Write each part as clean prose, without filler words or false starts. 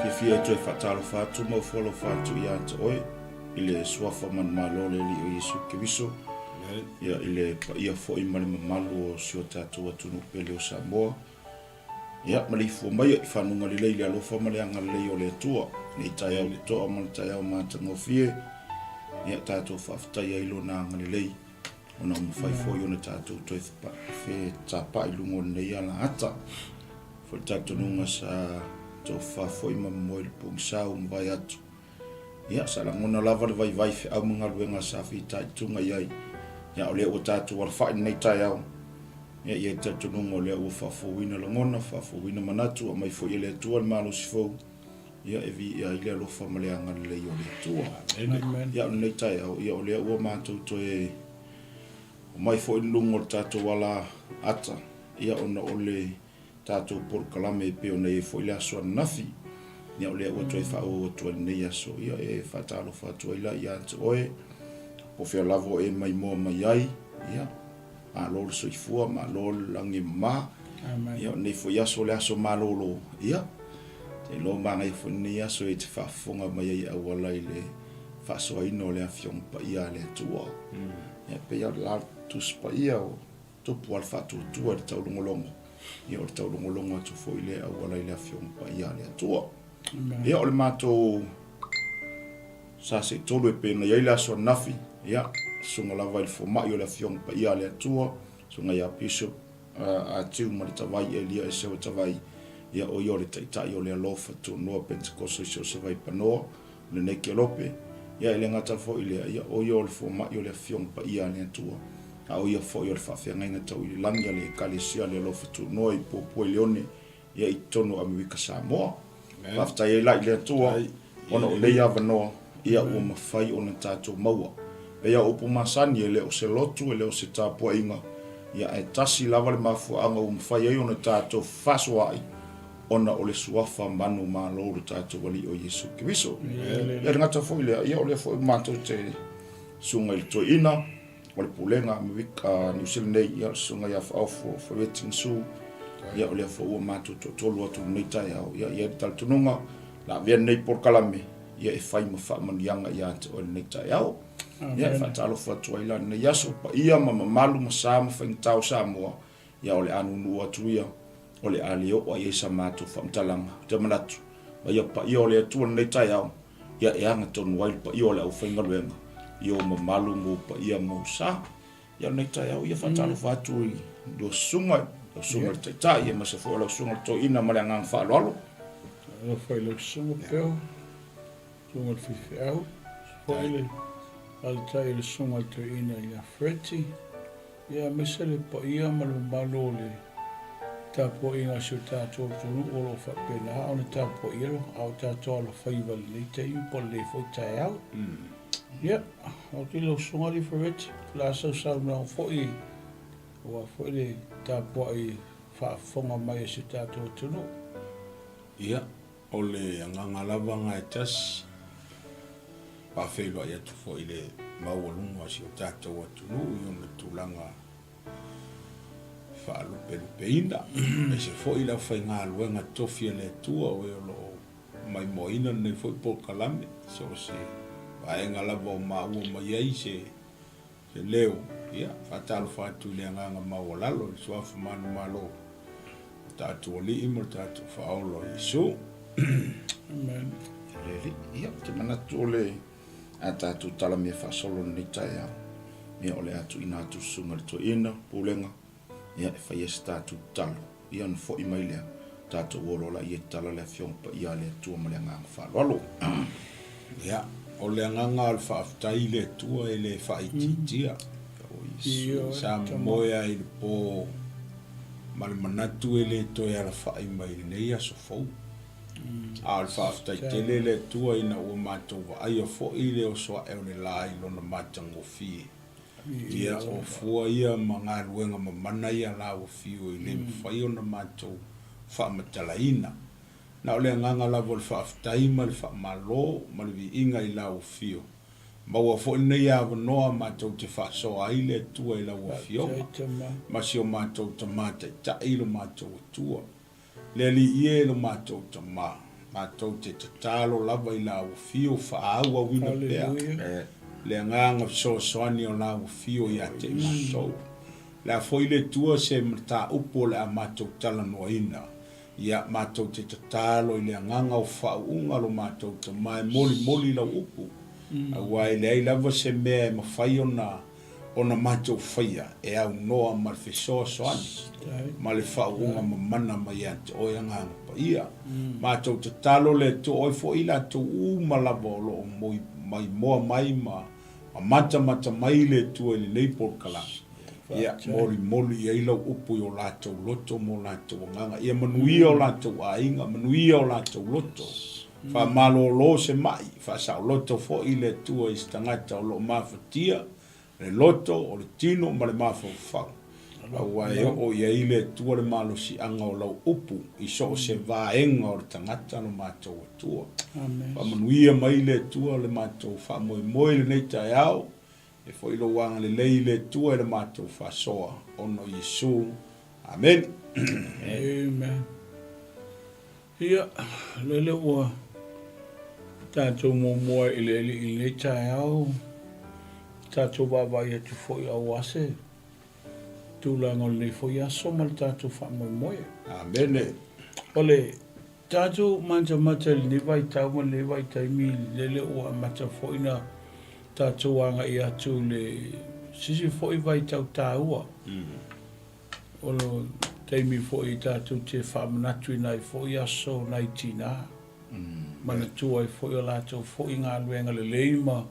Fiafia e toe faatalofa atu ma ofoalofa atu ia te oe i le suafa manumalo o le Alii o Iesu Keriso, ia i le paia foi ma le mamalu o si o tatou atunuu pele o Samoa, ia maleifua maia i fanuga lelei i le alofa ma le agalelei o le Atua, nei taeao totoa ma le taeao matagofie, ia tatou faafetaia ai Lona agalelei ona ua mafai foi ona tatou toe fetapa'i i luga o lenei alaata. Foi le talitonuga sa tofafa foi ma momoe i le pogisa ua mavae atu. Ia, sa lagona lava le vaivai feau ma galuega sa fitaituga i ai. Ia, o lea ua tatou alafa'i i lenei taeao. Ia, e i ai le talitonuga o lea ua faafouina lagona, faafouina manatu, aumai foi e le Atua le malosi fou, ia e viia ai le alofa ma le agalelei o le Atua. Amen. Ia, o lenei taeao, ia o lea ua matou toe omai foi i luga o le tatou ala ata, ia ona o le tatou polokalame e pei ona i ai foi le aso ananafi. Ia o lea ua toe faaauau atu ai lenei aso, ia e faatalofa atu ai la ia te oe, po o fea lava o e maimoa mai ai, ia, malo le soifua, malo le lagi e mama. Ia o lenei foi aso o le aso malolo, ia, te iloa manaia foi lenei aso e te faafofoga mai ai e auala i le faasoaina o le Afioga Paia a le Atua. Ia e pei lava o le la Tusi Paia o Tupu a le faatuatua i le taulogologo, ia o le taulogologo atu foi lea e auala i le Afioga Paia a le Atua. Ia o le matou sa seitolu e pei ona i ai le aso ananafi, ia, susuga lava i le fomai o le Afioga Paia a le Atua, susuga ia Bishop Atiu Maletavai Elia Esewa Tavai, ia o ia o le Taitai o le Alofa Tunoa Pentekoso i so o se vaipanoa, o lenei kelope, ia e le gata foi i lea, ia o ia o le fomai o le Afioga Paia a le Atua, a o ia foi o le faafeagaiga tau i le lagi a le Ekalesia a le Alofa Tunoa i Puapua i Leone, ia i totonu o Amerika Samoa. Faafetai ai la i le Atua ona o nei avanoa, ia ua mafai ona tatou maua. Pei lava o upu masani, e le o se lotu, e le o se tapuaiga, ia ae tasi lava le mafuaaga ua mafai ai ona tatou fefasoaai, ona o le suafa manumalo o lo tatou Alii o Iesu Keriso. Ia le gata foi lea, ia o lea foi matou te susuga i le toeaina o le pulega Amerika Niu Sila nei, ia le susuga ia Faaofo Fereti Gasu, ia o lea foi ua matou toatolu atu i lenei taeao, ia i ai le talitonuga, la avea lenei polokalame, ia e fai ma faamanuiaga ia te oe lenei taeao. Ia e faatalofa atu ai la lenei aso, paia ma mamalu ma sa ma faigata o Samoa, Ia o le a nuunuu atu ia, o le a le oo ai i ai sa matou faamatalaga. Ou te manatu, ma ia paia o le Atua lenei taeao, ia e aga tonu ai le paia o le aufaigaluega i ou mamalu ma ou paia ma ou sa. Ia o lenei taeao, ia faatalofa atu i lua susuga, lau susuga i le Taitai, aemaise foi o lau susuga i le Toeaina ma le agaga faaaloalo. Alofa i lau susuga Peo, susuga i le faifeau, foi le alatai i le susuga i le Toeaina ia Freddie. Ia aemaise le paia ma le mamalu o le tapuaiga a si o tatou atunuu o lo o faapena ona tapuaia a o tatou alofaiva i lenei taimi po o lenei foi taeao. Ia, ou te lau Susuga Alii Ferretti, o le a sau saunoaga foi aua foi le tapuai faafofoga mai a si o tatou atunuu. Ia, o le agaga lava na e tasi, faafeiloai atu foi i le maualuga o si o tatou atunuu i ona tulaga faalupelupeina, aemaise foi le aufaigaluega tofi a le Atua o e o lo o maimoaina lenei foi polokalame, so o se vaega lava o maua mai ai se Se leo, ia, faatalofa atu i le agaga maualalo i le Suafa manumalo o tatou Alii ma le tatou Faaola o Iesu. Amen. Le Alii, ia, ou te manatu o le a tatou tala mea faasolo i lenei taeao, ia, o le a tuuina atu i le Susuga i le Toeaina, Pulega, ia, e fai ai se tatou tatalo, ia, ona foi mai lea, tatou o loa laia e tatala le Afioga Paia a le Atua ma le agaga faaaloalo. Ia, o le agaga o le faafetai i le Atua e le faaitiitia. Sa momoe lava i le po ma le manatu e le toe alafai mai i lenei aso fou. A o le faafetai tele i le Atua ina ua matou vaaia foi le oso ae o le la i lona matagofie. Ia, o fua ia ma galuega mamana ia la ua fiu e le mafai ona matou faamatalaina. Na o le agaga lava o le faafetai ma le faamalo ma le viiga i lau afio. Maua foi lenei avanoa matou te faasoa ai le Atua i lau Afioga ma si o matou Tama Taitai i lo matou Atua. Le Alii e lo matou Tama. Matou te tatalo lava i Lau Afio faaauauina pea le agaga fesoasoani o Lau Afio ia te i matou. O le a foi le Atua se mataupu o le a matou talanoaina, ia matou te tatalo i le agaga o faauuga lo matou Tama e molimoli Lau upu, aua e leai lava se mea e mafai ona ona matou faia e aunoa ma le fesoasoani ma le faauuga mamana mai ia te Oe Agaga Paia. Matou tatalo le Atua, Oe foi i latou uma lava o lo o maimoa mai ma matamata mai le Atua i lenei polokalame, ia molimoli i ai Lau upu i o latou loto ma o latou agaga. Ia manuia o latou aiga, manuia o latou loto. Faamalolo se ma'i, faasaoloto foi le Atua i se tagata o lo o mafatia le loto, o le tino ma le mafaufau, aua e oo i ai le Atua le malosiaga o lau upu i so o se vaega o le tagata lo matou Atua. Faamanuia mai le Atua le matou faamoemoe i lenei taeao, e foi lou agalelei i le Atua i le matou faasoa, ona o Iesu. Amene. Amen. Ia, lele ua tatou muamua i le Alii i lenei taeao, tatou vaavaai atu foi aua se tulaga o lenei foi aso ma le tatou faamoemoe. Amene. O le tatou matamata i lenei vaitau ma lenei vaitaimi, lele ua amata foi na tatou agai atu i le sisi foi vaitau taua. O le taimi foi tatou te faamanatuina ai foi aso o nai tinā, manatua ai foi o latou foi galuega lelei ma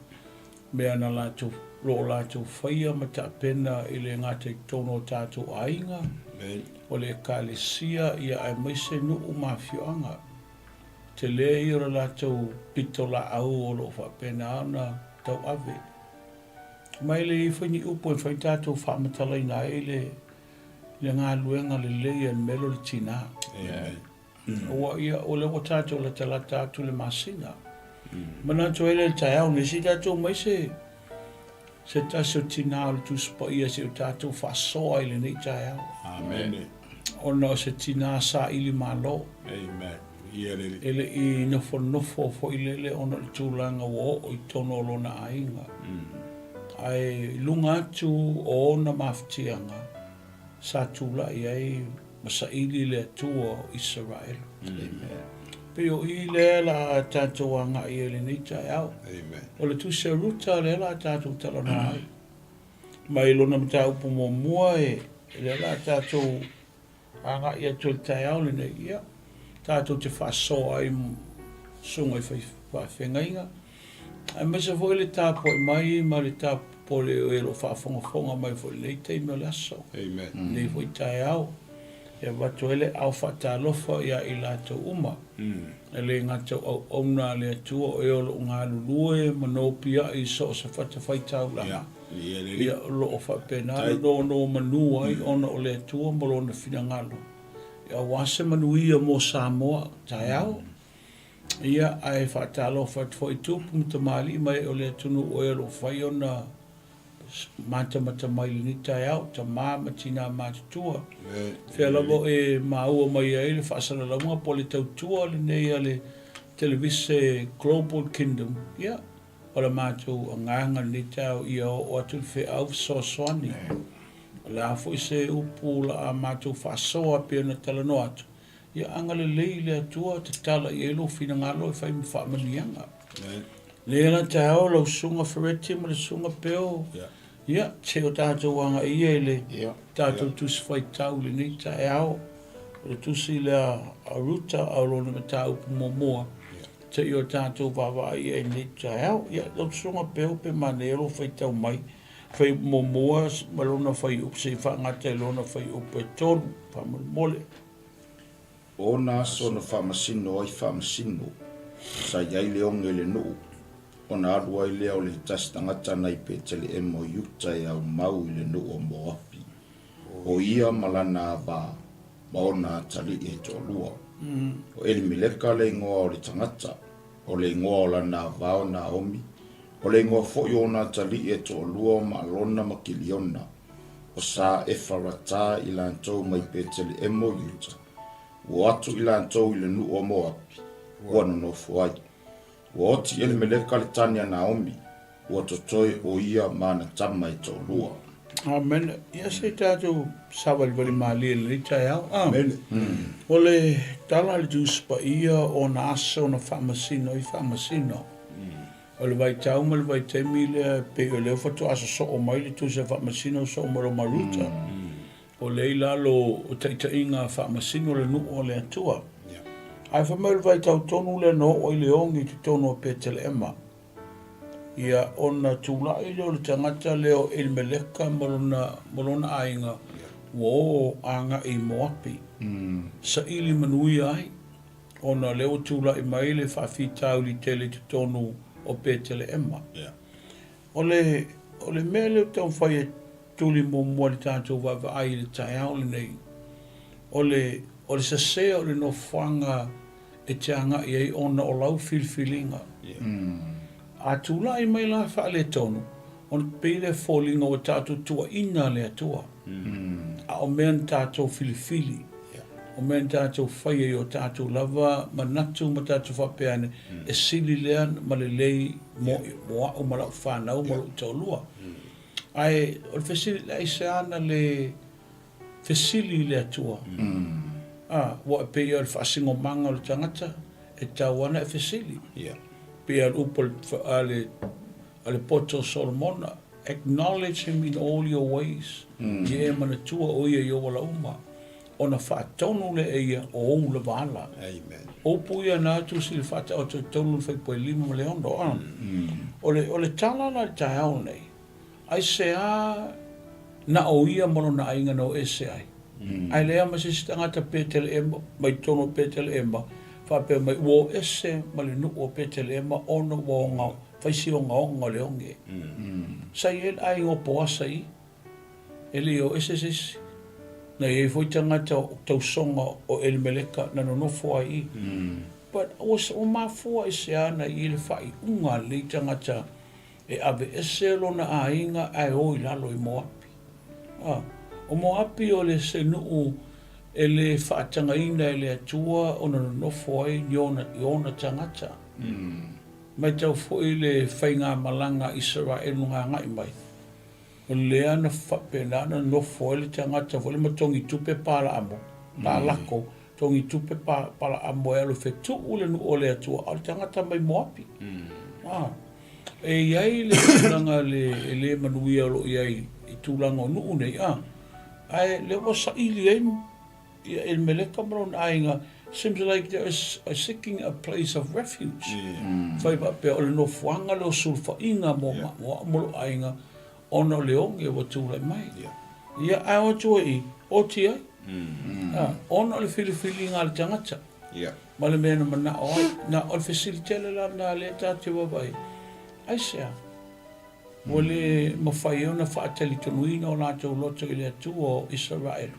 mea na latou, lo o latou faia ma tapena i le gata i totonu o tatou aiga, o le Ekalesia, ia aemaise nuu ma afioaga. Tele ia o le latou pitolaau o lo o faapena ona tauave. Ma e leai foi ni upu e mafai ona tatou faamatalaina ai le le galuega lelei a le mea lea o le tinā. Aua ia, o lea ua tatou latalata atu i le masina. Manatu ai lea i le taeao nei, se i tatou omai se se tasi o tinā o le Tusi Paia se i o tatou faasoa i lenei taeao. Amene. Ona o se tinā saili malo. Amen. E le i nofonofo foi lele ona o le tulaga ua oo i totonu o lona aiga. Ae i luga atu o ona mafatiaga, sa tulai ai ma saili le Atua o Isaraelu. Pei o i lea la a tatou agai ai i lenei taeao. O le tusi a Ruta lea la a tatou talanoa ai. Mai lona mataupu muamua, lea la a tatou Agai atu i le taeao lenei, ia, tatou te faasoa ai susuga i faafeagaiga, aemaise foi le tapuai mai ma le tapole o e o lo o faafogafoga mai foi i lenei taimi o le aso, lenei foi taeao, e avatu ai le ao faatalofa ia i latou uma. E le gata o auauna a le Atua o e o lo o galulue ma nopiai i so o se fatafaitaulaga, Ia, o lo o faapena ona nonomanu ai ona o le Atua ma Lona finagalo, aua se manuia mo Samoa taeao. Ia, ae faatalofa atu foi i tupu ma tamalii ma ee o le atunuu o e o lo o fai ona matamata mai i lenei taeao, tama ma tina matutua. Fea lava o e maua mai ai le faasalalauga po o le tautua lenei a le Televise Global Kingdom, ia, O le matou agaga lenei taeao ia oo atu le feau fesoasoani. O le a foi se upu o le a matou faasoa pei ona talanoa atu, ia agalelei le Atua tatala i ai lou finagalo e fai ma faamanuiaga. Lea la taeao lau Susuga Fereti ma le Susuga Peo, ia se o tatou agaia i le tatou Tusi Faitau i lenei taeao. O le tusi lea a Ruta a o lona mataupu muamua, Se i o tatou vaavaai i ai i lenei taeao. Ia, lau Susuga Peo pe manaia lou faitau mai, fuaiupu muamua ma lona fuaiupu se i faagata i lona fuaiupu e 3, faamolemole. O ona aso na faamasino ai faamasino, sa i ai le oge i le nuu, ona alu ai lea o le tasi tagata nai Peteleema o Iuta e aumau i le nuu o Moapi, o ia ma lana ava ma ona atalii e toalua. O Elimeleka le igoa o le tagata, o le igoa o lana ava o Naomi, o le igoa foi o ona atalii e toalua o Maalona ma Kiliona, o sa Efarata i latou mai Peteleema o Iuta. Ua o atu i latou i le nuu o Moapi. ua nonofo ai. Ua oti Elimeleka le tane a Naomi, ua totoe ʻo ia ma ana tama e toʻolua. Amene. Ia se i tatou savalivali malie i lenei taeao. Amene. O le tala a le Tusi Paia o ona aso na faamasino ai faamasino. O le vaitau ma le vaitaimi lea e pei o lea faatoa sosoo mai le Tusi a Faamasino sosoo mai loa ma Ruta. O lea i lalo o taitaiga a Faamasino le nuu o le Atua. Ae fai mai o le vaitau tonu lea na oo ai le oge i totonu o Peteleema. Ia, ona tulai lea o le tagata lea o Elimeleka ma lona, ma lona aiga, ua o agai i Moapi, saili manuia ai, ona o lea ua tulai mai le faafitauli tele i totonu o Peteleema. O le, o le mea lea ou te taumafai e tuli muamua i le tatou vaavaai i le taeao lenei, o le, o le sese o le nofoaga e te agai ai ona o lau filifiliga. A tulai mai la faaletonu, ona pei lea e foliga ua tatou tuuaina le Atua. A o mea na tatou filifili, o mea na tatou faia i o tatou lava manatu ma tatou faapea ane, e sili lea ma lelei mo, mo au ma lau fanau ma lou toalua. Ae o le fesili, le aisea na le fesili i le Atua. A, ua e pei o le faasinomaga o le tagata, e tatau lava ona e fesili. E pei lava o le upu a le, a le poto o Solomona, Acknowledge him in all your ways, ia e manatua o ia i ou ala uma, ona faatonu lea e ia o ou lava ala. O upu ia na tusi i le faataoto i tolu le fuaiupu e 5 ma le 6. A, o le, o le tala la i le taeao lenei, Aisea na o ia ma lona aiga na o ese ai? Ae leai ma se isi tagata Peteleema, mai totonu o Peteleema, faapea mai, ua o ese ma le nuu o Peteleema ona ua oga, fai si ogaoga o le oge. Sa i ai le aiga o Poasa i i, e le i o ese se isi. Na i ai foi tagata o tausoga o Elimeleka na nonofo ai i i. But ua mafua aisea na i ai le faaiuga a lenei tagata E aveese lona aiga ae o i lalo i Moapi. A, o Moapi o le se nuu e le faatagaina e le Atua ona nonofo ai ni ona, i ona tagata. Matau foi le faigamalaga a Isaraelu na agai mai, o lea na faapena ona nonofo ai le tagata foi lea ma togitupe Palaamo, Palako, togitupe pa, Palaamo e alu e fetuu le nuu o le Atua, a o le tagata mai Moapi. A. E i ai le tulaga le, e le manuia o lo o i ai i tulaga o nuu nei, a, ae lea ua saili ai ia Elimeleka ma lona aiga, seems like they are seeking a place of refuge. Fai faapea o le nofoaga lea o sulufaiga mo, yeah, mo au ma lou aiga ona o le oge ua tulai mai. Yeah. Ia, ae o atu ai i, oti ai. A, ona o le filifiliga a le tagata. Yeah. Ma le mea na manao ai. Na, o le fesili tele la lena lea ta te vaavaai, aisea? Ua le mafai ai ona faatalitonuina o latou loto i le Atua o Isaraelu.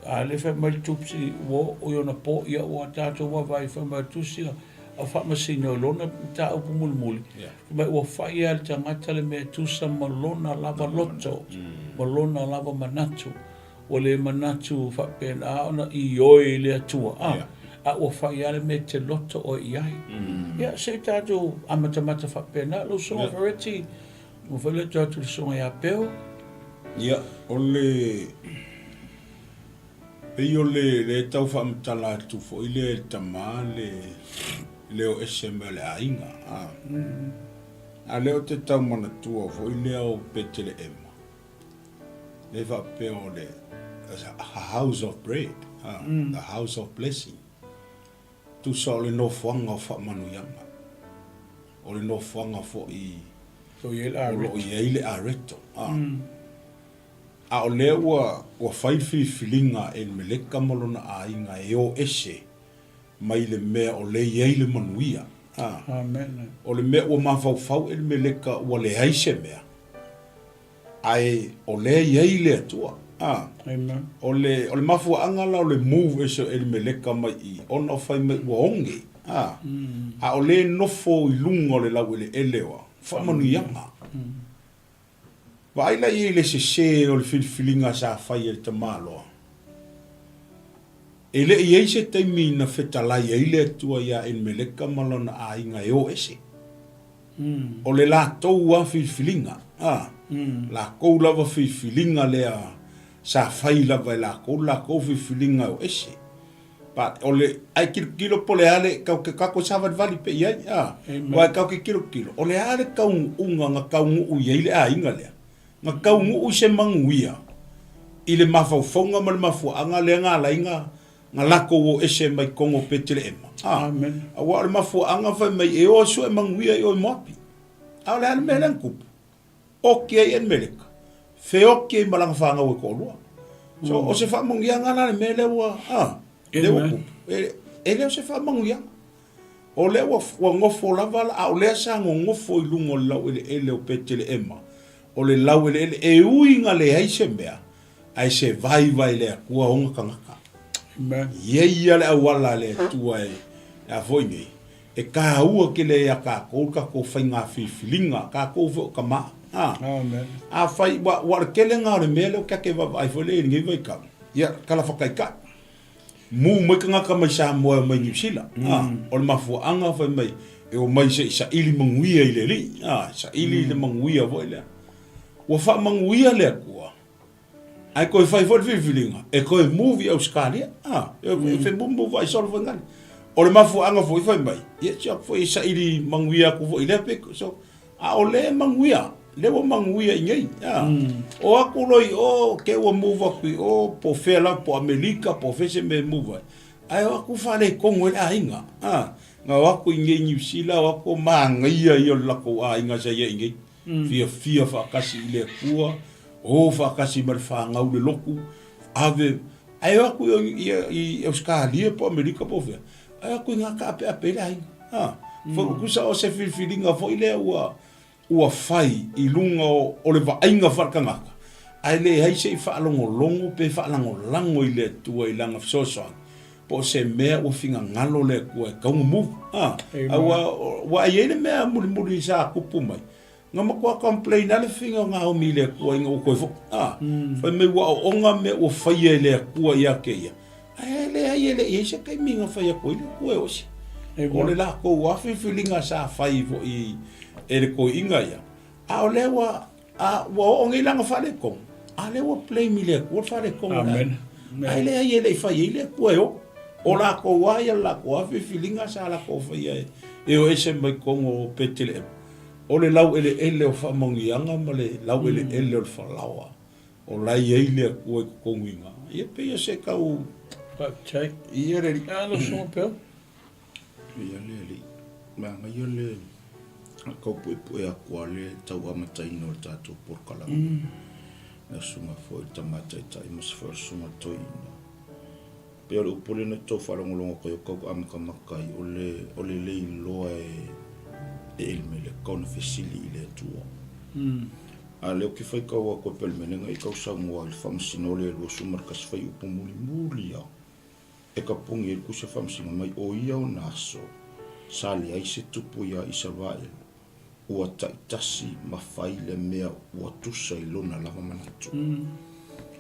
A lea fai mai le Tusi, ua oo i ona po, ia ua tatou vaavaai, fai mai le Tusi a Faamasino i lona mataupu mulimuli, fai mai ua fai lava e le tagata le mea e tusa ma lona lava loto, ma lona lava manatu. Ua le manatu faapena ona ioe i le Atua, a, a ua fai lava le mea e te loto oe i ai. Ia, se i tatou amatamata faapena, lau Susuga Fereti, ua fai le atu i le Susuga ia Peo. Ia, o le, pei o le, le tau faamatala atu foi lea e le tama le, le o ese mai o le aiga, a. A lea ou te tau manatua foi lea o Peteleema. Lea faapea o le a house of bread, the house of blessing. Tusa o le nofoaga o faamanuiaga. O le nofoaga foi o lo o i ai le areto. A o lea ua ua fai le filifiliga a Elimeleka ma lona aiga e o ese mai le mea o lea e i ai le manuia. O le mea ua mafaufau Elimeleka ua leai se mea. Ae o lea e i ai le Atua. A. Amen. O le, o le mafuaaga la o le move ese o Elimeleka mai i, ona o fai mai ua oge. A. A o lea e nofo i luga o le laueleele o a? Faamanuiaga. Vaai la i ai i le sese o le filifiliga sa fai e le tamaloa. E le i i ai se taimi na fetalai ai le Atua iā Elimeleka ma lona aiga e o ese. O le latou lava filifiliga, a, lakou lava filifiliga lea sa fai lava e lakou le lakou filifiliga e o ese. But o le, ae kilokilo po o le a le, kau ke kako e savalivali pea i ai, a, aua e kau ke kilokilo, o le a le kaunuuga na kaunuu i ai le aiga lea? Na taunuu i se manuia i le mafaufauga ma le mafuaaga lea na ala ai na latou o ese mai totonu o Peteleema. A, aua o le mafuaaga fai mai e o e sue manuia i o i Moapi. A o le a le mea lea na tupu? Oti ai Elimeleka, feoti ai ma lana fanau e toalua. So, o se faamanuiaga la le mea lea ua, a, lea ua tupu. E le o se faamanuiaga. O lea ua, ua nofo lava, a o lea sa nonofo i luga o le laueleele o Peteleema, o le laueleele e ui ina leai se mea, ae se vaivai le Atua ona tagata. Amen. E i ai ia le auala a le Atua e, a foi nei, e taua tele ia tatou le tatou faiga filifiliga, tatou foi o tama. A, Amen. afai, ua, ua o le tele lena o le mea lea ou te ake vaavaai foi lea i lenei vaitau, ia, tala faataitai. Mu mai tagata mai Samoa e omai Niu Sila. A, o le mafuaaga fai mai e omai se i saili manuia i le Alii. A, saili le manuia foi lea. Ua faamanuia le Atua, ae toe fai foi le filifiliga e toe move i Ausetalia. A, e femumumu solo foi ngale. O le mafuaaga foi fai mai, ia si aku foi e saili manuia atu foi i lea pito. So, A o lea e manuia, lea ua manuia i nei. A, o aku loa i o, ke ua move atu i o, po o fea lava, po o Amerika, po o fea se mea e move ai, ae o aku faaletonu ai le aiga. A, na o aku i nei Niu Sila, o aku o manaia ia o le latou aiga sa i ai i nei. Fiafia faatasi i le Atua, o faatasi ma le fanau i le lotu, ave, ae o aku i, i, i Ausetalia po o Amerika po o fea, Ae aku i ngā kaapeape i le aiga. Ha. Mm. Tusa o se filifiliga foi lea ua, ua fai i luga o, o le vaaiga faaletagata, ae leai se i faalogologo pe faalagolago i le Atua i lana fesoasoani, po o se mea ua finagalo le Atua e tau ona move. Ha. Aua, ua i ai le mea mulimuli sa tupu mai, Na matua complain lava le fafine o Naomi i le Atua ina ua toe foi. A, fai mai ua aooga mea ua faia e le Atua ia te ia. Ae leai e le i ai se taimi na fai atu ai le Atua e o ese. O le latou lava filifiliga sa fai foi e le toeaina ia, a o lea ua, a ua oo nei la na faaletonu, a lea ua blame i le Atua le faaletonu o le aiga. Ae leai e le i fai ai le Atua e o. O latou lava ia le latou lava filifiliga sa latou faia e o ese mai totonu o Peteleema. O le laueleele o faamanuiaga ma le laueleele o le falaoa, o la e i ai le Atua i totonu i ina. Ia pei o se tau. Faafetai. Ia le alii. A lo soa pea. Ia le alii. Manaia le tau puepue atu a le tau amataina o le tatou polokalame. Le susuga foi i le Tama Taitai ma se foi o le susuga Toeaina. Pei o le upu lea na tou faalogologo atu ai o tau amatamata ai, o le, o le le iloa e, e Elimeleka ona fesili i le Atua. A o lea ou te faitau atu e Pelemene na i tau saunoa i le faamasino o le 21 fuaiupu mulimuli lava e tapuni ai le tusi a faamasino mai o ia ona aso sa leai se tupu iā Isaraelu ua taitasi ma fai le mea ua tusa i lona lava manatu.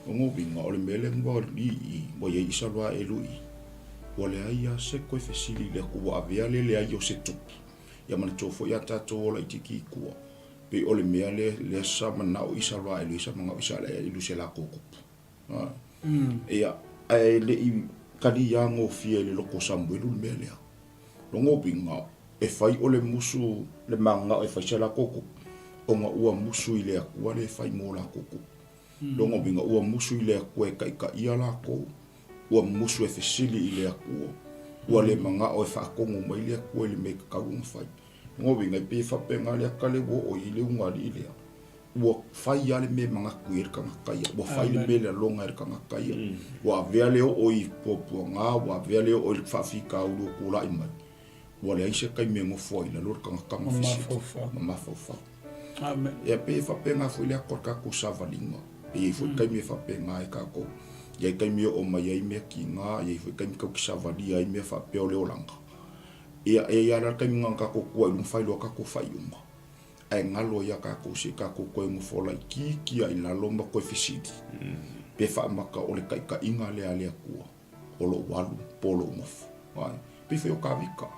O lona uiga, o le mea lea ua i i, ua i ai Isaraelu i, ua leai lava se toe fesili i le Atua, ua avea le leai o se tupu. Ia manatua foi a tatou ola itiiti i tua, pei o le mea lea, lea sa manao Isaraelu, sa manao Isaraelu i se latou tupu. Ia, ae le i kaliā gofie i le loko o Samuelu le mea lea. Lona uiga, e fai o le musu le mananao e fai se latou tupu, ona ua musu i le Atua le fai mo latou tupu. Lona uiga, ua musu i le Atua e taitaia latou, ua musu e fesili i le Atua, ua le manao e faatonu mai le Atua i le mea e tatau ona fai. Lona uiga, e pei e faapena le ata lea ua oo i ai le ulugalii lea. Ua fai lava le mea e manatu i ai le tagata ia, ua fai le mea e lagona e le tagata ia, ua avea le oo i puapuaga, ua avea le oo i le faafitauli ua tulai mai, ua leai se taimi e nofo ai i lalo le tagata ma fesili ma mafaufau. Ia pei e faapena foi le ata o le tatou savaliga, e i ai foi taimi e faapena ai tatou, e i ai taimi e oo mai ai mea tiga, e i ai foi taimi tatou te savalia ai mea faapea o le olaga. Ia, e i ai lava la le taimi na ona tatou tua i luga fai loa tatou faaiuga. Ae galo ai ia tatou se i tatou toe nofo laitiiti lava i lalo ma toe fesili, pe faamata o le taitaiga lea a le Atua. o loʻu alu po o loʻu nofo. Ae, pei foi o Kavika.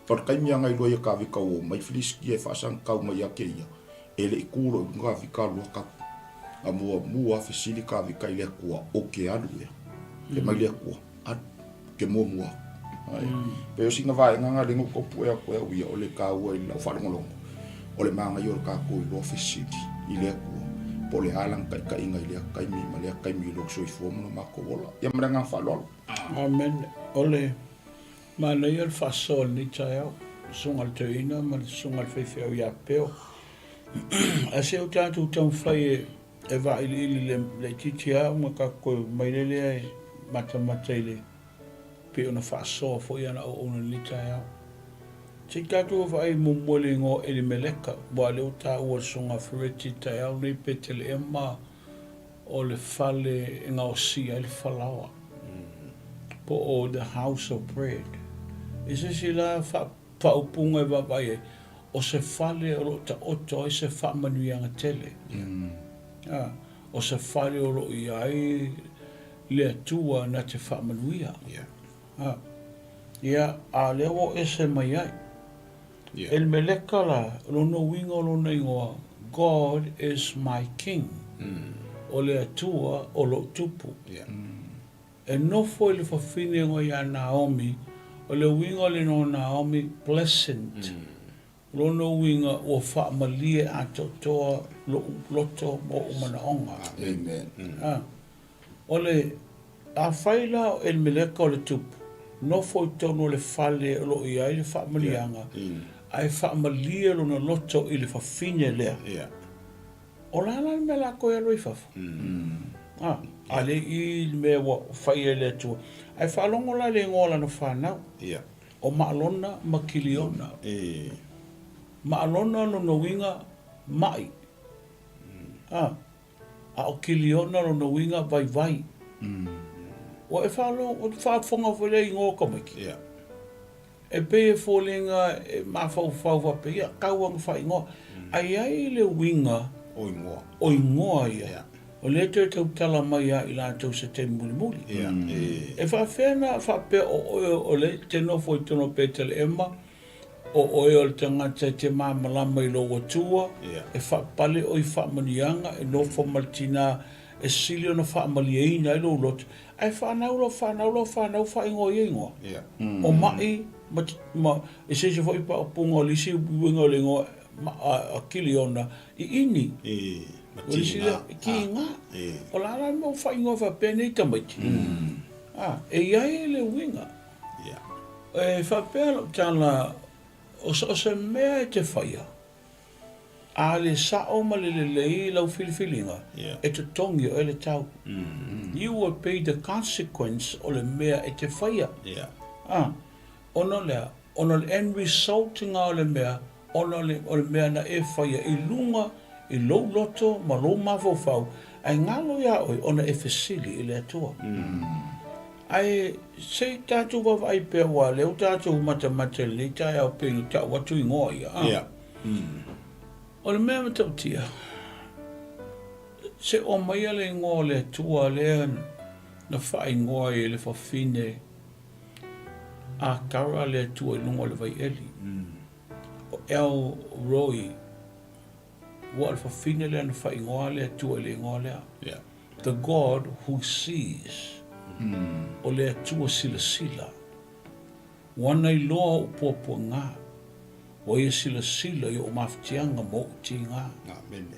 O le taimi a iloa ia Kavika ua omai Filistia e faasagitau mai ia te ia, e le i kū loa i luga Kavika alu akapu. A muamua fesili Kavika i le Atua, O ke alu ea? Fai mai le Atua, Alu, ke muamua aku. Ae, pei o sina vaega na lea na ou tau pue atu ai au ia, o le taua i lau faalogologo, o le manaia o le tatou iloa fesili i le Atua, po o le a lana taitaiga i lea taimi ma lea taimi i lou soifua ma lo matou ola. Ia ma le agaga faaaloalo. Amen. O le manaia o le faasoa i lenei taeao, le Susuga i le Toeaina ma le Susuga i le Faifeau ia Peo. Ae se o tatou taumafai e, e vailiili le laitiiti lava ona tatou toe omai lea e matamata i le pei ona faasoa foi ana auauna i lenei taeao. Se i tatou vaavaai muamua i le igoa o Elimeleka, aua o lea ua taua e le Susuga a Fereti i le taeao lenei, Peteleema, o le fale e gaosia ai le falaoa, po o the house of bread. I se isi la faaupuga e vaavaai ai, o se fale o lo o taoto ai se faamanuiaga tele. A, o se fale o lo o i ai le Atua na te faamanuia. A, ia, a o lea ua o ese mai ai. Yeah. Elimeleka la, lona uiga o lona igoa, God is my King. Mm. O le Atua o lou tupu. Yeah. Mm. E nofo i le fafine igoa ia Naomi, o le uiga o le igoa Naomi, blessed. Mm. Lona uiga ua faamalie atoatoa lou loto ma ou manaoga. Amen. Mm. Ah. O le, afai la o Elimeleka o le tupu, nofo i totonu o le fale o lo o i ai le faamaliaga, ae faamalie lona loto i le fafine lea, o le a la le mea latou e alu ai i fafo? A, a le i le mea ua fai e le Atua. Ae faalogo la i le igoa o lana fanau, o Maalona ma Kiliona. Maalona lona uiga, maʻi. A. A o Kiliona lona uiga vaivai. Ua e faafofoga foi lea i igoa o tamaiti? Yeah. E pei e foliga e mafaufau faapea, ia, tau lava ina faaigoa. Ae i ai le uiga o igoa, o igoa ia. Yeah. O lea e toe tautala mai ia i latou i se taimi mulimuli. Yeah. E faapefea ona faapea o oe o lea e te nofo i totonu o Peteleema, O oe o le tagata e te malamalama i lou Atua, e faapale oe i faamanuiaga, e nofo ma le tinā e sili ona faamalieina ai lou loto, ae fanau lau fanau lau fanau faaigoa ia igoa. O maʻi ma, ma i se isi foi paʻapuga o le isi uiga o le igoa a Kiliona, ʻiʻini. Ma tiga. Tiga. O le a la le mea ua faaigoa faapea nei tamaiti? E i ai le uiga. E faapea lau tala, o so o se mea e te faia, a le sao ma le lelei lau filifiliga, e totogi oe le tau. You will pay the consequence o le mea e te faia. A, ona o le a? Ona o le end result ga o le mea, ona o le, o le mea na e faia i luga i lou loto ma lou mafaufau, ae galo iā oe ona e fesili i le Atua. Ae se i tatou vaavaai pea aua o lea ua tatou matamata i lenei taeao pei ona tau atu igoa ia, a. Ia. O le mea matautia, se o aumaia le igoa o le Atua lea na faaigoa ai e le fafine Akara le Atua i luga o le vaieli. O El Roi, ua o le fafine lea na faaigoa le Atua i le igoa lea. Yeah. The God who sees. O le Atua silasila. Ua ana iloa oʻu puapuaga. Ua ia silasila i oʻu mafatiaga ma oʻu tiga. Amene.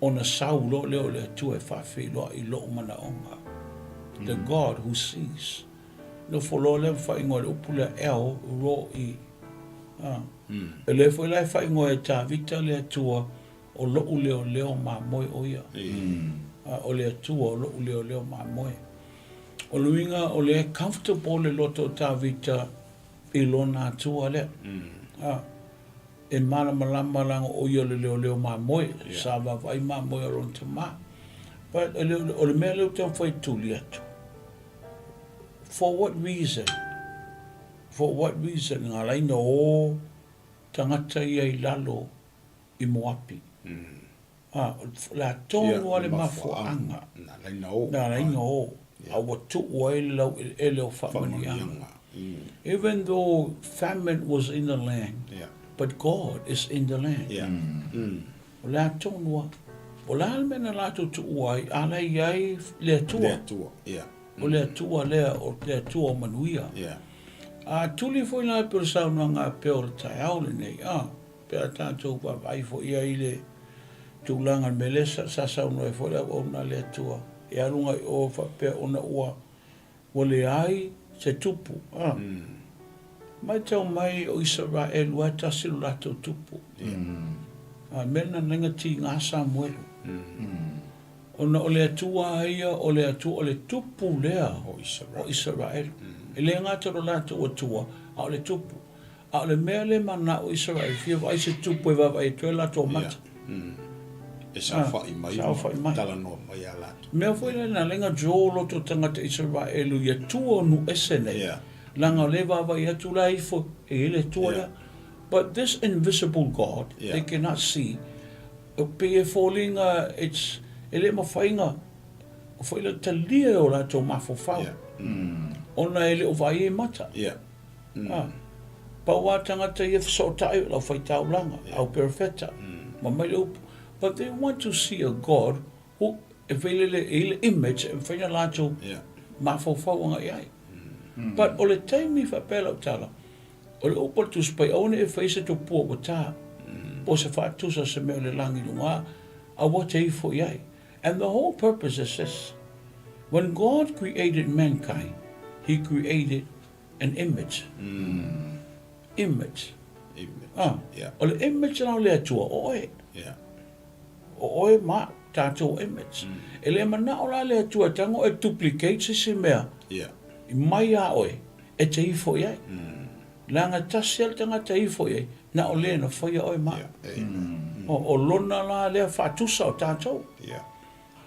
Ona sau loa lea o le Atua e faafeiloai i loʻu manaoga. The God who sees. Nofo loa lea ma faaigoa i le upu lea El Roi. A. E lea foi la e faaigoa e Tavita le Atua o loʻu leoleo mamoe ʻo ia. A, o le Atua o loʻu leoleo mamoe. O le uiga o lea e comfortable le loto o Tavita i lona Atua lea. A, e malamalama leaga o ia o le leoleo mamoe, sa vaavaai mamoe a lona tama. But o le mea lea ou te taumafai e tuli atu, for what reason? For what reason na ala ai ona o tagata ia i lalo i Moapi? A, o le a tonu lava le mafuaaga na ala ai ona o. Na ala ai ona o. A ua tuu ai le laueleele o faamanuiaga. Even though famine was in the land, but God is in the land. O le a tonu lava. O le a le mea na latou tuua ai, a la e i ai le Atua. Le Atua, yeah. O le Atua lea, o le Atua o manuia. Yeah. A tuli foi la e pei o le saunoaga a pea o le taeao lenei, a, pe a tatou vaavaai foi i ai i le tulaga i le mea lea sa saunoa ai foi le auauna a le Atua, e alu agai i o faapea ona ua Ua leai se tupu, a. Matau mai o Isaraelu lava e tasi lo latou tupu. A mea lena na tiga Samuelu. Ona o le Atua a ia, o le Atua, o le tupu lea o Isaraelu. E le gata lo latou Atua, a o le tupu. A o le mea lea e manao Isaraelu, fia vaai se tupu e vaavaai atu ai latou mata. E saofai mai, saofai mai. Talanoa mai ia latou. Mea foi lea na lenga draw loto tagata Isaraelu ia tua o nuu ese nei. Yeah. Leaga o lea e vaavaai atu la ifo e i ai le Atua lea. But this invisible God they cannot see, e pei e foliga it's, e le mafai na foi le talia e o latou mafaufau. Ona e le o vaai ai mata. Yeah. A, pau a tagata ia fesootai o le aufaitaulaga, au perofeta, ma mai le upu, but they want to see a God who, e fai lele, e i ai le image e mafai ona latou mafaufau agai i ai. But o le taimi faapea lau tala, o le upu a le Tusi Paia, aua ne i e faia se tupua ua ta, po o se faatusa o se mea o le lagi i luga, aua te ifo i ai. And the whole purpose is this, when God created mankind, He created An image. Image. Image. Ah. Yeah. O le image la o le Atua, o oe. Yeah. O oe ma tatou image. E le manao la le Atua e tago e duplicate se isi mea. Yeah. I mai iā oe, e te ifo i ai. Leaga e tasi lava le tagata e ifo i ai, na o le na faia oe ma. Yeah. Amen. O, o lona la lea faatusa o tatou. Yeah.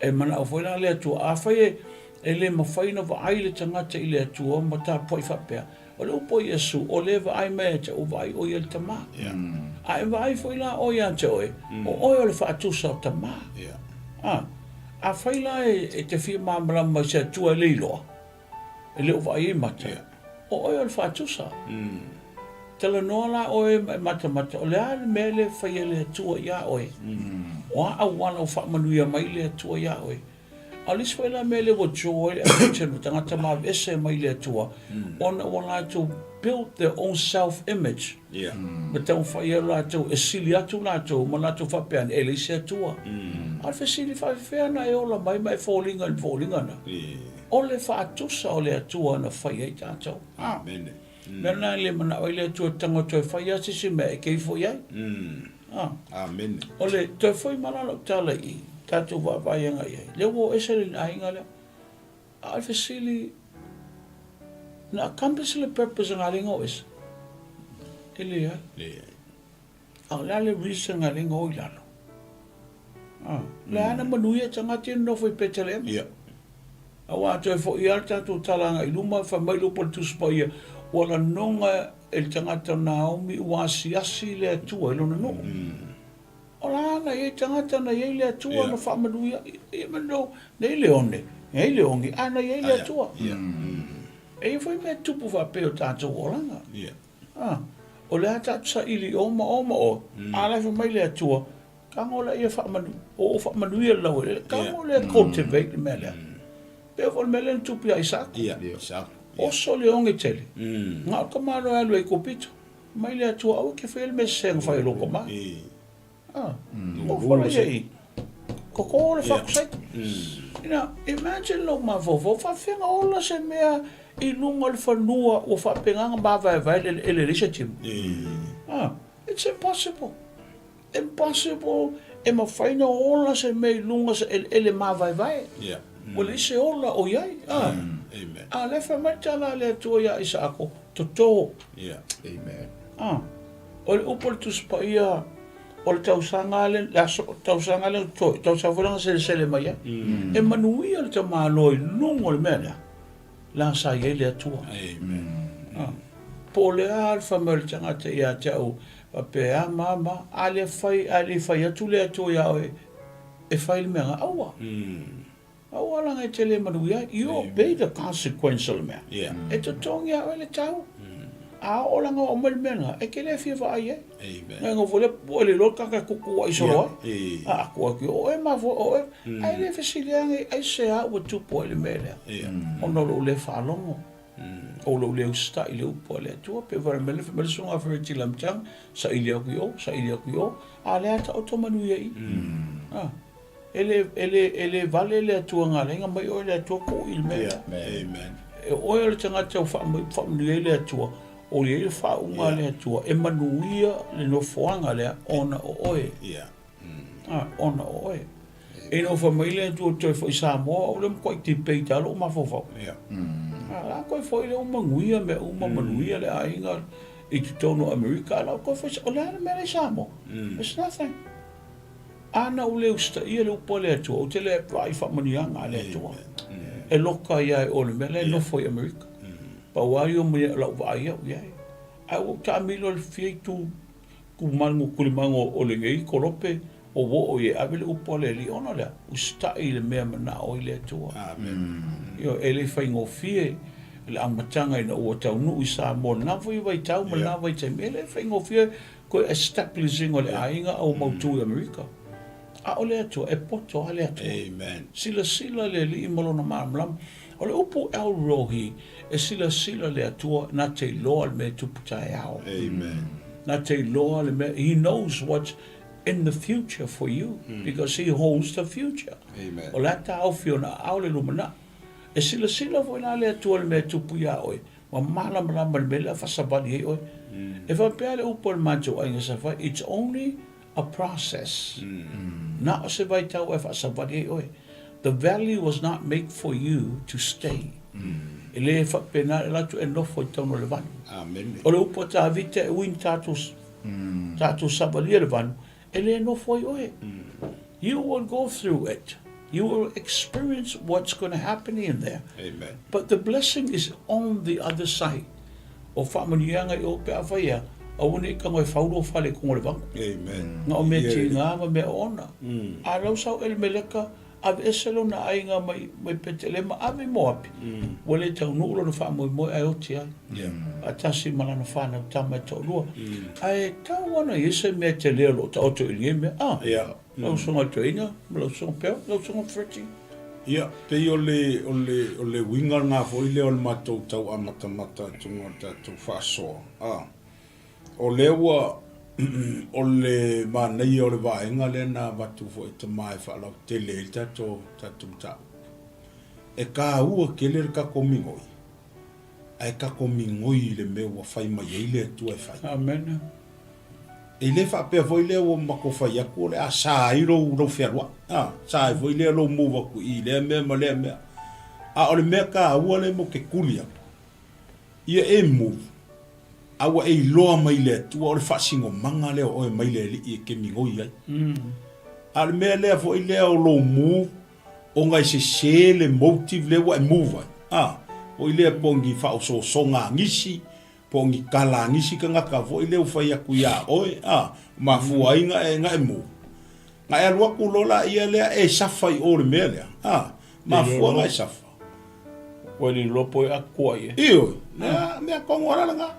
E manaʻo foi la le Atua, afai e, e le mafai ona vaai le tagata i le Atua ma tapuai faapea, o le upu a Iesu, o le vaai mai ia te oe, ua vaai ʻoe ia le Tamā. A e vaai foi la ʻoe ia te oe, o ʻoe o le faatusa o Tamā. A, afai la e, e te fia malamalama i se Atua e le iloa, E le o vaai ai mata. O oe o le faatusa. Talanoa la oe ma e matamata, o le a le mea lea e fai e le Atua iā oe? O a auala ua faamanuia mai le Atua iā oe? A o le isi foi la mea lea ua draw ai le attention o tagata maveese mai le Atua, ona ua latou build their own self image. Ma taumafai ai latou e sili atu latou ma latou faapea ane, e leai se Atua. A o le fesili faafefea ona e ola mai ma e foliga i le foliga na? O le faatusa o le Atua na fai ai tatou. Amene. Mea lena e le manao ai le Atua e tago toe fai lava se isi mea e kei foi ai. Amene. O le toe foi ma la lau tala i tatou vaavaai agai i ai, lea ua o ese le aiga lea. A o le fesili, na accomplish le purpose a ngā lenga o ese? E leai. Leai. A o le a le reason ngā lenga o i lalo? A, le ana manuia tagata ia nonofo i Petelehema. Ia. Aua a toe foi lava le tatou tala agai i luma, fai mai le upu a le Tusi Paia, ua lanoga e le tagata o Naomi ua asiasi le Atua i lona nuu. O la na i ai tagata na i ai le Atua na faamanuia, even though na i ai le one, na i ai le ogi, a na i ai le Atua. E i ai foi mea tupu faapea i o tatou olaga. A, o le a tatou saili i o ma o ma o, a la e fai mai le Atua, Tago lea ia faamanu, o ou faamanuia le laueleele, tago lea cultivate le mea lea. Pei foi o le mea lea na tupu ia Isako. Ia, Isako. Oso le oge tele. Na o le tamaloa e alu ai i Kupito. Mai le Atua, aua e te faia le mea sese na fai e lou tama. Ah, o fala ia i. Koko le fakusaita. You know, imagine lou mafaufau, faafefea na ola se mea i luga o le fanua ua faapena ona mavaevae le eleele e leai se timu. Ah, it's impossible. Impossible e mafai ona ola se mea i luga o se eleele mavaevae. Yeah. Ua leai se ola o i ai. Ah. Amen. A lea fai mai le tala a le Atua ia Isaako, toto. Yeah. Amen. Ah. O le upu a le Tusi Paia, o le tausaga lea, le aso, tausaga lea na totoe, tausaga foi lea na selesele mai ai. E manuia le tamaloa i luga o le mea lea. La sa i ai le Atua. Amen. Ah. Po o le a le fai mai o le tagata ia te au, faapea, a mama, a le fai, a le fai atu le Atua ia oe, e fai le mea na, aua. Aua laga e te le manuia ai. You obey the consequence o le mea. E totogi a oe le tau. A oo laga o aumai le mea lena, e te le fia vaai ai. Ngai foi lea ua le iloa le tagata e kukuai solo ai. A aku atu, o oe mafua, o oe. Ae le fesili ane, aisea ua tupu ai le mea lea? Ona o lou le faalogo. O lou le usitai i le upu a le Atua. Pei foi o le mea lea fai mai le Susuga Fereti i le amataga, saili atu i o, saili atu i o, a o lea lava e taoto manuia i i. E le, e le, e le vale le Atua na ala ai na mai oe le Atua tuu i le mea lea. Amen. E oe o le tagata ua faamanuia ai le Atua, o i ai le faauuga a le Atua e manuia le nofoaga lea ona o oe. Yeah. Ah, ona o oe. Ina ua fai mai le Atua toe foi i Samoa, o lea matuai debate lava lou mafaufau. Yeah. Ah, la toe foi lea ua manuia mea uma, manuia le aiga i totonu o Amerika, a la ua toe foi, o le a le mea la i Samoa? It's nothing. A na ou le usitaia le upu a le Atua, ou te le vaai i faamanuiaga a le Atua. E loka ai lava i o i le mea la e nofo i Amerika. Pau lava ia o lau vaai au i ai. Ae ua ou taamilo i le fia itu tulimago o lenei kolope o ua oo i ai e ave le upu a le Alii ona lea, usitai i le mea e manao ai le Atua. Ioe, e le faigofie le amataga ina ua taunuu i Samoa i lena foi vaitau ma lena vaitaimi, e le faigofie Toe establishing o le aiga a ua mautu i Amerika. A o le Atua, e poto lava le Atua. Amen. Silasila le Alii ma Lona malamalama. O le upu El Rohi, e silasila le Atua na te iloa le mea e tupu taeao. Amen. Na te iloa le mea, He knows what's in the future for you because He holds the future. Amen. O le a taofi ona aao le lumanai. E silasila foi la le Atua i le mea e tupu iā oe, Ua malamalama le mea lea faasavali ai oe. E faapea le upu a le matou aiga sa fai, it's only a process. Na o se vaitau e faasavali ai oe. The valley was not make for you to stay. E le faapena le alu atu e nofo i totonu o le vanu. O le upu a Tavita e ui ina tatou, tatou savalia le vanu, E le nofo ai oe. You will go through it. You will experience what's going to happen in there. Amen. But the blessing is on the other side. O faamanuiaga i o pe a fai ea, aua ne i tago e fau lou fale i koga o le vanu. Amen. Na o mea tiga ma mea oona. A lau sau Elimeleka, aveese lona aiga mai, mai Petelema, ave i Moapi, ua le taunuu lona faamoemoe ae oti ai. Faatasi ma lana fanau tama e toalua. Ae tau ana i ai se mea tele o lo o taoto i lenei mea. Ah, lau usoga toeaina, ma lau usoga Peo, lau usoga Freddie. Ia, pei o le, o le, o le uiga lena foi lea o le matou tau amatamata atuga o le tatou faasoa, ah, o lea ua, o le manaia o le vaega lea na avatu foi e Tama e faalautele ai le tatou, tatou mataupu. E taua tele le tatou migoi, ae tatou migoi i le mea ua fai mai ai le Atua e fai. Amene. E le faapea foi lea ua matou fai atu o le a sa ai lou, lou fealuai, a, sa ai foi lea lou move atu i lea mea ma lea mea. A o le mea taua lea matou te tuli atu, ia e move, a ua e iloa mai le Atua o le faasinomaga lea o oe mai le Alii e te migoi ai. A o le mea lea foi lea o lou move, Ona e sese le motive lea ua e move ai, a, foi lea po o ni faaosoosoga a nisi, po o ni tala a nisi tagata foi lea ua fai atu iā oe, a, mafua ai na e, na e move. Na e alu atu loa laia lea e safa i o le mea lea, a, mafua na e safa. Ua lilo po e atua i e. Ioe, mea, mea tonu lava lena.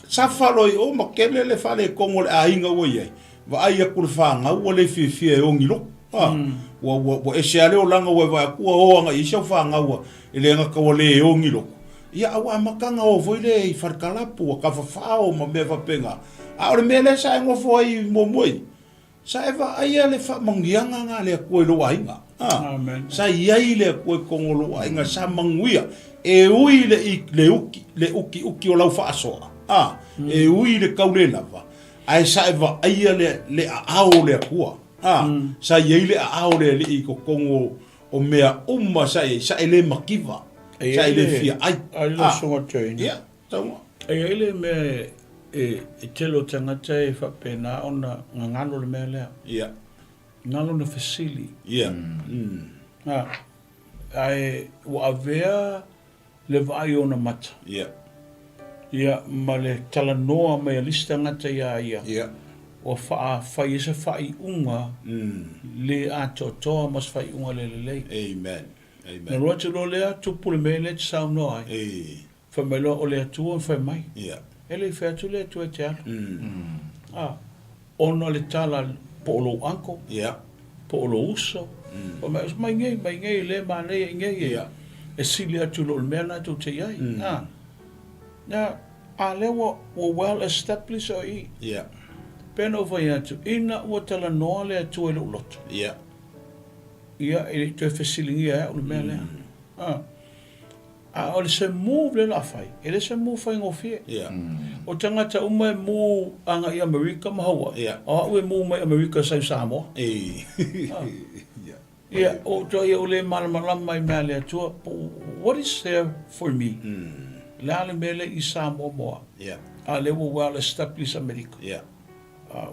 Safa loa i o ma tele le faaletonu o le aiga ua i ai, vaai atu le fanau ua le fiafia e ogi loku. A, ua, ua, ua ese lava le olaga ua e vaai atu ua o agai i ai si au fanau ua, e le gata ua le ogi loku, ia a ua amata ona o foi lea i falekalapu, ua tafafao ma mea faapena. A o le mea lea sa e nofo ai muamua i, Sa e vaaia le faamanuiaga na a le Atua i lou aiga. A, sa i ai le Atua i totonu o lou aiga, sa manuia, e ui le i, le uki, le ukiuki o lau faasoa, a, e ui le tau le lava, ae sa e vaaia le, le aao o le Atua. A, sa i ai le aao o le Alii i totonu o, o mea uma sa i ai, sa e le mativa, sa e le fia ai. A, ia. Taua. E i ai le mea e, e tele o tagata e faapena ona gagalo le mea lea. Ia. Galo na fesili. Ia. Mm. A, ae ua avea le vaai o ona mata. Ia. Ia, ma le talanoa mai a le isi tagata iā ia. Ia. Ua faafai ai se faaiuga mm. le atoatoa ma se faaiuga le lelei. Amen. Na alu atu loa lea tupu le mea lea e te saunoa ai. Fai mai loa o le Atua na fai mai. E le i fai atu le Atua e te alu. A, ona o le tala po o lou uncle, po o lou uso, fai mai, mai nei, mai nei, lea e manaia i nei, e sili atu i lo le mea lena tou te i ai. A, na, a lea ua, ua well established o i. Pei ona ou fai atu, ina ua talanoa le Atua i lou loto. Ia, e le i toe fesiligia e au le mea lea. A, a o le se move lea o le a fai, e le se move faigofie. O tagata uma e move agai i Amerika ma Hawaii, o au e move mai Amerika sau i Samoa. Ia, o outou ia ua le malamalama i mea a le Atua, what is there for me? O le a le mea lea i Samoa mo au? A lea ua well established Amerika.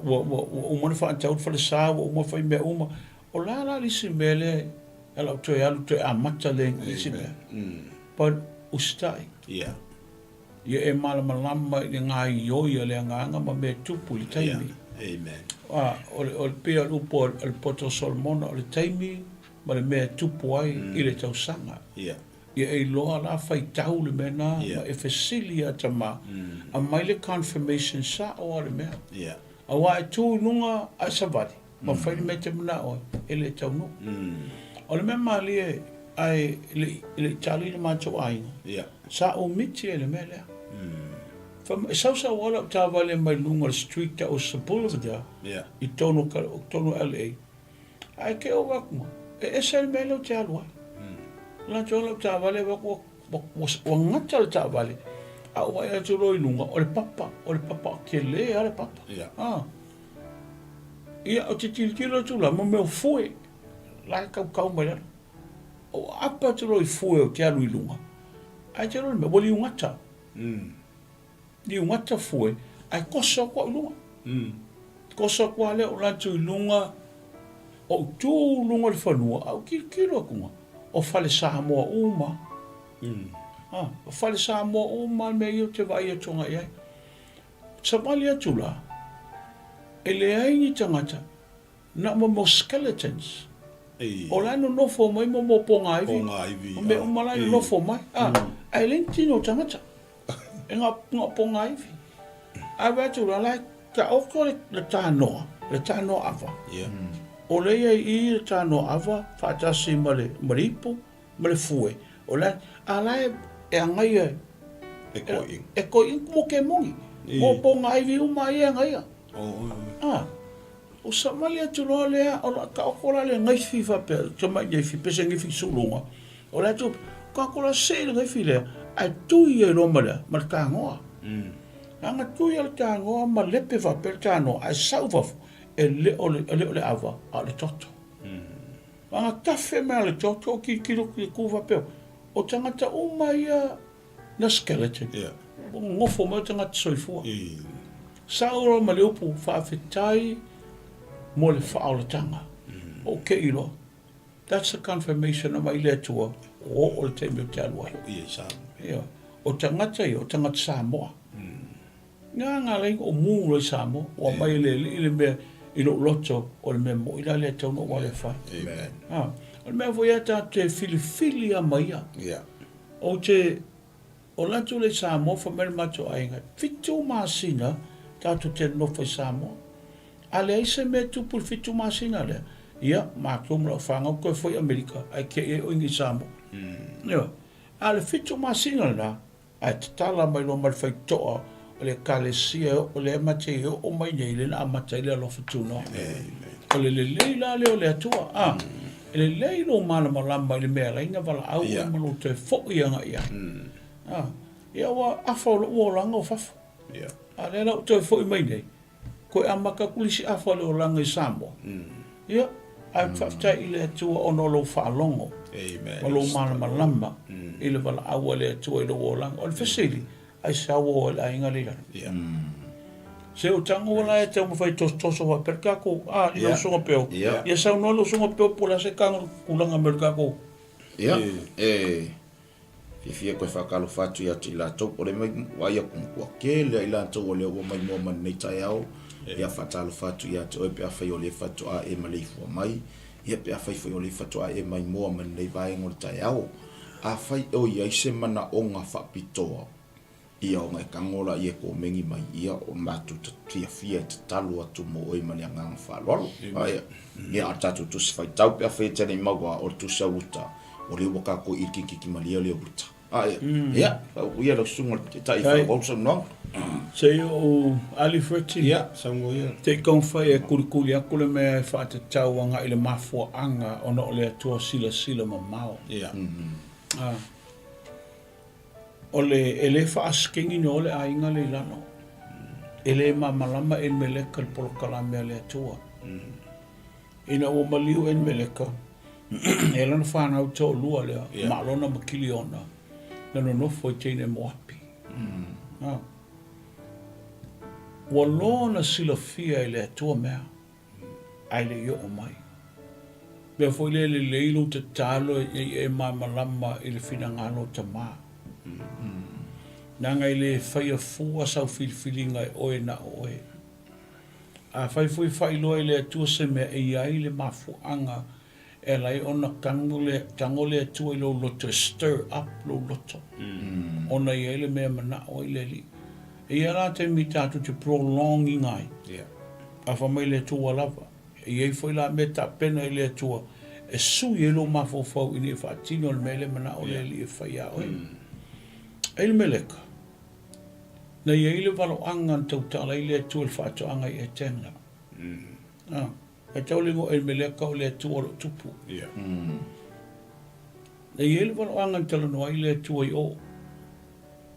Ua uma ona faatau le falesa, ua uma ona fai mea uma. O le a la le isi mea lea e lau toe alu toe amata lea i isi mea? But usitai. Ia e malamalama i le gaoioi a le Agaga ma mea e tupu i le taimi. A, o le, o le, pei o le upu a le poto Solomona, o le taimi ma le mea e tupu ai i le tausaga. Ia e iloa la faitau le mea na ma e fesili ia tama, aumai le confirmation sao a le mea. Aua e tu i luga ae savali. Ma fai le mea e te manao ai, e le taunuu. O le mea malie, ae le i tali le matou aiga, sa ou miti ai i le mea lea. Fai mai, e sausau lava lau taavale mai luga o le street tau o Sepulveda i totonu o LA, ae te ou atu, e ese le mea lea ou te alu ai. Latou lau taavale, ua gata le taavale, a ou vaai atu loa i luga, o le papa, o le papa tele lava le papa. Ia, ou te tilotilo atu la, mo mea o fue, la e kaukau mai lalo. Ou aapa atu loa i fue ou te alu i luga, ae te iloa le mea, ua liugata. Liugata fue, ae koso atu au i luga. Koso atu lava lea ou alu atu i luga, ou tu i luga o le fanua, ae ou tilotilo atu, o fale Samoa uma. O fale Samoa uma le mea ia ou te vaai atu agai i ai. Savali atu la, e leai ni tagata, na o mo skeletons. O la e nonofo mai mo mo pogaivi, o mea uma la e nonofo mai, a, ae leai ni tino o tagata, e na o pogaivi. Ae vaai atu la, la e taoto le tanoa, le tanoa ava. O lea i ai i i le tanoa ava faatasi ma le ipu, ma le fue, o la, a la e, e agaia e, E koiʻina. E koiʻina mo ke moni. Mo pogaivi uma ia e agaia. A, o savali atu loa lea, o la taoto la le gaifi faapea, tamai gaifi, pese gaifi suluga, o la tu, kako la sei le gaifi lea, ae tui ai loa ma lea, ma le tanoa. Leaga tui a le tanoa ma lepe faapea le tanoa, ae sau fafo, e le o le, e le o le ava, a o le toto. Ana tafe mai le toto o tilotilo ki le ku faapea, o tagata uma ia na skeleton. Yeah. Nofo mai o tagata soifua. Sao loa ma le upu faafetai mo le faaolataga. O kei loa. That's the confirmation a mai le Atua o oo le taimi o te alu ai. Ia i Samoa. Ia. O tagata ia, o tagata Samoa. Nga nga lai o mu loa i Samoa, ua aumai e le Alii le mea i lou loto o le mea moi la lea e tatau ona ou ale fai. Amen. A, o le mea foi ia tatou te filifili lava ma ia. Yeah. Ou te ola atu lea i Samoa fai mai le matou aiga, 7 masina tatou te nonofo i Samoa. A leai se mea e tupu i le 7 masina lea, ia, matou ma lau fanau toe foi i Amerika, ae te i ai oe i Samoa. Ioe. A o le 7 masina lena, Ae tatala mai loa ma le faitotoa o le Ekalesia e oo lea ma te oo mai nei lea na amata ai le alofa tunoa. O le lelei la lea o le Atua, a, e lelei lou malamalama i le mea e ala ai ona valaau oe ma lou toe foi agai i ai. A, ia ua afa o lou olaga o fafo. A lea la ua toe foi mai nei, Toe amata atu le isi afa o le olaga i Samoa. Ia, ae ou te faafetai i le Atua ona o lou faalogo ma lou malamalama i le valaau a le Atua i lou olaga. O le fesili, aisea ua o ai le aiga lea i lalo? Se o tago la e taumafai e tosotoso faapea le tatou, a, i lau usoga peo. Ia saunoa lou usoga peo po o le a se tulaga mai o le tatou. Ia, e Fiafia koe whakalofa atu ia te i latou, o le mai vaai aku ua tele a i latou o lea ua maimoa mai lenei taeao, ia whatalofa atu ia te oe pe afai o lea faatoa e maleifua mai. Ia pe afai foi o lea faatoa e maimoa mai lenei vaega o le taeao, afai o i ai se manaoga faapitoa, ia ona e tago laia e komeni mai, ia o le matou fiafia e tatalo atu mo oe ma le agaga faaaloalo. Ae, ia a o le tatou tusi faitau pe afai e te le i maua, o le tusi a Ruta, o lea ua tatou i le kirikiti malie o le Ruta. Ae, ia, faauu ia lau susuga i le Taitai e faaauau le saunoaga. Se i ou ali Freddy. Ia, saunoa ia. Se i taumafai e kulikuli atu le mea e faatatau agai i le mafuaaga ona o le Atua silasila mamao. Ia. A. O le, e le faasikeni no le aiga le i lalo. E le malamalama Elimeleka i le polokalame a le Atua. Ina ua maliu Elimeleka, e lana fanau toalua lea, yeah. Malona ma Kiliona, na nonofo i teine Moapi. Ah. Ua loa na silafia e le Atua mea, ae le i oo mai. Mea foi lea lelei lou tatalo ina ia e malamalama i le finagalo o Tamā. Leaga e le faia fua sau filifiliga e oe na o oe. Afai foi e faailoa e le Atua se mea e i ai le mafuaaga e ala ai ona tago le, tago le Atua i lou loto e stir up lou loto, ona e i ai le mea e manao ai le Alii. E i ai la taimi tatou te prolong ina ai, a fai mai le Atua ua lava. E i ai foi la mea tapena i le Atua e sui ai lou mafaufau ina ia faatino le mea lea e manao le Alii e fai ia oe. Elimeleka. Na i ai le valoaga na tautala ai le Atua i le faatoaga i Etena. Ah, e tau le igoa Elimeleka o le Atua o lo o tupu. Na i ai le valoaga na talanoa ai le Atua i o.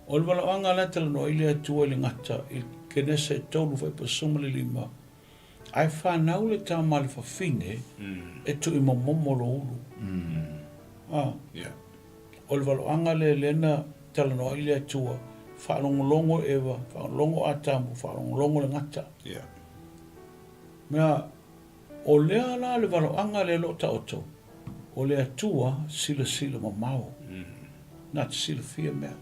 O le valoaga la e talanoa ai le Atua i le gata i Kenese e 3:15, ae fanau le tama a le fafine e tuuimomomo lou ulu. Ah. O le valoaga lea lea na talanoa ai le Atua, faalogologo Eva, faalogologo Atamu, faalogologo le gata. Yeah. Mea, o lea la le valoaga lea o lo o taoto, o le Atua silasila mamao. Na te silafia mea.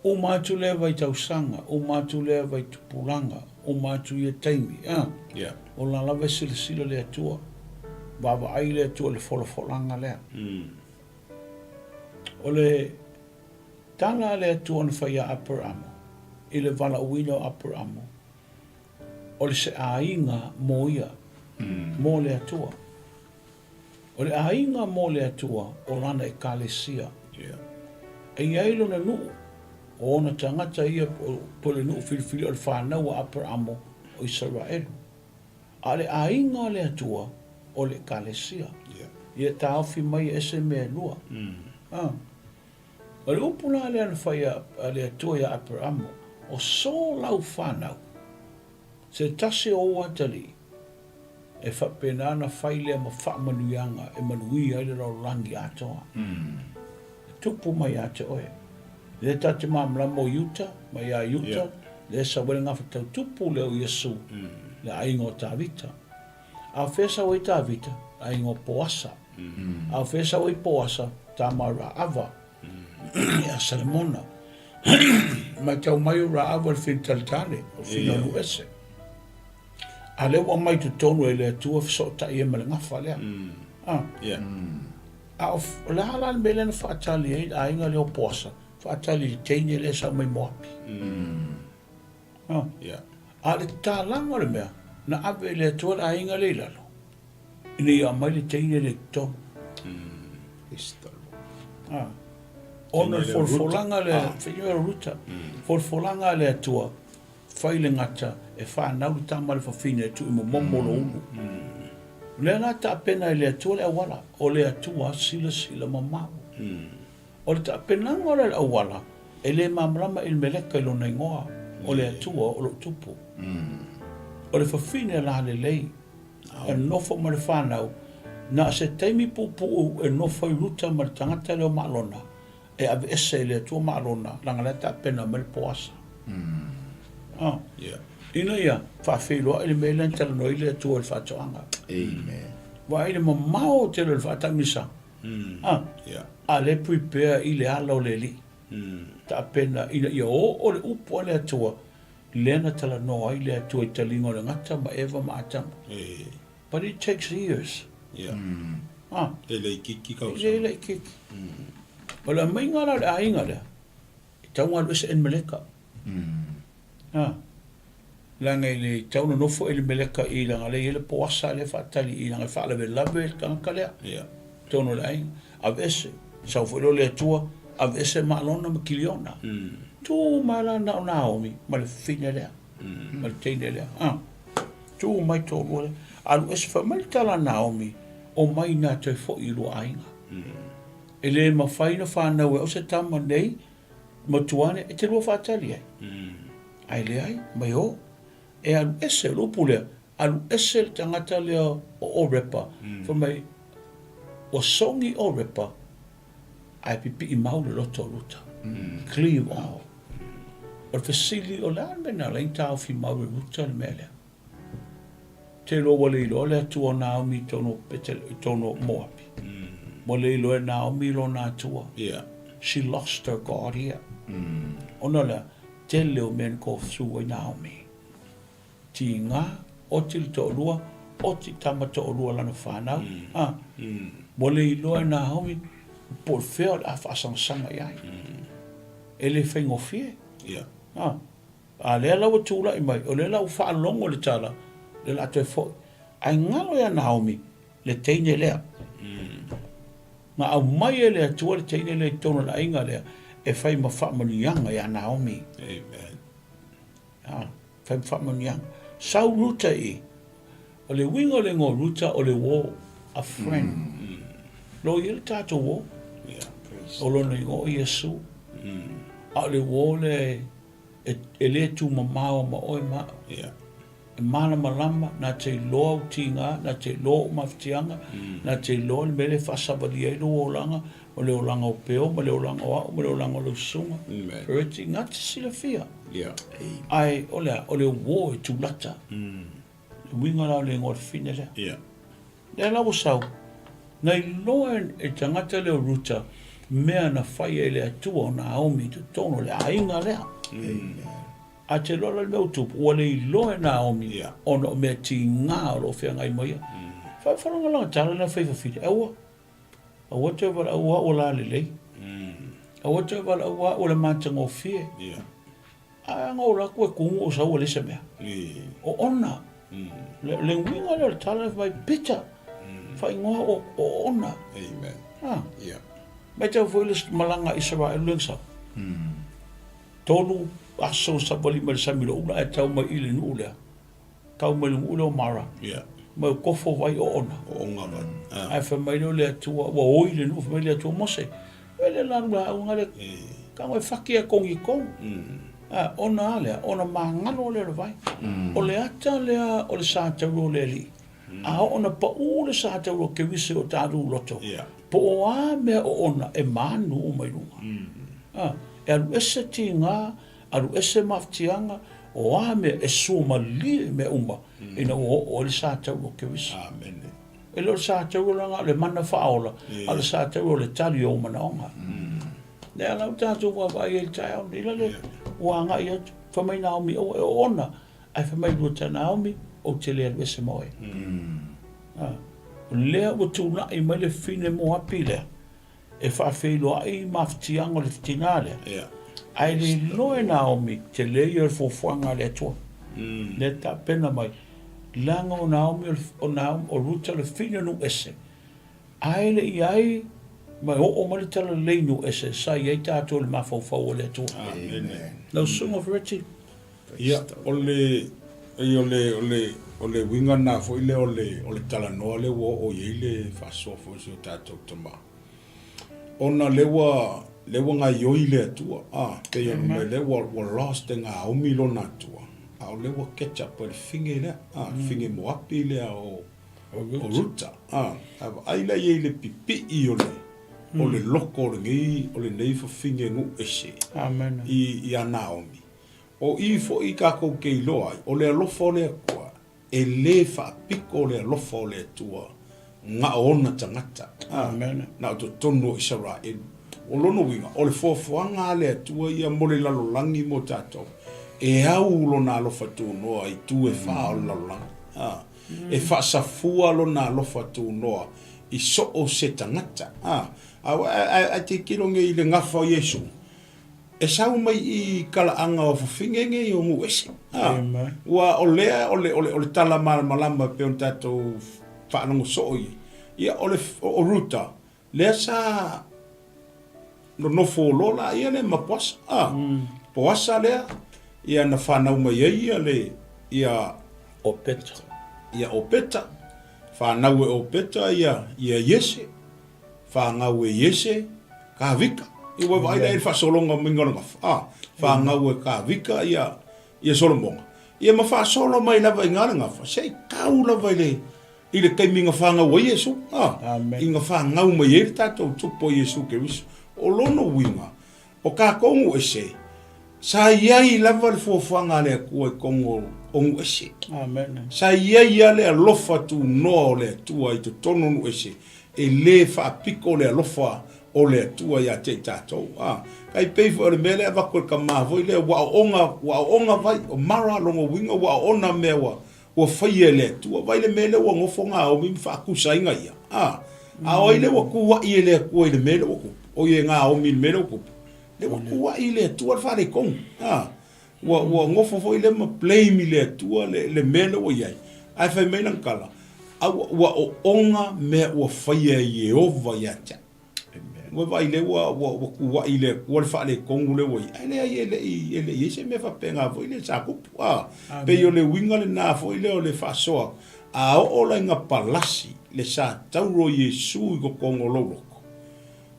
Uma atu lea vaitausaga, uma atu lea vaitupulaga, uma atu ia taimi, a. Yeah. O la lava e silasila le Atua, vaavaai le Atua i le folafolaga lea. O le tala a le Atua na fai ia Aperamo, i le valaauina o Aperamo, o le se aiga mo ia, mo le Atua. O le aiga mo le Atua o lana Ekalesia. E i ai lona nuu, o ona tagata ia po o le nuu filifili o le fanau a Aperamo o Isaraelu. A o le aiga o le Atua, o le Ekalesia. Ia taofi mai e ese mea e lua. O le upu la lea na fai a le Atua ia Aperamo, o so lau fanau, Se tasi o ou atalii, e faapena ona fai lea ma faamanuiaga e manuia ai le lalolagi atoa. E tupu mai ia te oe. Lea ta te malamalama o Iuta, mai ia Iuta, lea e sau ai le gafa tau tupu lea o Iesu, le aiga o Tavita. A o fea e sau ai Tavita? Le aiga o Poasa. A o fea e sau ai Poasa? Tama a Raava. Ia Salemona. Matau mai o Raava le whina taletale, o whina o ese. A lea ua aumai totonu e le Atua fesootai ai ma le gafa lea. Ah. Yeah. A o le a la le mea lea na faatali ai le aiga lea o Poasa, faatali i le teine lea e sau mai Moapi. Ah. Yeah. A o le tatalaga o le mea, na ave e le Atua le aiga lea i lalo, ina ia aumai le teine lea i totonu. Ah. Ona le folafolaga lea, ah. Ruta, folafolaga a le Atua, fai le gata e fanau le tama a le fafine e tuuimomomo lou ulu. O lea la tapena e le Atua le auala, o le Atua silasila mamao. O le tapenaga o le auala, e le malamalama Elimeleka i lona igoa, o le Atua o lo o tupu. O le fafine lalelei, e nofo ma le fanau, na o se taimi puupuu e nofo ai Ruta ma le tagata lea o Malona, e aveese e le Atua Malona, leaga la e tapena mai le Poasa. Ah. Ina ia faafeiloai le mea lea na talanoa ai le Atua i le faatoaga. Amen. Vaai le mamao tele o le faataamisaga. Ah. A lea e prepare i le ala o le Alii. Tapena ina ia oo le upu a le Atua, lea na talanoa ai le Atua i taliga o le gata ma Eva ma Atamu. But it takes years. Yeah. Ah. E le itiiti tausaga. E le itiiti. O le aumaiga la o le aiga lea, e tatau ona alu ese Elimeleka. Ah. Leaga e le tatau ona nofo Elimeleka i leaga lea e i ai le Poasa lea e faatali i leaga e faalavelave le tagata lea. Yeah. Totonu o le aiga. Aveese. Sau foi lea o le Atua, aveese Malona ma Kiliona. Tu mai la na o Naomi ma le fafine lea. Ma le teine lea. Ah. Tu mai toalua lea. Alu ese fai mai le tala a Naomi, omai ina toe foi i lua aiga. E le mafai ona fanau e au se tama nei ma tuane e te lua faatali ai. Ae leai, mai o. E alu ese, o le upu lea, alu ese le tagata lea o Orepa, fai mai, ua sogi Orepa, ae pipii mau le loto o Ruta. Cleave on. O le fesili, o le a le mea na ala ai ona taofi mau e Ruta le mea lea? Te iloa ua le iloa le Atua o Naomi i totonu o Petele, i totonu o Moapi. Ua le iloa e Naomi lona Atua. Yeah. She lost her God here. Ona o le a? Tele o mea na tofu ai Naomi. Tiga, oti le toalua, oti tama toalua lana fanau. A, ua le iloa e Naomi po o fea o le a faasangasaga i ai. E le faigofie. Yeah. A, a lea la ua tulai mai, o lea la ua faalogo le tala, lea la a toe foi. Ae galo ia Naomi le teine lea. Na aumai e le Atua le teine lea i totonu o le aiga lea e fai ma faamanuiaga ia Naomi. Amen. A, fai ma faamanuiaga. Sau Ruta i. O le uiga o le igoa o Ruta o le uo, a friend. Lo i ai le tatou uo. Yeah. O lona igoa o Iesu. A o le uo lea e, e le tumamao ma oe ma au. Yeah. E malamalama, na te iloa ou tiga, na te iloa ou mafatiaga, na te iloa le mea lea e faasavalia ai lou olaga, o le olaga o Peo ma le olaga o au ma le olaga o lau susuga. Verity, na te silafia. Ae o le a? O le uo e tulata. Le uiga la o le igoa o le fafine lea. Lea la ua sau, na iloa e le tagata lea o Ruta mea na fai ai le Atua o Naomi i totonu o le aiga lea. A te iloa la le mea ua tupu, ua le iloa e Naomi ona o mea tiga o lo o feagai ma ia. Faalogologo tala na fai fafine, aua, aua toe valaau au o la lelei. Aua toe valaau au o le matagofie. Ae ana ou alu atu e kumu o sau e leai se mea. O ona. Le, le uiga lea o le tala fai mai, Peter, faaigoa o, o ona. Amen. Ah. Yeah. Matau foi le malaga a Isaraelu lea na sau. Tolu aso savali mai le sami loula ae tau mai i le nuu lea. Tau mai le nuu lea o Mara. Yeah. Mai o kofo vai o ona. O ona vai. Ah. Ae fai mai lea o le Atua, ua oi le nuu, fai mai le Atua, Mose, oe le lalu la au ngale, ka ngoe faki e kongi kong. Ah, ona a lea, ona magalo lea o le vai. O le ata lea o le sa tauro o le Alii. A oo ona paʻū le sa tauro o Keriso o talu loto, po o a mea o ona e manu uma i luga. Ah, e alu ese tiga, alu ese mafatiaga, o a mea e sua malie i mea uma ina ua oo ai le sa tauro o Keriso. Amene. E le o le sa tauro la na o le mana faaola, a o le sa tauro o le tali o ou manaoga. Lea la ua tatou vaavaai ai i le taeao nei, la le ua agai atu, fai mai Naomi, aua e oona, Ae fai mai Ruta, Naomi, ou te le alu ese ma oe. O lea ua tulai mai le fine Moapi lea, e faafeiloai mafatiaga o le tina lea. Ae le iloa e Naomi, tele ia o le fuafuaga a le Atua. Lea e tapena mai, leaga o Naomi, o Naomi, o Ruta o le fine nuu ese. Ae le i ai ma e oo mai le talalelei nuu ese, sa i ai tatou i le mafaufau o le Atua. Lau Susuga Ferretti. Ia, o le, e, o le, o le, o le uiga lena foi lea o le, o le talanoa lea ua oo i ai le faasoa foi o si o tatou tama. Ona lea ua, lea ua gaioi le Atua, a, pei ona mea lea ua, ua lost e Naomi lona Atua, a o lea ua catch up e le fige lea, a, le fige Moapi lea o, o Ruta, a, a vaai la i ai i le pipii o le, o le loko o lenei, o lenei fafine nuu ese i, i a Naomi. O i foi takou te iloa ai, o le alofa o le Atua, e le faapito le alofa o le Atua na o ona tagata, a, na o totonu o Isaraelu. O lona uiga, o le foafoaga a le Atua ia mo le lalolagi mo tatou, e au lona alofa tunoa i itu e fa o le lalolagi. A, e faasafua Lona alofa tunoa i so o se tagata. A, ae tilotilo nei i le gafa o Iesu, e sau mai i kalaaga o fafine nei o nuu ese. A, ua o lea o le, o le, o le tala malamalama e pei ona tatou faalogo soo i ai. Ia, o le, o Ruta, Lea sa nonofo loa laia lea ma Poasa. Ah, Poasa lea, ia na fanau mai ai ia le, ia... Opeta. Ia Opeta. Fanau e Opeta ia, ia Iese. Fanau e Iese, Kavika. Ia ua vaai la i le faasologa maiga o le gafa. Ah, fanau e Kavika ia, ia Solomoga. Ia ma faasolo mai lava i ina le gafa, se i tau lava i le, I le taimi na fanau ai Iesu, a, i na fanau mai ai le tatou Tupu o Iesu Keriso. O lona uiga, o tatou nuu ese, sa i ai lava le fuafuaga a le Atua i totonu o nuu ese. Sa i ai lava le alofa tunoa o le Atua i totonu o nuu ese, e le faapito le alofa o le Atua ia te i tatou. A, tai pei foi o le mea lea e avatu e le tama foi lea, ua aooga, ua aooga vai, o Mara lona uiga ua aoona mea ua, Ua faia e le Atua. Vaai le mea lea ua nofo gaomi ma faatusaina ia. A, a o ai lea ua tuuai e le Atua i le mea lea ua tupu? O ia e gaomi i le mea lea ua tupu. Lea ua tuuai i le Atua le faaletonu. A, ua, ua nofo foi lea ma blame i le Atua le, le mea lea ua i ai. Ae fai mai lana tala, a ua, ua oona mea ua faia e Ieova ia te au. Ua vaai lea ua, ua, ua tuuai i le Atua le faaletonu lea ua i ai. Ae leai e le i, e le i i ai se mea faapena foi lea sa tupu. A, pei o le uiga lena foi lea o le faasoa, a oo la ina palasi le sa tauro o Iesu i totonu o lou loto,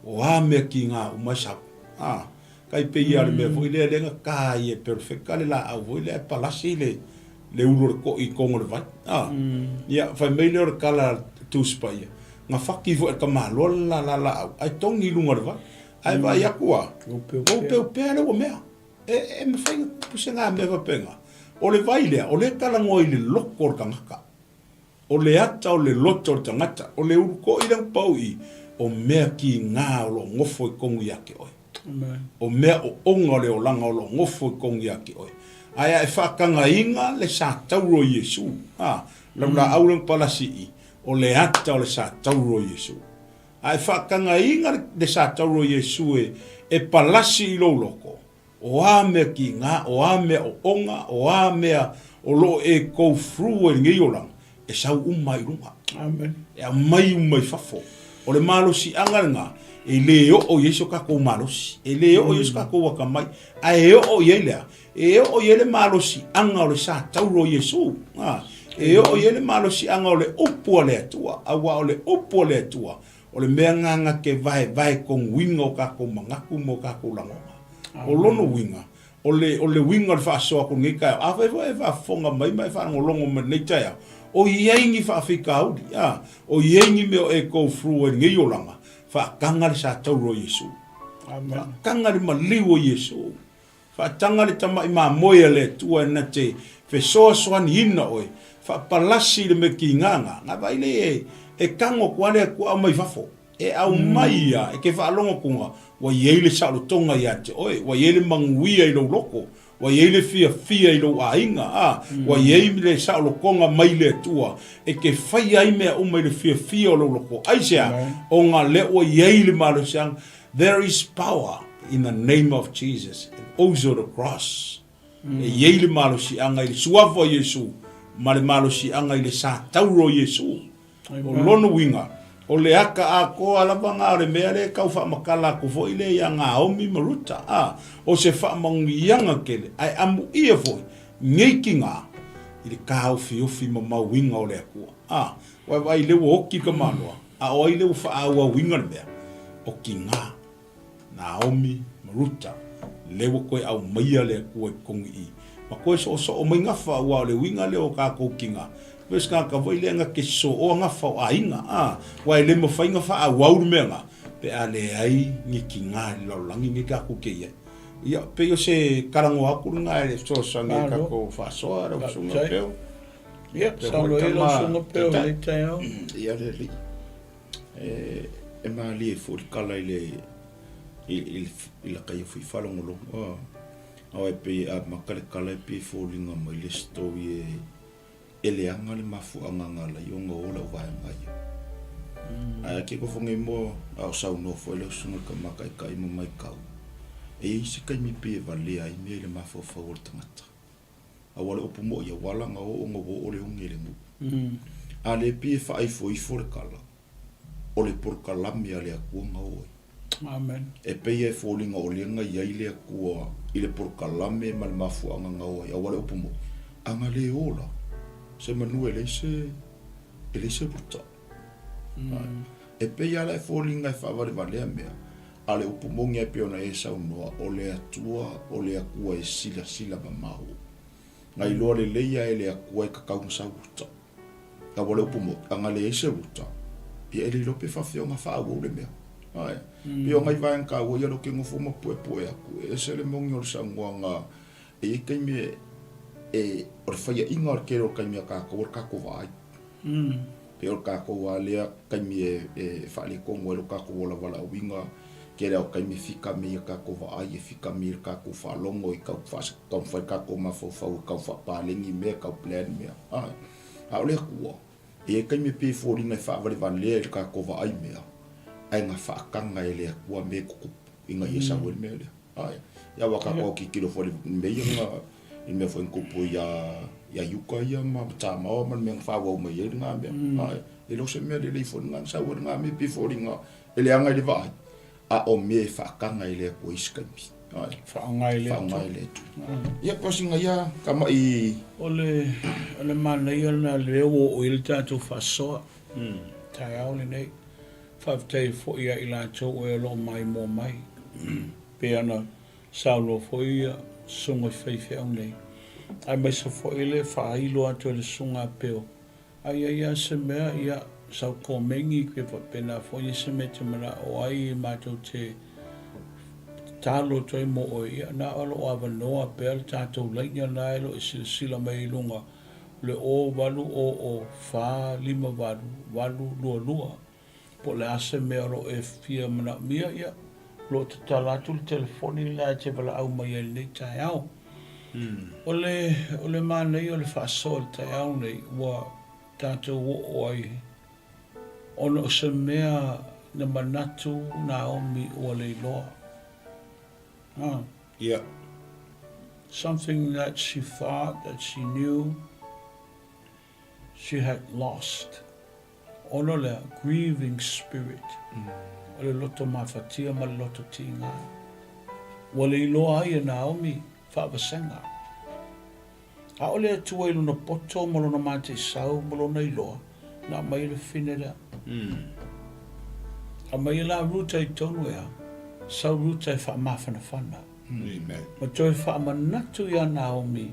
o a mea tiga uma e sau. A, tai pei lava o le mea foi lea, lea na ta ai e Perofeta le laau foi lea ae palasi le, le ulu o le toi i totonu o le vai. A, ia, fai mai lea o le tala a le Tusi Paia, Na faki foi e le tamaloa le lala laau ae togi i luga o le vai. Ae vaai atu a, ua upeupea lea ua mea. E, e mafai ona tupu se ga mea faapena. O le vai lea, o lea e talanoa i le loto o le tagata. O le ata o le loto o le tagata, o le ulu toi lea na pau i i, o mea kiga o lo o nofo i totonu ia te oe. O mea oona o le olaga o lo o nofo i totonu ia te oe. Ae a e faatagaina le sa tauro o Iesu, a, lau laau lea na palasi i i, O le ata o le sa tauro o Iesu. A e faatagaina le sa tauro o Iesu e, e palasi i lou loko, o a mea kiga, o a mea oona, o a mea o lo o e go through ai i lenei olaga, e sau uma ai i luga. Amen. E aumai uma i fafo. O le malosiaga lena, e le oo i ai so tatou malosi, e le oo i ai so tatou atamai, ae e oo i ai le a? E oo i ai le malosiaga o le sa tauro o Iesu. E oo i ai le malosiaga o le upu a le Atua, aua o le upu a le Atua, o le mea lena na te vaevae tonuina o tatou manatu ma o tatou lagona. O lona uiga, o le, o le uiga o le faasoa atu i lenei taeao, afai foi e faafofoga mai ma e faalogologo mai i lenei taeao, o i ai ni faafitauli, a, o i ai ni mea o e go through ai i lenei olaga, faataga le sa tauro o Iesu. Faataga le maliu o Iesu. Faataga le tamai mamoe a le Atua e na te fesoasoaniina oe, faapalasi le mea kigaga, na vaai le e tago atu a le Atua aumai fafo, e aumai ia e te faalogo atuga ua iai le saolotoga ia te oe, ua iai le manuia i lou loko, ua iai le fiafia i lou aiga, a, ua iai le saolotoga mai le Atua e te faia ai mea uma i le fiafia o lou loko. Aisea? Ona lea ua iai le malosiaga. There is power in the name of Jesus and also the cross. E i ai le malosiaga i le suafa o Iesu ma le malosiaga i le sa tauro o Iesu. O lona uiga, o le aka atoa lava na o le mea lea e tau faamatala atu foi lea ia Naomi ma Ruta, a, o se faamanuiaga tele, ae amuia foi nei tiga i le taofiofi ma mauiga o le Atua. A, ua vaai lea ua oti le tamaloa. A o ai lea ua faaauauina le mea? O Tigā, Naomi ma Ruta, lea ua toe aumaia le Atua i totonu i i. Ma toe soosoo mai gafa, aua o le uiga lea o tatou tigā, pei o se tagata foi lea na te sosooa gafa o aiga, a, aua e le mafai ona faaauau le mea lena pe a leai ni tigā i le lalolagi lenei tatou te i ai. Ia, pei o se talanoa atu lena e fesoasoani ai i tatou faasoa lau Susuga Peo. Ia, saunoa ia lau Susuga Peo i lenei taeao. Ia le alii, e malie foi le tala i le i i laka ia foi faalogologo a aua e pei e amata le tala e pei e foliga mai le story e E leaga le mafuaaga na ala ai ona o lau vaega ia. Ae ake nofo nei moa a o saunoa foi lau susuga i le Tama Taitai ma matau, e i ai se taimi pei e valea ai mea i le mafaufau o le tagata. Aua o le upu moi ia, ua ala ona o ona ua oo le oge i le nuu. A lea pei e faaifoifo le tala, o le polokalame a le Atua na oo ai. Amen. E pei e foliga o lea na i ai le Atua i le polokalame ma le mafuaaga na o ai, aua le upu moni, a na le o la, se manu e leai se, e leai se uta. E pei lava la e foliga e faavalevalea mea, a o le upu moni lava e pei ona e saunoa, o le Atua, o le Atua e silasila mamao. Na iloa lelei lava e le Atua e tatau ona sau uta. Aua le upu moni, a na leai se uta, ia e le iloa pe faafefea ona faaauau le mea. Ae, pei o nai vaega taua ia lea ou te nofo ma puepue atu, e ese le moni o le saunoaga, e i ai taimi e, e, o le faiaʻiga o le tele o le taimi a tatou o le tatou vaai. Pei o le tatou lava lea taimi e, e faaletonu ai lo tatou ola valaauina, tele lava o taimi e fika mai i a tatou vaai, e fika mai i le tatou faalogo i tau taumafai le tatou mafaufau e tau faapaleni mea, tau plan mea. Ae, a o le Atua, e i ai taimi e pei e foliga e faavalevalea i le tatou vaai mea, ae na faataga e le Atua mea e tutupu ina ia sau ai le mea lea. Ae, ia aua tatou autitilo foi i le mea ia na, i le mea foi na tupu ia, ia Iuta ia ma Samoa ma le mea na faaauau mai ai lena mea. Ae, e le o se mea lelei foi lena na sau ai lena mea, e pei e foliga e leaga i le vaai, a o mea e faataga e le Atua i isi taimi. Ae, Faaaoga e le Atua. Faaaoga e le Atua. Ia, pei o sina ia tama'i. O le, o le manaia lena lea ua oo i ai le tatou faasoa, taeao lenei. Faafetai foi ia i latou o e o lo o maimoa mai. Pei ona saunoa foi ia susuga i faifeau nei, aemaise foi le faailo atu e le susuga a Peo, a i ai lava se mea, ia, sau komeni pe faapena foi se mea e te manao ai matou te tatalo atu ai mo oe, ia, na o lo o avanoa pea le tatou laina lena e lo o e silasila mai i luga, o le 0 8 0 0 4 5 8 8 2 2. Po o le a se mea o lo o e fia manaomia, ia, o lo o tatala atu le telefoni lena e te valaau mai ai i lenei taeao. O le, o le manaia o le faasoa i le taeao lenei, ua tatou oo ai ona o se mea na manatu Naomi ua le iloa. Huh. Ia. Something that she thought that she knew she had lost. Ona o lea, grieving spirit, o le loto mafatia ma le loto tīgā. Ua le iloa ai e Naomi faavasega. ʻAʻole e Atua i lona poto ma lona mataisau ma lona iloa, na aumai le fine lea. Aumai e la Ruta i tonu ea, sau Ruta e faamafanafana. Amen. Ma toe faamanatu iā Naomi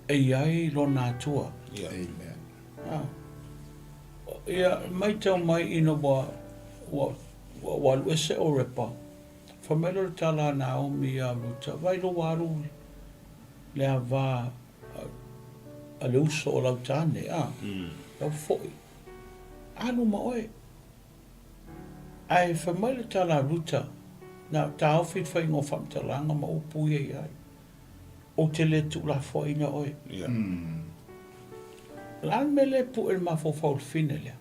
e i ai lona Atua. Yeah. Amen. Ah. Ia, maitau mai ina ua, ua, ua, ua alu ese ʻo Repa, fai mai lea o le tala a Naomi iā Ruta, Vai lou alu le ava a le uso o lau tāne, a, lau foi, alu ma oe. Ae fai mai le tala a Ruta, na taofi le faiga o faamatalaga ma upu ia i ai, Ou te le tuulafoaiina oe. O le a le mea lea e pue i le mafaufau o le fine lea?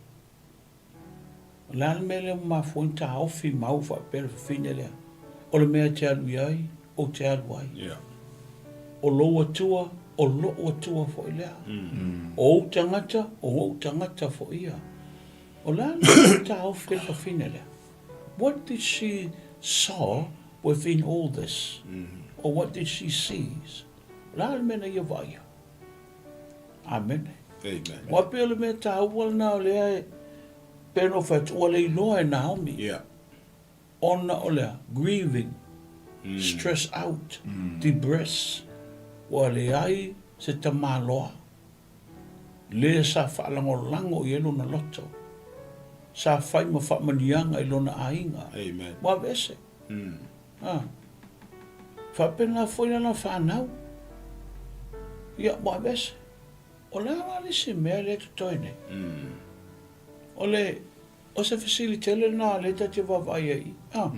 O le a le mea lea ua mafua ai ona taofi mau faapea le fafine lea? O le mea e te alu i ai, ou te alu ai. Yeah. O lou Atua, o loʻu Atua foi lea. O ou tagata, o ou tagata foi ia. O le a le mea ua taofi ai le fafine lea? What did she saw within all this? Or what did she sees? O le a le mea na ia vaaia? Amene. Amen. Ua pei o le mea taua lena o lea e pei ona ou fai atu, ua le iloa e Naomi. Yeah. Ona o lea, grieving, stress out, depress, ua leai se tamaloa le sa faalagolago i ai lona loto, sa fai ma faamanuiaga i lona aiga. Amen. Ua aveese. Ah. Faapena foi lana fanau. Ia, ua aveese. O le a la le isi mea lea e totoe nei? O le, o se fesili tele lena lea ta te vaavaai ai i. Ah.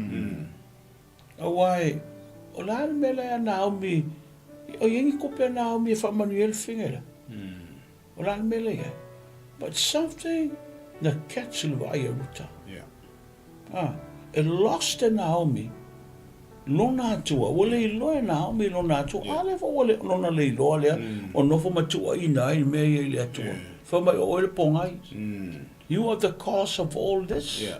Aua e, o le a le mea lea a Naomi, o i ai ni kope a Naomi e faamanuia ai le fafine lea? O le a le mea lea i ai? But something na catch le vaai a Ruta. Yeah. Ah, e lost e Naomi lona atua, ua le iloa e Naomi lona atua, yeah. a lea foi ua le, lona le iloa lea, o nofo ma tuuaina ai mea ia i le Atua. Yeah. Fai mai o oe le pogai. You are the cause of all this. Yeah.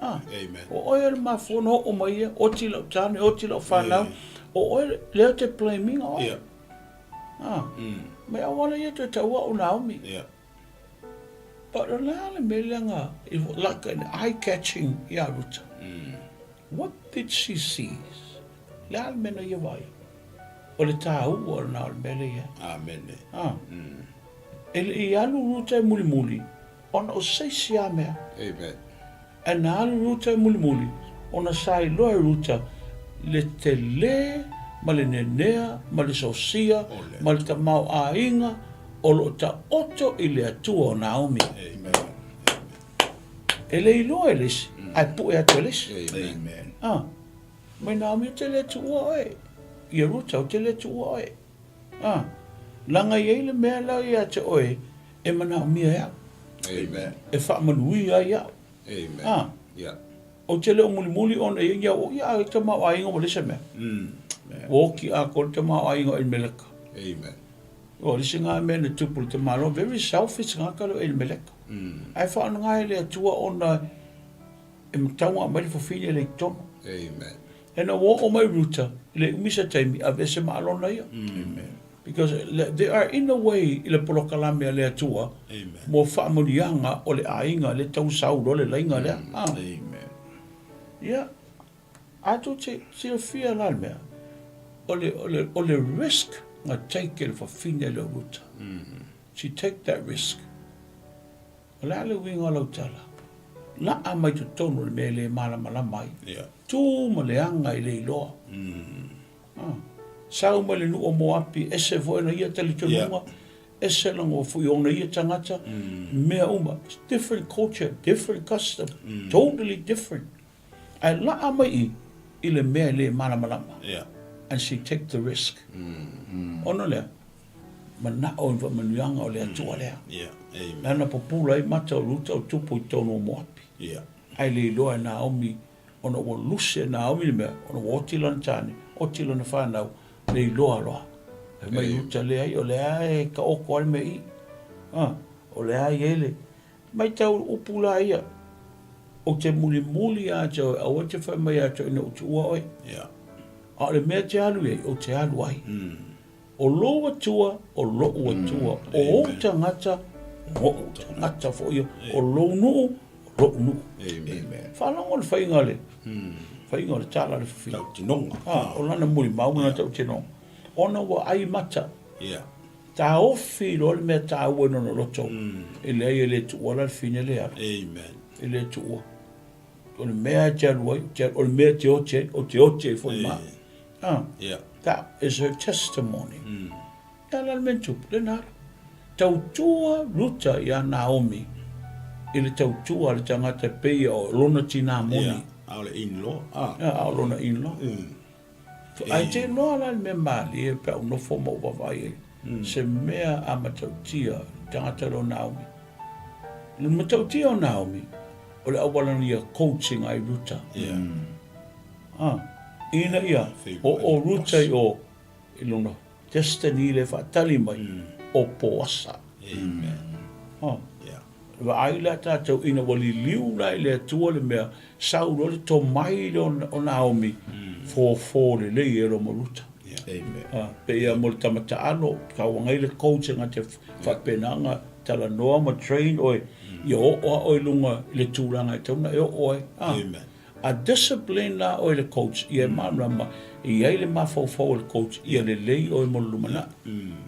Ah, Amen. O oe le mafua na oo mai ia, oti lau tane, oti lau whanau, yeah. o oe lea te blaminga oe. Yeah. Ah, mai auala ia toe taua o Naomi. Yeah. But o le a le mea lea nga, like an eye-catching ia Ruta. What did she see? Le a le mea na ia vai? O le tāua na o le mea lea ia. Amen. Ah. E le i alu Ruta e mulimuli, ona o seisi a mea. Amen. Ae na alu Ruta e mulimuli, ona sa iloa e Ruta le tele ma le nenea ma le sosia ma le tamaoaiga o lo o taoto i le Atua o Naomi. Amen. E le iloa e le isi, ae pue atu e le isi. Amen. Ah, mai Naomi ou te le tuua oe. Ia Ruta ou te le tuua oe. Ah, leaga e i ai le mea la ia te oe e manaomia e au. Amen. E faamanuia ai au. Amen. Ah. Yeah. Ou te le o mulimuli ona e ia o ia ai tamaoaiga ua leai se mea. Ua oki atoa le tamaoaiga o Elimeleka. Amen. O le isi lena mea na tupu i le tamaloa, very selfish tagata lea o Elimeleka. Ae faaaoga e le Atua ona e matau mai le fafine lea i totonu. Amen. Ina ua oo mai Ruta, e le umi se taimi, aveese ma Alona ia. Amen. Because they are in a way i le polokalame a le Atua mo faamanuiaga o le aiga le tau sau loa le laiga lea. Ah. Amen. Ia, a tou te silafia la le mea, o le, o le, o le risk na take e le fafine lea o Ruta. She take that risk. O le a le uiga o lau tala? Laa mai totonu o le mea e le malamalama ai. Yeah. Tu ma le aga i le iloa. Ah. Sau mai le nuu o Moapi, ese foi ona ia talitonuga, Yeah. ese lona foi ona ia tagata, mea uma. It's different culture, different custom, totally different. Ae laa mai i i le mea e le malamalama. Yeah. And she take the risk. Ona lea, manao i faamanuiaga o le Atua lea. Yeah. Amen. Lana pupula ai mata o Ruta o tupu i totonu o Moapi. Yeah. Ae le iloa e Naomi, ona ua lusi e Naomi le mea, ona ua oti lana tane, oti lana whanau, le iloa loa. Fai mai Ruta, leai, o lea e taoto ai le mea i i. Ah, o lea e i ai le, Matau upu la ia, Ou te mulimuli ia te oe, aua e te whai mai ia te oe ina ou tuua oe. Yeah. A o le mea e te alu i ai, ou te alu ai. O lou Atua, o lo'u Atua, o ou tagata, o o'u tagata foi ia, o lou nuu, o lo'u nuu. Amen. Faalogo le faiga o le, faiga o le tala a le fafine. Tautinoga. Ah, o lana mulimau ma lana tautinoga. Ona ua ai mata. Yeah. Taofi loa le mea taua i lona loto, e leai e le tuua la le fine le alu. Amen. E le tuua. O le mea e te alu ai, te alu, o le mea e te oti ai, o te oti ai foi ma. Ah, Yeah. That is her testimony. Ia la le mea tupu, le na alu. Tautua Ruta iā Naomi i le tautua a le tagata e pei o lona tinā moni. Yeah. A o le in-law. Ah. A o lona in-law. Ae te iloa la le mea mālie pe a ou nofo ma ou vaavaai ai, se mea a matautia le tagata lea o Naomi. Le matautia o Naomi, o le auala na ia coaching ai Ruta. Yeah. Ah, ina ia oo Ruta i o i lona destiny le faatali mai o Poasa. Amen. Ah. Yeah. Vaai la tatou ina ua liliu la i le Atua le mea, sau loa le tomai lea o Naomi, fofo lelei e loa ma Ruta. Amen. A, pei lava mo le tama taalo, tauagai le coach e gata faapena ona talanoa ma train oe, ia oo lava oe i luga i le tulaga e tatau ona e oo ai. A, Amen. A discipline la oe le coach ia e malamalama e i ai le mafaufau o le coach ia lelei oe mo le lumanai.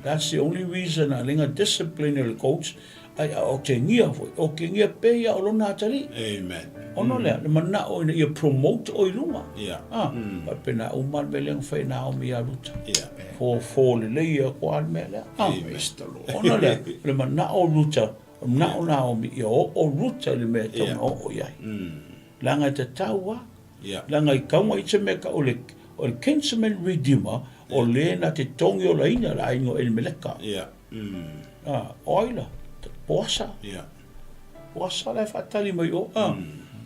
That's the only reason a lenga discipline e le coach ai a otegia foi, otegia pea ia o lona atalii. Amen. Ona lea, le manao ina ia promote oe i luga. Yeah. A, faapena uma le mea lea na fai e Naomi ia Ruta. Yeah. Fofo lelei atu lava le mea lea. A, Praise the Lord. ona lea, o le manao o Ruta, o le manao o Naomi ia oo Ruta i le mea e tatau ona oo i ai. Leaga e tatau lava. Yeah. Leaga i kauga i se mea ka o le, o le kinsman redeemer, o le na te togi olaina le aiga o Elimeleka. Yeah. O ai la? Poasa. Poasa la e faatali mai o, a.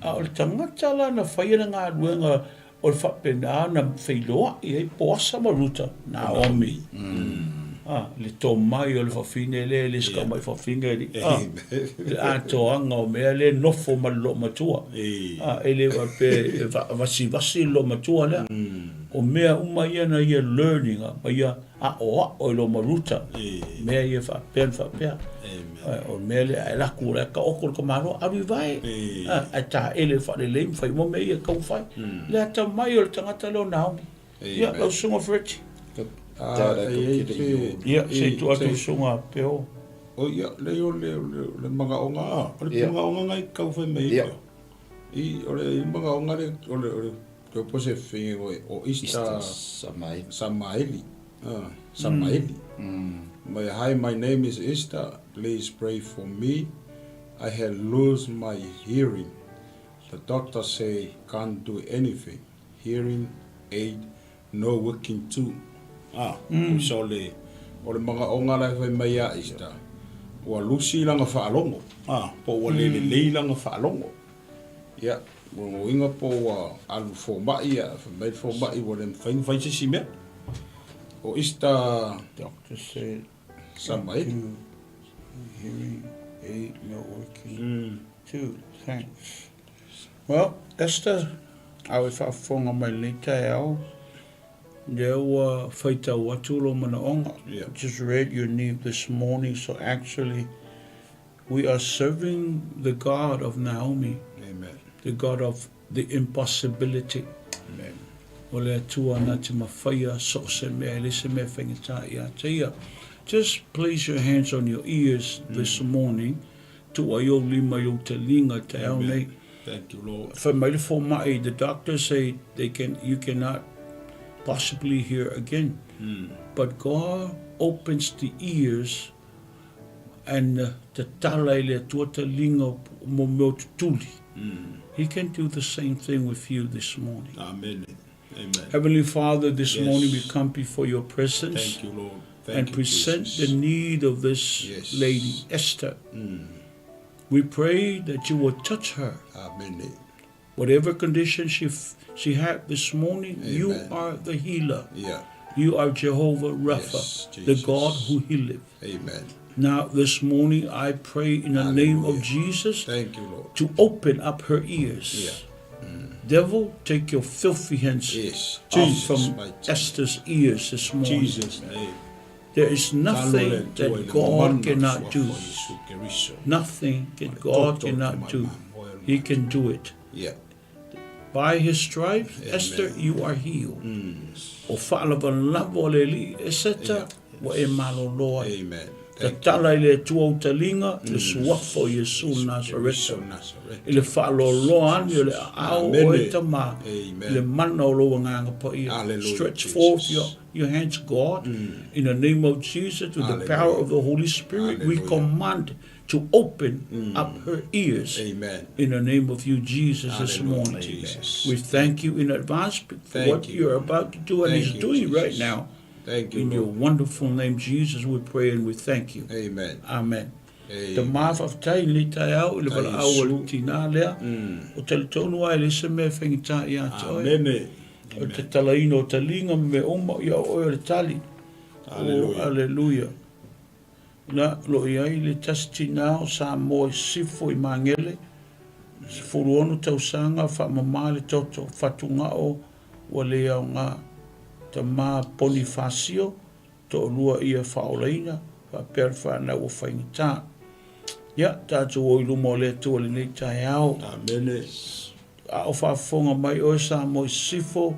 A o le tagata la na faia le galuega o le faapena ona feiloai ai Poasa ma Ruta, Naomi. A, le tomai o le fafine lea e le se tamai fafine alii, a, le atoaga o mea lea e nofo ma le loomatua. A, e le faapea e vasivasi le loomatua lea. O mea uma ia na ia learning ma ia aoao i loma Ruta, mea ia faapea ma faapea. O le mea lea, a e alu atu o la e taoto le tamaloa, alu i vae, ae taele faalelei ma fai uma mea ia e tatau ona fai. Le atamai o le tagata lea o Naomi. Ia, lau Susuga Fred. Ia, se i tuu atu i le Susuga Peo. O ia, leai o le, o le manaoga, o le manaoga na i tau fai mai ai. I, o le manaoga le, o le, o le, o le o Easter Samaeli. Samaeli. My, hi, my name is Esther. Please pray for me. I have lose my hearing. The doctor say can't do anything. Hearing aid no working too. Ah, mm. So le, o le manaoga la e fai mai ia Esther, ua lusi lana faalogo. Ah, po ua le lelei lana faalogo. Ia, lona uiga po ua alu fomai, ia, fai mai le fomai ua le mafai ona fai se isi mea. O Easter Doctor said Samaeli. Two, hearing aid no working. Two, thanks. Well, Esther, a o e faafofoga mai lenei taeao, lea ua faitau atu lou manaoga. Yeah. Just read your need this morning, so actually We are serving the God of Naomi. Amen. The God of the impossibility. Amen. O le Atua na te mawhaia so o se mea, e le se mea whaingatā i a te ia. Just place your hands on your ears this morning. Tua i ou lima i ou taliga te ao nei. Thank you, Lord. Whai mai le fomai, the doctors say they can, you cannot possibly hear again. But God opens the ears And tatala i le Atua taliga mo mea o tutuli. He can do the same thing with you this morning. Amen. Amen. Heavenly Father, this yes. morning we come before your presence. Thank you, Lord. Thank and you, present Jesus. the need of this yes. lady, Esther. We pray that you will touch her. Amen. Whatever condition she, she had this morning, Amen. you are the healer. Yeah. You are Jehovah Rapha, Yes, the God Jesus. who healeth. Amen. Now, this morning, I pray in the name of Hallelujah. Jesus Thank you, Lord. to open up her ears. Yeah. Devil, take your filthy hands Yes. off Jesus, from mighty. Esther's ears this morning. Jesus' name. There is nothing that God cannot do. Nothing that God cannot do. He can do it. Yeah. By his stripes, Amen. Esther, you are healed. O faalavalava o le Alii, Eseta, ua e malolo ai. Amen. Thank you. Tatala i le Atua ou taliga, le suafa o Iesu Nasareta. I le faaloaloa ane o le aao o oe tama, Amen. le mana o lou Agaga Paia. Hallelujah, Stretch Jesus. forth your, your hands, God, in the name of Jesus, to the power of the Holy Spirit, we Hallelujah. command to open up her ears. Amen. In the name of you, Jesus, this Hallelujah, morning. Jesus. We thank you in advance for Thank what you. you're about to do and Thank is you, doing right Jesus. now. Thank you, In your Lord. wonderful name, Jesus, we pray and we thank you. Amen. Amen. Amen. Te mafaafetai i lenei taeao i le Tai valaau a le Iesu. tinā lea. O talitonu lava e leai se mea e faigata ia te oe. Amene. O le tatalaina o taliga ma mea uma, ia o oe o le tali. Aleluia. O, aleluia. Na, o lo o i ai le tasi tinā o Samoa i sisifo i Magele, 16 tausaga faamama le toto, fatugao ua le aoga, tama Ponifasio, toalua ia faaolaina, faapea le fanau ua faigata. Ia, tatou o i luma o le Atua i lenei taeao. Amene. A o faafofoga mai oe Samoa i Sisifo,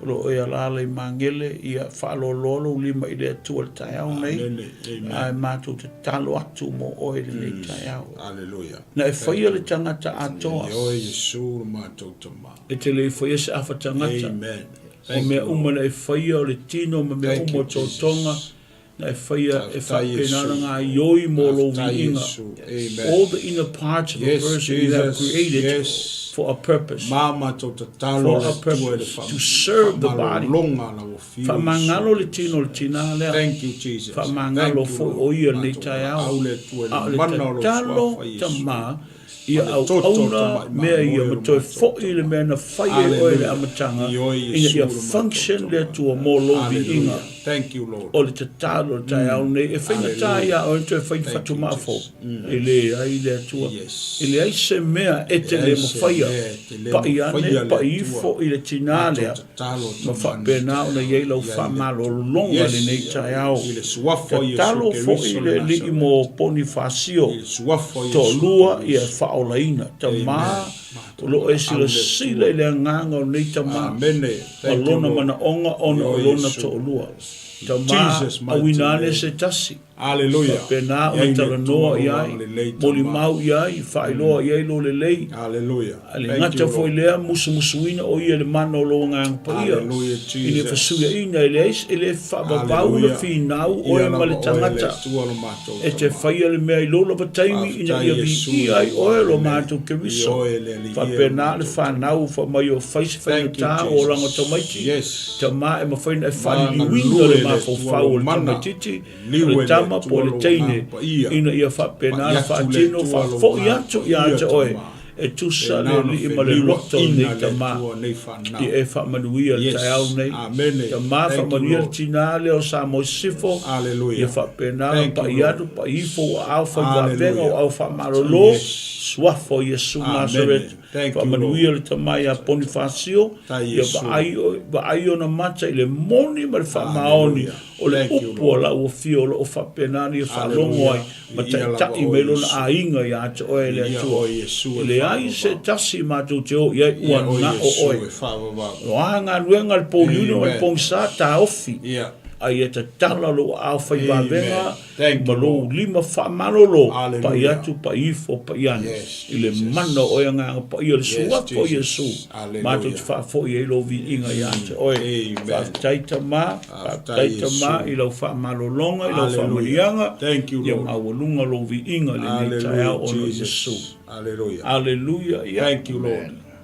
o lo o e alaala i Magele, ia faaloaloa lou lima i le Atua i le taeao nei, ae matou tatalo atu mo oe i lenei taeao. Aleluia. Na e faia le tagata atoa. Ioe Iesu lo matou Tama. E te le i faia se afa tagata. Amen. O mea uma na e faia o le tino ma mea uma o totoga. Na e faia e faapena ona gaioi mo lou viiga. All the inner parts of a person you have created for a purpose. For a purpose. To serve the body. Faamagalo le tino o le tina lea. Faamagalo foi o ia lenei taeao. A o le tatalo tama ia auauna mea ia ma toe foi le mea na fai ai oe i le amataga, ina ia function le Atua mo lou viiga. O le tatalo i le taeao lenei, e faigata ia oe ona toe fai ni fatumaa fou. E leai le Atua. E leai se mea e te le mafaia. Pai ane, pai ifo i le tina lea, ma faapena ona i ai lau faamalologa i lenei taeao. Tatalo foi le Alii mo Ponifasio, toalua ia e faaolaina. Tama, o lo o e silasila i le agaga o lenei tama ma lona manaoga ona o lona toalua. Tama, auina ane se tasi. Faapena ona talanoa i ai, molimau i ai, faailoa i ai lou lelei. A le gata foi lea, musumusuina o ia i le mana o lou Agaga Paia, ina ia fesuiaina, e leai, e le faavavau le finau oe ma le tagata. E te faia le mea i lou lava taimi ina ia viia ai oe lo matou Keriso. Faapena le fanau fai mai o fai se faigata o olaga tamaiti. Tama e mafai ona e faaliliuina le mafaufau o le tamaitiiti, o le tama po o le teine, ina ia faapena ona faatino, faafoi atu ia te oe e tusa le alii ma le loto o lenei tama. Ia e faamanuia le taeao lenei. Tama, faamanuia le tina lea o Samoa i Sisifo, ia faapena ona pai atu, pai ifo ua aao fai vavega, ua aao faamalolo, Suafa o Iesu Nasareti. Faamanuia le tama ia Ponifasio, ia vaai, vaai ona mata i le moni ma le faamaoni o le upu a lau afio o lo o faapena ona ia faalogo ai ma taitai mai lona aiga ia te oe e le Atua. E leai se tasi matou te o i ai ua na o oe. O a galuega a le pouliuli ma le pogisa, taofi, a ia tatala lou aao fai vavega ma lou lima faamalolo, pai atu, pai ifo, pai ane, i le mana o oe Agaga Paia, le Suafa o Iesu, matou te faafoi ai lou viiga ia te oe. Faafetai Tama, faafetai Tama i lau faamalologa, i lau faamanuiaga, ia maualuga lou viiga i lenei taeao ona o Iesu. Aleluia. Ia,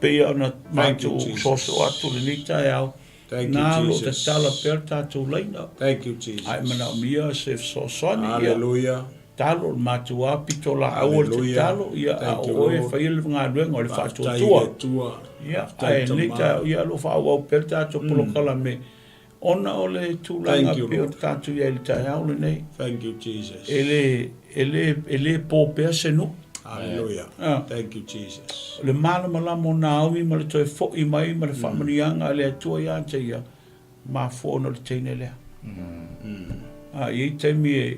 pei ona matou soso atu i lenei taeao, Na o lo o tatala pea le tatou laina. A e manaomia se fesoasoani, ia, talo le matou lava pitolaau o le tatalo, ia, a o oe e faia le galuega o le faatuatua. Ia, ae lenei taeao, ia, o lo o faaauau pea le tatou polokalame ona o le tulaga pei ona tatou i ai i le taeao lenei. E le, e le, e le po pea se nuu. Hallelujah. Thank you, Jesus. O le malamalama o Naomi ma le toe foi mai ma le faamanuiaga a le Atua ia te ia, mafua ona o le teine lea. A i ai taimi e,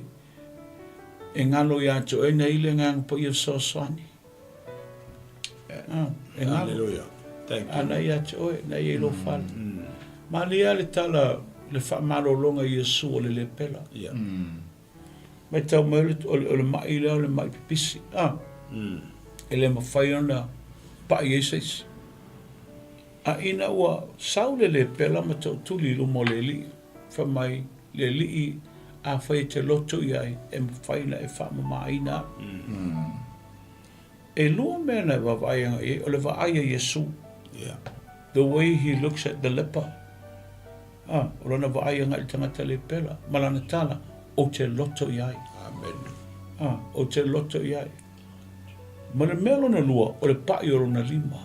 e galo ia te oe na i le Agaga Paia fesoasoani. Ah, e galo. Hallelujah. Thank you. A na ia te oe, na ia i lou fale. Malie le tala, le faamalologa i Iesu o le lepela. Yeah. Matau mai o le maʻi lea o le maʻi pipisi, a, e le mafai ona paʻi ai se isi. A ina ua sau le lepela ma tootuli i luma o le alii, fai mai le alii, Afai e te loto i ai, e mafai ona e faamamaina au. E lua mea na e vaavaai agai i ai, o le vaai a Iesu. The way he looks at the leper. A, o lana vaai agai i le tagata lepela, ma lana tala, Ou te loto i ai. Amen. A, ou te loto i ai. Ma le mea lona lua, o le paʻi o lona lima.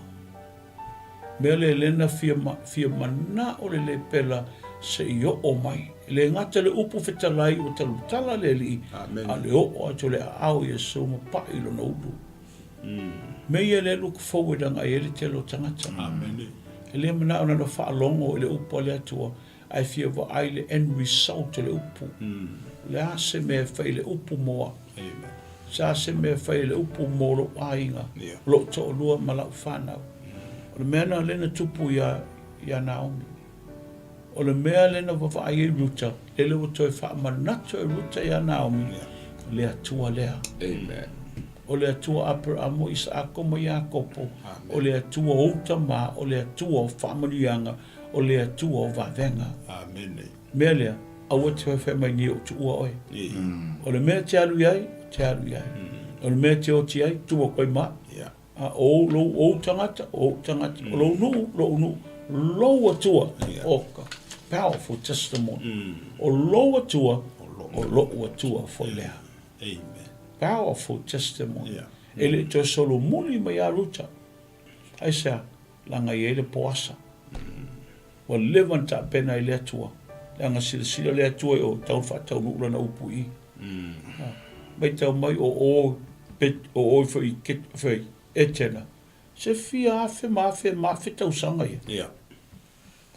Mea lea lea na fia, fia manao le lepela se i oo mai. E le gata le upu fetalai ua talutala le alii, a le oo atu o le aao o Iesu ma paʻi lona ulu. Mea ia lea look forward agai ai le tele o tagata. Amen. E le manao na ona faalogo i le upu a le Atua, ae fia vaai le end result o le upu. O le a se mea e fai i le upu mo au? Amen. Se a se mea e fai i le upu mo lou aiga, yeah. lou toalua ma lau fanau. O le mea na lea na tupu ia, ia Naomi. O le mea lea na vavaai ai Ruta, lele ua toe faamanatu e Ruta ia Naomi, yeah. le Atua lea. Amen. O le Atua Aperaamo, Isaako ma Iakopo, o le Atua o ou tama, o le Atua o faamanuiaga, o le Atua o vavega. Amene. Mea lea, Aua e te faifai mai nei ou tuua oe. O le mea e te alu i ai, ou te alu i ai. O le mea e te oti ai, tu atu ai ma au. A o ou, lou, ou tagata, o ou tagata. O lou nuu, lou nuu. Lou Atua, oka, powerful testimony. O lou Atua, o lou Atua foi lea. Amen. Powerful testimony. E le i toe solomuli mai a Ruta. Aisea? Leaga e i ai le Poasa. Ua leva ona tapena i le Atua, leaga silasila le Atua i o, tau faataunuu lana upu i i. Matau mai o o, o o foi i Ket, foi Etena, se fia afe ma afe ma afe tausaga ia. Yeah.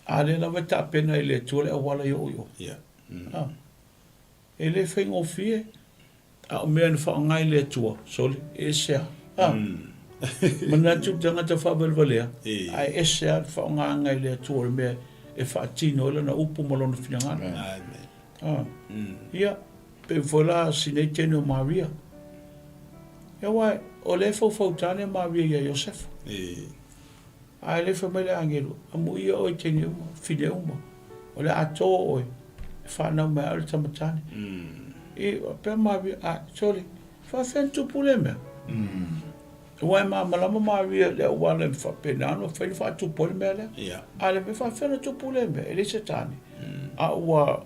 A lea lava e tapena i le Atua le auala i o i o. Yeah. E le faigofie. A o mea na faaaoga e le Atua, sole, e ese lava. A, manatu le tagata faavalevalea, ae ese lava le faaaogaina e le Atua o le mea e faatino ai lana upu ma lona finagalo. A, ia, pei foi la si nei teine o Maria. Ia aua o lea e faufauta ane Maria ia Iosefa. Ae le fai mai le agelu, Amuia oe teine uma, fine uma, o le a tō oe, e whanau mai au le tama tāne. I, pea Maria, a, sole, whaafea na tupu lea mea. Aua e māmalama Maria le auala e whapena ano, whai na whaatupu ai le mea lea. A le mea whaafea na tupu lea mea, e leai se tāne. A ua,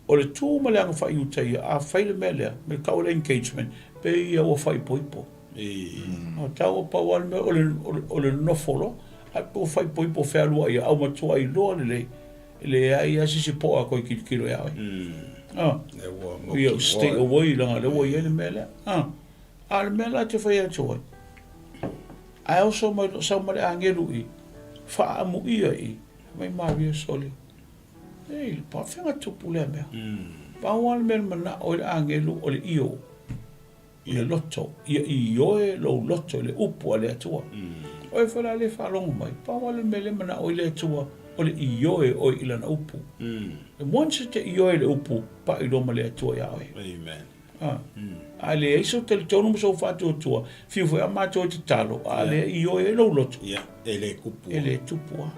o le tū ma le aga whaiuta ia, a whai le mea lea, me kau le engagement, pe ia ua whaipoipo. O tau o pau lava le mea o le, o le, o le nofo loa, ae pe ua faaipoipo fealuai ia, aumatuai iloa lelei, e leai lava se isi poa e koe tilotilo ia oe. Ah, ia stay away leaga o lea ua i ai le mea lea. Ah, a o le mea la e te fai atu ai, ae oso mai loa, sau ma le agelu i, faaamuia i, fai mai Maria, sole, ei, faafefea ona tupu lea mea? Pau lava le mea na manao ai le agelu o le io. I le loto, ia ioe lou loto i le upu a le Atua. Oe foi la le faalogo mai, pau lava le mea lea manao ai le Atua, o le ioe oe i lana upu. And once e te ioe i le upu, pai loa ma le Atua iā oe. Amen. A, a leai sou talitonu ma sou faatuatua, fiu foi a matou e tatalo, a lea ioe ai lou loto. Ia, e le tupu. E le tupu lava.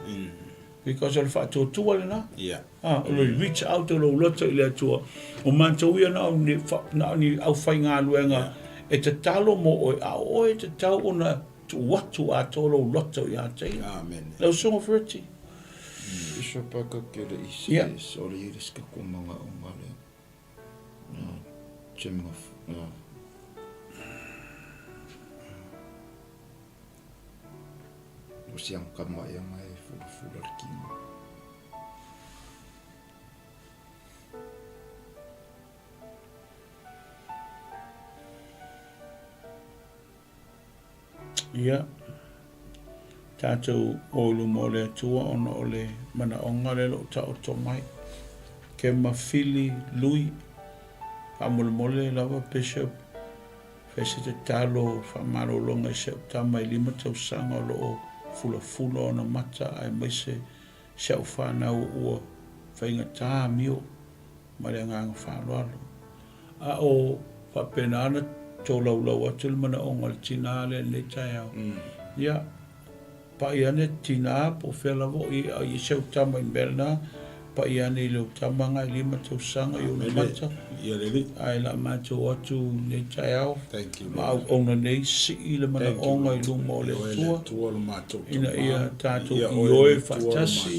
Because o le faatuatua lena. Ia. A, o le reach out o lou loto i le Atua. O matou ia na o ni, na o ni aufaigaluega e tatalo mo oe, a o oe e tatau ona tuu atu atoa lou loto ia te Ia. Amene. Lau Susuga Freddy. Bishop aka ke le i se Ia. o le i se ko manga o ngale. Na cheminga na O siang ka mai anga e fulafula le kino. Ia, tatou o i luma o le Atua ona o le manaoga lea o lo o taoto mai. Kema Fili Lui, faamolemole lava Bishop, Fai se tatalo faamalologa i si au tama e lima tausaga o lo o fulafula ona mata aemaise si au fanau ua faigata amio ma le agaga faaaloalo. A o faapena ona tolaulau atu le manaoga o le tina lea i lenei taeao. Ia, Paʻi ane tina po o fea lava o i ai, a i ai si au tama i le mea lena, paʻi ane i lou tama agai lima tausaga i ona mata, ae la matou atu i lenei taeao ma auauna nei sii le manaoga i luma o le Atua ina ia tatou ioe faatasi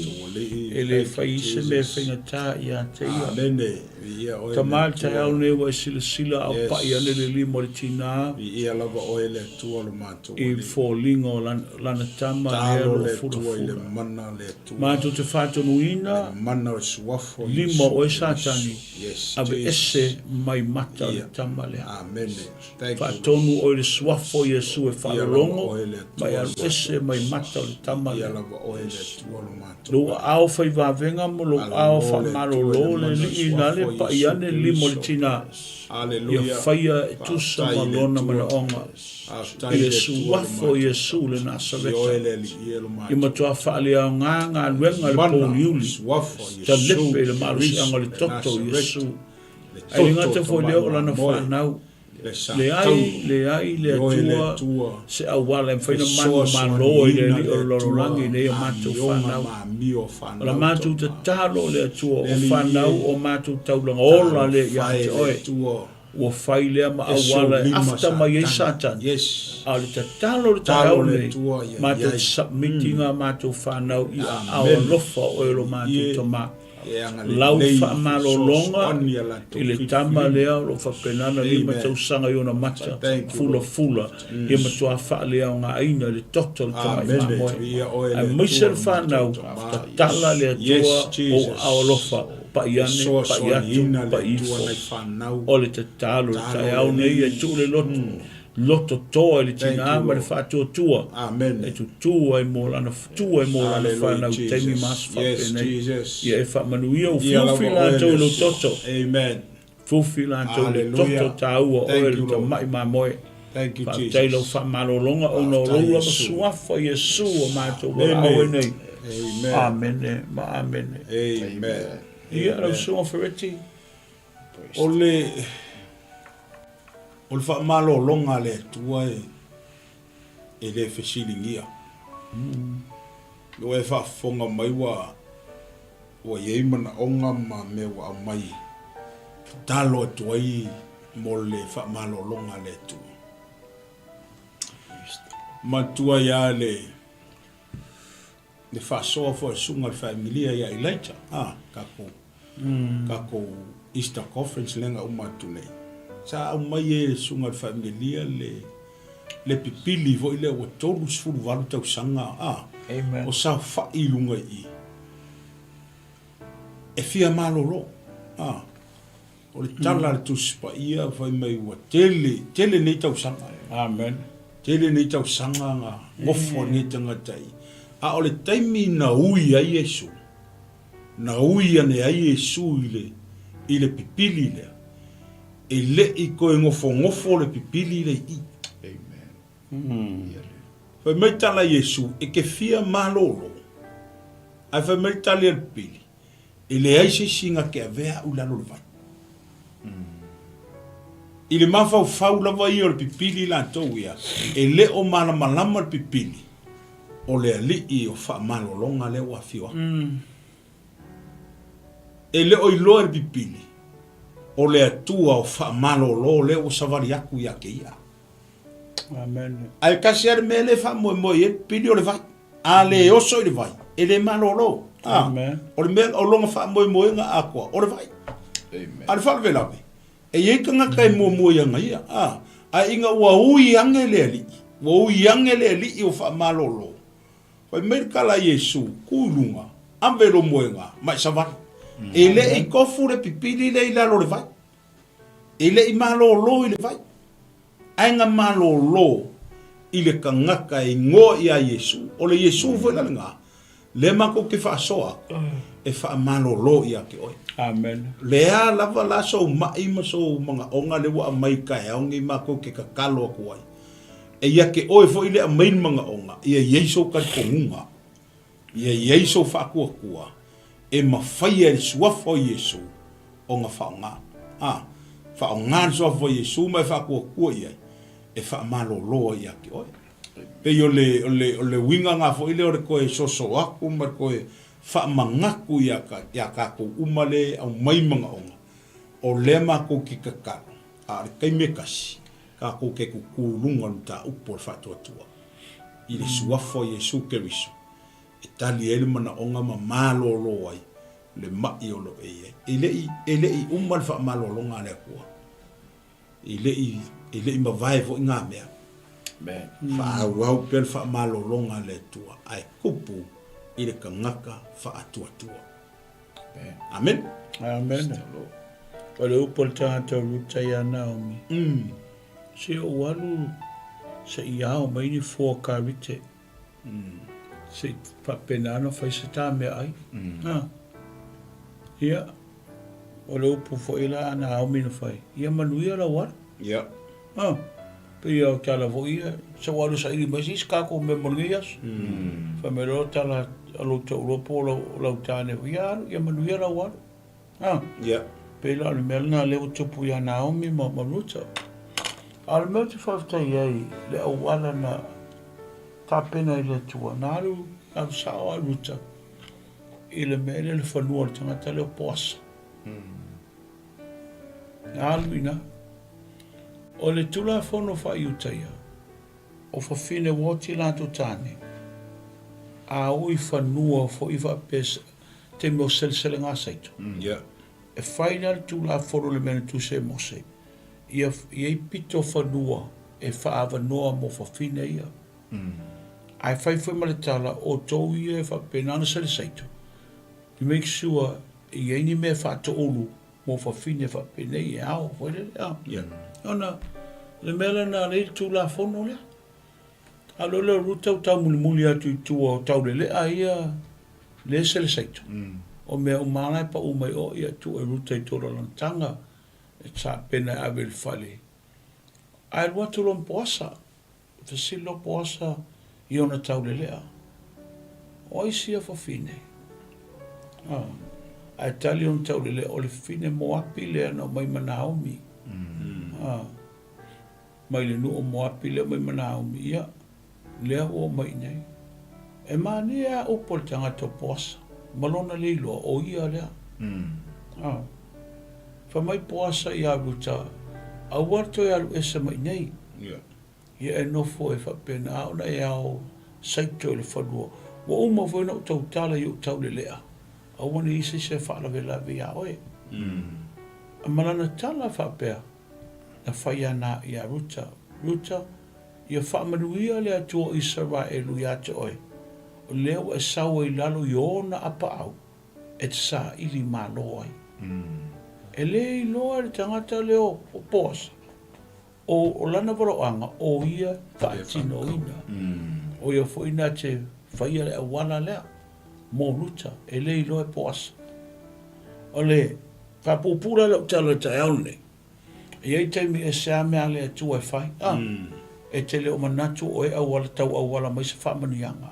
e le fai i se mea faigata ia te Ia. Tama i le taeao lenei ua e silasila a o paʻi ane le lima o le tina i foliga o lana tama lea o lo o fulafula. Matou te faatonuina lima o oe Satani, aveese mai mata o le tama lea. Faatonu oe i le suafa o Iesu e faalologo ma e aluese mai mata o le tama lea. Lou aao fai vavega ma lou aao faamalolo le alii na le paʻi ane lima o le tina ia faia e tusa ma lona manaoga i le suafa o Iesu le Nasareta i matua faaleaoga galuega a le pouliuli talepe i le malosiaga o le toto o Iesu. Ae le gata foi lea o lana fanau. Leai, leai le Atua se auala e mafai ona manumalo ai le Alii o le lalolagi i nei a matou fanau. O la matou tatalo le Atua, o fanau o matou taulaga ola lea ia te Oe. Ua fai lea ma auala e afta mai ai Satani. A o le tatalo i le taeao lenei, matou te submit ina a matou fanau i aao alofa o Oe lo matou Tama. Lau faamalologa i le tama lea o lo o faapena ona limatausaga i ona mata fulafula, ia matua faaleaogaina i le toto o le tamai mamoe. Aemaise le fanau, tatala le Atua ou aao alofa, pai ane, pai atu, pai ifo. O le tatalo i le taeao nei e tuu le loto, loto toa i le tina ma le faatuatua e tutū ai mo lana tu ai mo lana fanau i taimi ma aso faapenei. Ia e faamanuia, ufiufi latou i lou toto. Ufiufi latou i le toto taua o oe le tamai mamoe. Faafetai i lau faamalologa ona o lou lava suafa Iesu ua matou valaau ai nei. Amene ma amene. Ia lau Susuga Fereti. O le O le faamalologa a le Atua e le fesiligia. Ua e faafofoga mai ua ua i ai manaoga ma mea ua aumai e tatalo atu ai mo le faamalologa a le Atua. Matua ai lava le le faasoa foi a le susuga i le faemilia ia Elijah, a, tatou, tatou Easter Conference lea na uma atu nei. Sa aumai e le susuga i le faemilia le, le pipili foi lea ua 38 tausaga, a, o saofai i luga i i, e fia malolo, a. O le tala a le Tusi Paia fai mai ua tele, tele nei tausaga. Amen. Tele nei tausaga na nofo ai nei tagata i. A o le taimi na ui ai Iesu, na ui ane ai Iesu i le, i le pipili lea, e le i toe nofonofo le pipili lea i i. Amen. Fai mai tala a Iesu, e te fia malolo. Ae fai mai le tali a le pipili, E leai se isi na te avea au i lalo o le vai. I le mafaufau lava ia o le pipili latou ia, e le o malamalama le pipili o le alii o faamalologa lea ua afio atu. E le o iloa e le pipili o le Atua o faamalolo lea ua savali atu ia te ia. Amen. Ae tasi lava le mea lea e faamoemoe i ai le pipili o le vai. A le oso i le vai, e le malolo. A, Amen. o le mea, o lona faamoemoega atoa, o le vai. Amen. A o le faalavelave, e i ai tagata e muamua i ana ia, a, ae ina ua ui ane le Alii, ua ui ane le Alii o faamalolo, fai mai le tala a Iesu, Tu i luga, ave lou moega, ma e savali. E le i tofu le pipili lea i lalo o le vai. E le i malolo i le vai. Ae na malolo i le tagata e igoa ia Iesu. O le Iesu foi la lena, lea matou te faasoa atu, e faamalolo ia te oe. Amen. Lea lava la sou mai ma sou manaoga lea ua aumai i taeao nei matou te tatalo atu ai. E ia te oe foi le aumai le manaoga, ia i ai sou talitonuga, ia i ai sou faatuatua e mafaia e le Suafa o Iesu ona faaaoga. A, faaaoga le Suafa o Iesu ma e faatuatua i ai, e faamalolo ai ia te oe. Pei o le, o le, o le uiga lena foi lea o le toe soso atu ma le toe faamanatu ia, ia tatou uma le aumai manaoga, o lea matou te tatalo, a o le taimi e tasi, tatou te tutu i luga o le mataupu o le faatuatua i le Suafa o Iesu Keriso e tali ai le manaoga ma malolo ai le maʻi o lo o e i ai. E le i, e le i uma le faamalologa a le Atua. E le i, e le i mavae foi ngā mea. Amen. Faaauau pea le faamalologa a le Atua, ae kupu i le tagata faatuatua. Amen. Amen. O le upu a le tagata o Ruta ia Naomi. Se ou alu se i ao mai ni fua karite. Se i faapena ona fai se ta meaai. Ha. Ia, o le upu foi la a Naomi na fai, ia manuia lau alu. Ia. Ha. Pei o tala foi ia, se ua alu saili mai se isi kākou mea mo lenei aso. Fai mai loa tala a lou toalua po o lau, lau tāne foi, ia alu, ia manuia lau alu. Ha. Ia. Pei la o le mea lena lea ua tupu ia Naomi ma, ma Ruta. A o le mea ou te faafetai ai le auala na tapena e le Atua, na alu, alu sao lava Ruta i le mea lea le fanua o le tagata lea o Poasa. Na alu i ina. O le Tulafono faa-Iuta ia, o fafine ua oti latou tane, a o i fanua foi faapea taimi o seleselega saito. E fai la le Tulafono i le mea na tusi ai Mose, ia i ai pito fanua e faaavanoa mo fafine ia. Ae fai foi ma le tala, outou ia e faapena ona sele saito, you make sure e i ai ni mea e faatoulu mo fafine faapenei e ao foi lele a. Ona le mea lena lea i le Tulafono lea. A o lea o Ruta ua taumulimuli atu i tua o taulelea ia lea e sele saito. O mea uma lava la e pau mai o, ia tuu e Ruta i tolu o lana taga e tapena e ave i le fale. Ae alu atu loa ma Poasa, fesili loa Poasa i ona taulelea, O ai sia fafine? A, ae tali ona taulelea, O le fafine Moapi lea na omai ma Naomi. A. Mai le nuu o Moapi lea mai ma Naomi, ia, lea ua oo mai i inei. E manaia lava upu a le tagata o Poasa, ma lona le iloa, o ia lea. A. Fai mai Poasa iā Ruta, Aua le toe alu ese mai inei. Ia e nofo e faapena ona e ao saito i le fanua. Ua uma foi ona ou tautala i ou taulelea, aua ne i se isi e faalavelave iā oe. Ma lana tala faapea, Na fai ana ia Ruta, Ruta, ia faamanuia le Atua o Isaraelu iā te oe, o lea ua e sau ai i lalo i ona apaau e te saili malo ai. E le iloa e le tagata lea o Poasa, o lana valoaga o ia faatinoina. O ia foi na te faia le auala lea mo Ruta, e le iloa e Poasa. O le faapuupuu la lau tala i le taeao lenei, E i ai taimi ese a mea a le Atua e fai, a, e te le o manatu oe auala tau auala mai se faamanuiaga.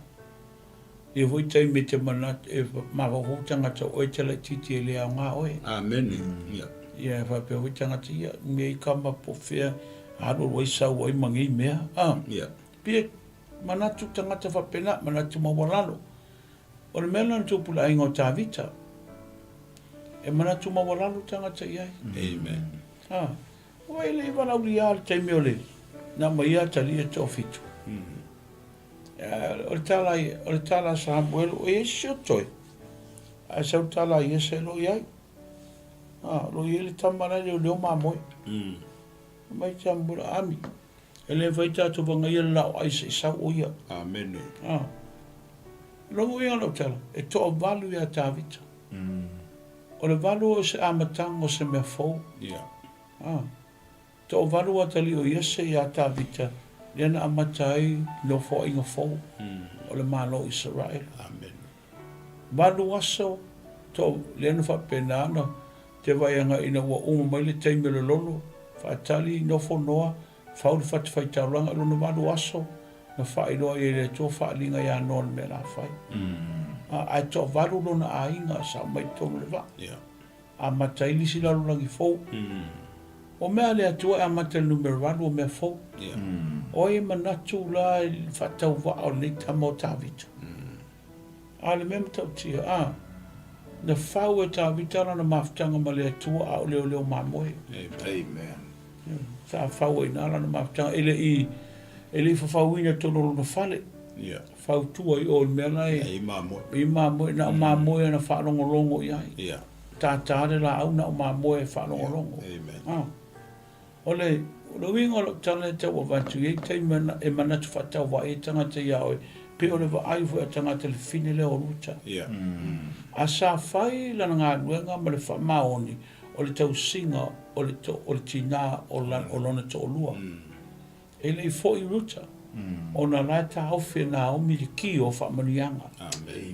E i ai foi taimi e te manatu, e mafaufau tagata oe te laitiiti e le aoga oe. Amene. Ia. Ia e faapea foi tagata, ia, nei kama po fea, alualu ai sau ai ma nei mea, a. Ia. Pei e manatu tagata faapena, manatu maualalo. O le mea lena na tupu i le aiga o Tavita. E manatu maualalo tagata i ai. Amen. Ha. Ua e le i valaaulia le taimi o le na mai ia Atalia e toafitu. O le tala, o le tala a Samuel, o i ai se o toe. Ae sau le tala a Iese lo i ai. Ha, lo i ai le tama la e leo mamoe. Mai Samuel, ami. E le mafai tatou vagaia le laoai se i sau o ia. Amene. Ha. Logo ia lau tala, e toavalu iā Tavita. O le valu o se amataga o se mea fou. Ia. Ha. Toavalu atalii o Iese iā Tavita, lea na amata ai nofoaiga fou o le Malo o Isaraelu. Amene. Valu aso, to, lea na faapena ona te vaai agai ina ua uma mai le taimi o le lolo, faatali, nofo noa, fau le fatafaitaulaga i lona valu aso, na faailoa ai e le Atua faaaliga iā Noa le mea la fai. A, ae toavalu lona aiga sa aumai i totonu o le vaa. Amata ai le isi lalolagi fou. O mea a le Atua e amata i le numera valu o mea fou. O ai e manatu la i le faatauvaa o lenei tama o Tavita? A o le mea matautia, a, na fau e Tavita lana mafutaga ma le Atua a o leoleo mamoe. Amen. Sa fau ai i ina lana mafutaga, e le i, e le i fafauina i totonu o lona fale. Yeah. Fautua i o i le mea la e... I mamoe. I mamoe, na o mamoe ana faalogologo i ai. Yeah. Tātā le laau na o mamoe e faalogologo. Yeah. Amen. Ah. O le, o le uiga o lau tala e tau avatu, e i ai taimi e manatu faatauvaa ai tagata iā oe, pei o le vaai foi a tagata i le fine lea o Ruta. Yeah. A sa fai lana galuega ma le faamaoni o le tausiga o le, o le tinā o, la, o lona toalua. E le i foi Ruta, ona la e taofi e Naomi le ki o faamanuiaga.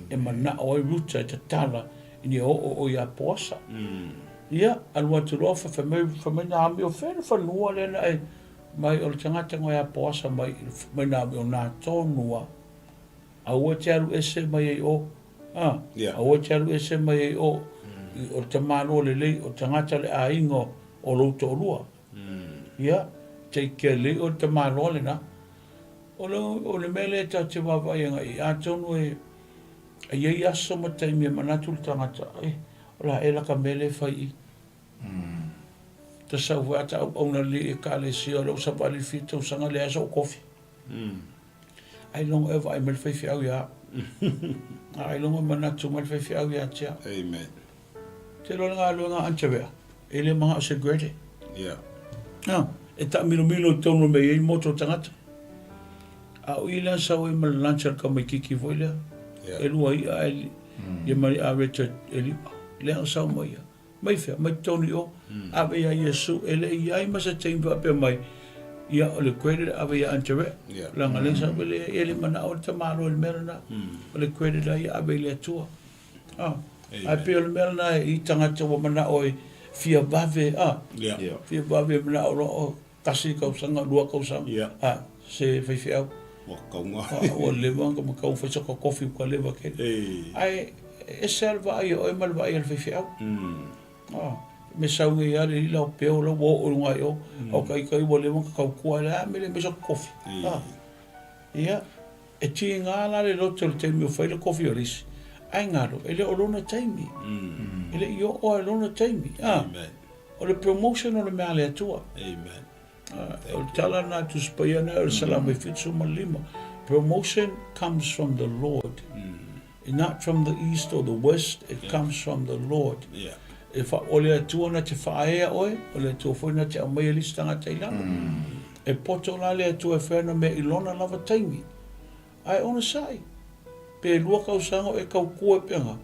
E manao ai Ruta e tatala ina ia oo o ia Poasa. Ia, alu atu loa, fai mai, fai mai Naomi, o fea le fanua lea na e mai o le tagata ngoe a Poasa mai, mai Naomi, o nā tonu a. Aua te alu ese mai ai o. A, aua te alu ese mai ai o. O le tamaloa lelei, o le tagata le aiga o lou toalua. Ia, Take care lelei oe le tamaloa lena. O le, o le mea lea tatou te vaavaai agai i ai, atonu e, e i ai aso ma taimi e manatu le tagata, eh, o le a ea la ka mea lea e fai i i. Ta sau foi a ta auauna lelei i Ekalesia, o lea ua savali le fia tausaga, leai sou kofi. Ailoga e vaai mai le faifeau ia au. Ailoga e manatu mai le faifeau ia te au. Amen. Te iloa le galuega a Anterea, e le manao se grade. Yeah. Ah, e taamilomilo i totonu o le mea e i ai moto o tagata. A o i lea sau ai ma le lunch a le tamaititi foi lea. Yeah. E lua i'a ae ia ma le areta e lima. Lea na sau mai ia. Mai fea? Mai totonu i o. Ave ia Iesu, e le i ai ma se taimi faapea mai, ia o le credit ave ia Anterea. Yeah. Leaga lea sa ave le, e le manao le tamaloa i le mea lena. O le credit a ia ave i le Atua. Ah, ae pei o le mea lena i tagata ua manao e fia vave, ah, Yeah. Yeah. fia vave manao loa, oh, tasi tausaga, lua tausaga, Yeah. ah, se faifeau. Ua kauga. Ah, ua leva ona matau fai saka kofi ua leva tele. Ei. Ae ese lava le vaai a oe ma le vaai a le faifeau. Ah, me sau nei lava le lila o peo la ua oo i luga i o, a o ka ita ua leva ona tautua ai, a mea le mai saka kofi. Ah, ia, E tiga la le loto i le taimi o fai le kofi o le isi, ae galo, e le o lona taimi. E le i oo lava i lona taimi. A, o le promotion o le mea a le Atua. Amen. A, o le tala lena a Tusi Paia na o le Salamo e 75, Promotion comes from the Lord. Not from the east or the west, it comes from the Lord. Yeah. E wha, o le Atua na te whaaea oe, o le Atua foi na te aumaia le isi tagata i lalo. E poto la le Atua e whai ana mea i lona lava taimi. Ae onosai, pe lua kausaga o e kaukua e penga,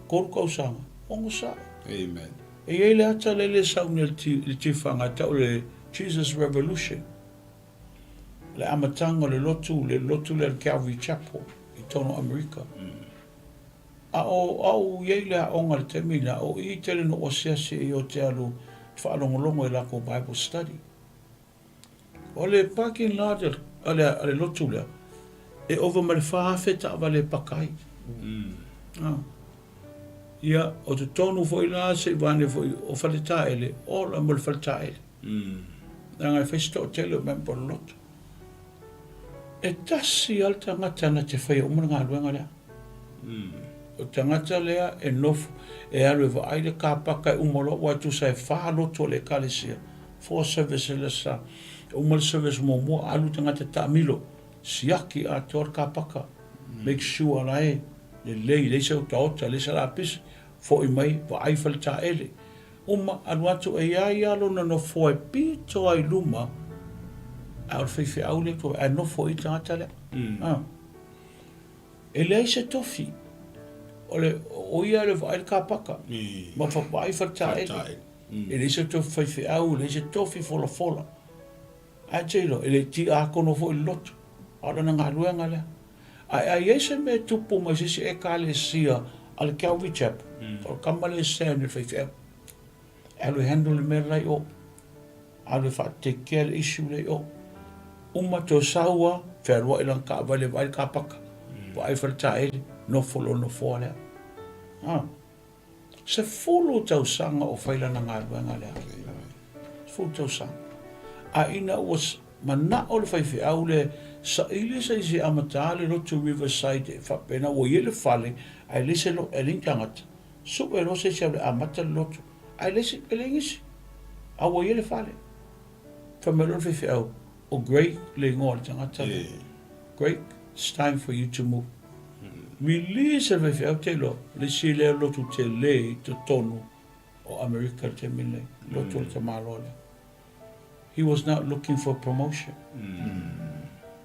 kolu kausaga, onosai. Amen. E iai le ata lele e sauni e le tifaga e tau le Jesus Revolution. Le amataga o le lotu, le lotu lea le Calvary Chapel i totonu o Amerika. A o au i ai le aoga i le taimi lena, o i tele na ou asiasi ai o te alu te faalogologo i lakou Bible study. O le parking lot a le, a le lotu lea, e ova ma le 4,000 taavale e paka ai. Ah. Ia, o totonu foi la se i vaeane foi o Faletaele, ola mo le Faletaele. Leaga e fai se toatele o member o le lotu. E tasi lava le tagata na te faia uma le galuega lea. O le tagata lea e nofo, e alu e vaai le kapaka e uma loa, aua e tusa e fa lotu o le ekalesia, four services le sa. E uma le service muamua, alu le tagata taamilo, siaki atoa le kapaka, make sure la e lelei, leai se otaota, leai se lapisi, foi mai, vaai faletaele. Uma, alu atu e ia ia lona nofoa e pito ai luma, a o le faifeau lea tua, ae nofo i tagata lea. Ah. E leai se tofi. O le, o ia le vaai le kapaka. Ma vaai faletaele. E leai se tofi faifeau, e leai se tofi folafola. Ae te iloa, e le tiakono foi le lotu, a o lana galuega lea. Ae a i ai se mea e tupu mai se isi Ekalesia a le Calvary Chapel, o le tama lea e stand i le faifeau, e alu e handle le mea la i o, alu e faa-take care le issue lea i o. Uma toe sau a, fealuai lana taavale e vaai le kapaka, vaai faletaele, nofo lona nofoa lea. Ah. 10 tausaga o fai lana galuega lea. 10 tausaga. A ina ua manao le faifeau lea saili se isi e amata le lotu Riverside e faapena ua i ai le fale ae leai se e leai ni tagata. Sue loa se isi alu e amata le lotu ae leai se e leai nisi. A ua i ai le fale. Fai mai loa le faifeau, o Greg le igoa o le tagata lea. Greg, it's time for you to move. Release e le faifeau te iloa, le isi lea lotu tele i totonu o Amerika i le taimi lenei, lotu o le tamaloa lea. He was not looking for promotion.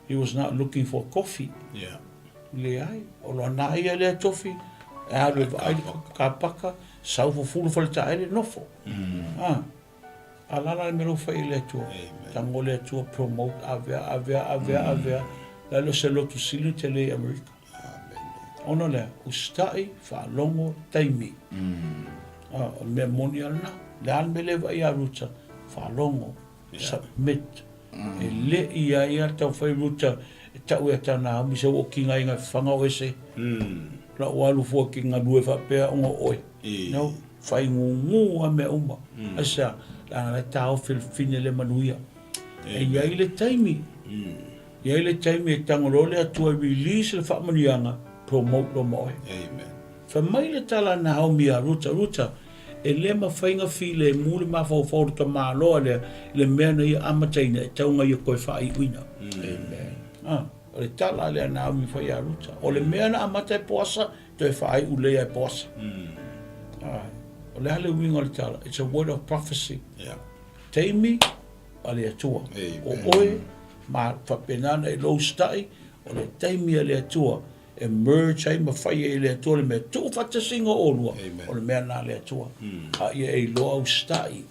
He was not looking for coffee. Yeah. Leai, o lona ia lea tofi, e alu e vaai le kapaka, sau fufulu faletaele, nofo. Ah. Alala le mea lou fai i le Atua. Tago le Atua promote avea avea avea avea la le o se lotu sili tele i Amerika. Ona lea, usitai, faalogo, taimi. O le mea moni a lena. Le a le mea le vaai ia Ruta, faalogo, submit. E le i a ia tau fai Ruta e tau ia tana aumi se ua kinga inga whanga o ese. La ua alu fua ki ngalue faapea ona o oe. No. Faigūgū a mea uma. Aisea? Leaga la e taofi le fine le manuia. E i ai le taimi. E i ai le taimi e tago loa le Atua e release le faamanuiaga, promote loa ma oe. Amen. Fai mai le tala a Naomi ia Ruta, Ruta, e le mafai na filemu le mafaufau o le tamaloa lea i le mea na ia amataina e tau na ia toe faaiuina. Amen. Ah, o le tala lea a Naomi fai ia Ruta. O le mea na amata e Poasa, toe faaiu lea e Poasa. Ah, o le a le uiga o le tala? It's a word of prophecy. Yeah. Taimi a le Atua. Amen. O oe, ma faapena na e lou sita'i, o le taimi a le Atua e merge ai ma fai ai e le Atua le mea tuufaatasiga o oulua, o le mea lena a le Atua. A ia e iloa au sita'i,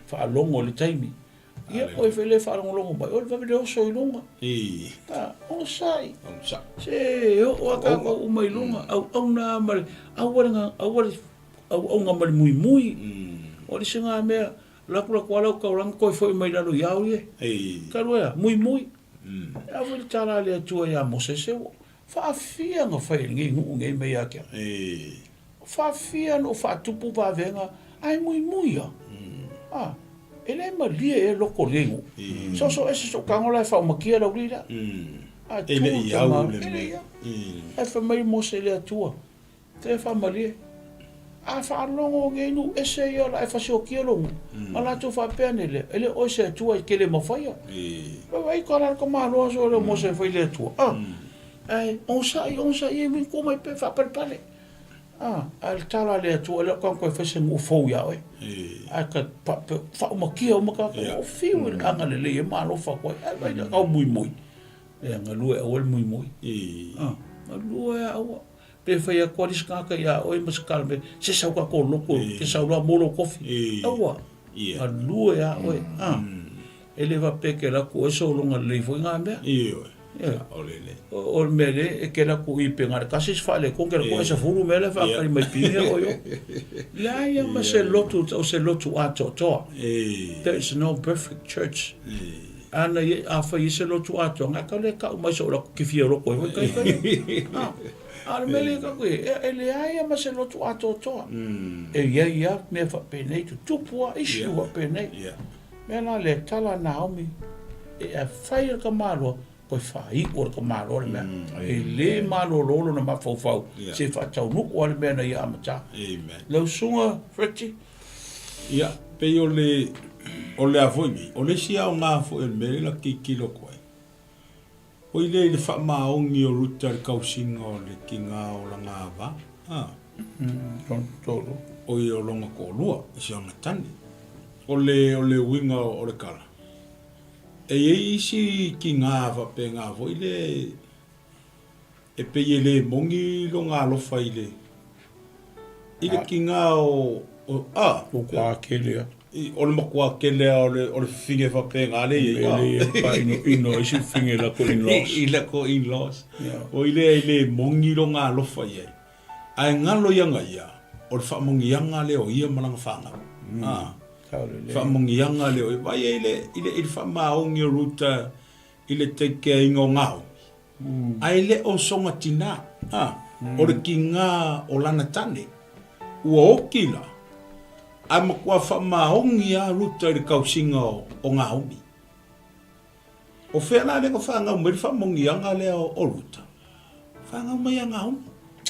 faalogo i le taimi. Ia, oe foi le faalogologo mai, o le vave le oso i luga. A, onosai. Se e oo lava tatou uma i luga, auauna ma le, aua le, aua le auauna ma le muimui. O le isi lena mea, Laku laku a lau taulaga toe foi mai lalo i ao ie. Talu ai a, muimui. E a foi le tala a le Atua ia Mosese, ua faafia na fai e lenei nuu nei mea ia te au. Faafia na ou faatupu vavega ae muimui a. A, e le malie ea loko o lenei nuu. Soso ese sou tago la e faaumakia lau alii la. A E le i au le mea. E le i au. Ae fai mai Mose i le Atua, Te faamalie. A faalogo nei nuu ese ia o le a e fasiokia lou nuu, ma latou faapea ane lea, E le o oe se Atua e te le mafaia. Vaai ka la ka malo aso lea o Mose e fai le Atua. A, ae onosai, onosai e win kua mai pea faapalepale. A, ae le tala a le Atua, e le o ka toe fai se nuu fou iā oe. Ae ka faaumakia uma tātou, o fiu i le agalelei e ma alofa atu ai. Ae vaai le au muimui. E galue aua le muimui. A, galue aua. Pe fai atu a le isi tagata ia oe ma se tala me se sau tatou lotu te sau loa mo lou kofi. Aua, galue a oe. A, e le faapea e te alu atu oe sologa lelei foi na mea. O le mea lea e te alu atu i pe na o le tasi se faaletonu te alu atu e sefulu mea la e faatali mai pine oe o. Leai lava ma se lotu o se lotu atoatoa. There is no perfect church. Ana ia, afai i se lotu atoa, nga tau le kau mai so la ki fia loko e hoi kai kai. Ah, a le mele ka koe, e, e leai a ma se lotu atoatoa. E ia ia mea whapenei, tu tupu a isi yeah. whapenei. Yeah. Mea la le tala Naomi, e a whai ka maloa, koe whai o ka maloa le mea. E le malolo lona mafaufau, Yeah. se whaataunuku a le mea na ia amata. Amen. Lau sunga, Fretty? Ia, pei o le, o le a foi nei, o le isi aoga foi o le mea lea la tilotilo atu ai, oi lea i le faamaoni o Ruta i le tausiga o le tiga o lana ava, a. Lona toalua. Oi o lona toalua, si ana tane. O le, o le uiga o le tala, e i ai isi tiga faapena foi lea, E pei e le moni lona alofa i le i le tiga o o a. Matua kele a. O le matua kele a o le o le fafine faapena lea i ai. Mea lea e faainoino ai si fafine i lako in-laws. I lako in-laws. Oi lea e le moni lona alofa i ai. Ae galo ia na ia, o le faamanuiaga lea o ia ma lana fanau. A. Faamanuiaga lea o ia. Vaai ai i le i le faamaoni o Ruta i le taikeaina o Naomi. Ae le o sona tinā, ā, o le tinā o lana tane. Ua oti la, ae matua faamaoni a Ruta i le tausiga o Naomi. O fea la lea na fanau mai le faamaoniaga lea o Ruta? Fanau mai ia Naomi.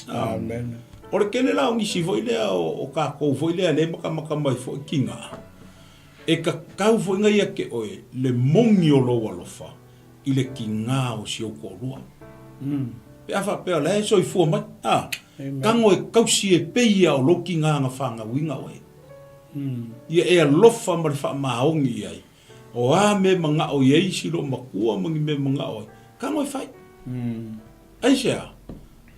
Amen. O le tele la o nisi foi lea o tatou foi lea lea e matamata mai foi tinā, e tatau foi na ia te oe le moni o lou alofa i le tiga o si ou toalua. Pe a faapea o la e soifua mai, a, tago e tausi e pei a o lou tiga na fanauina oe. Ia e alofa ma le faamaoni i ai, o a mea e manao i ai si lou matua ma ni mea e manao ai, tago e fai. Aisea?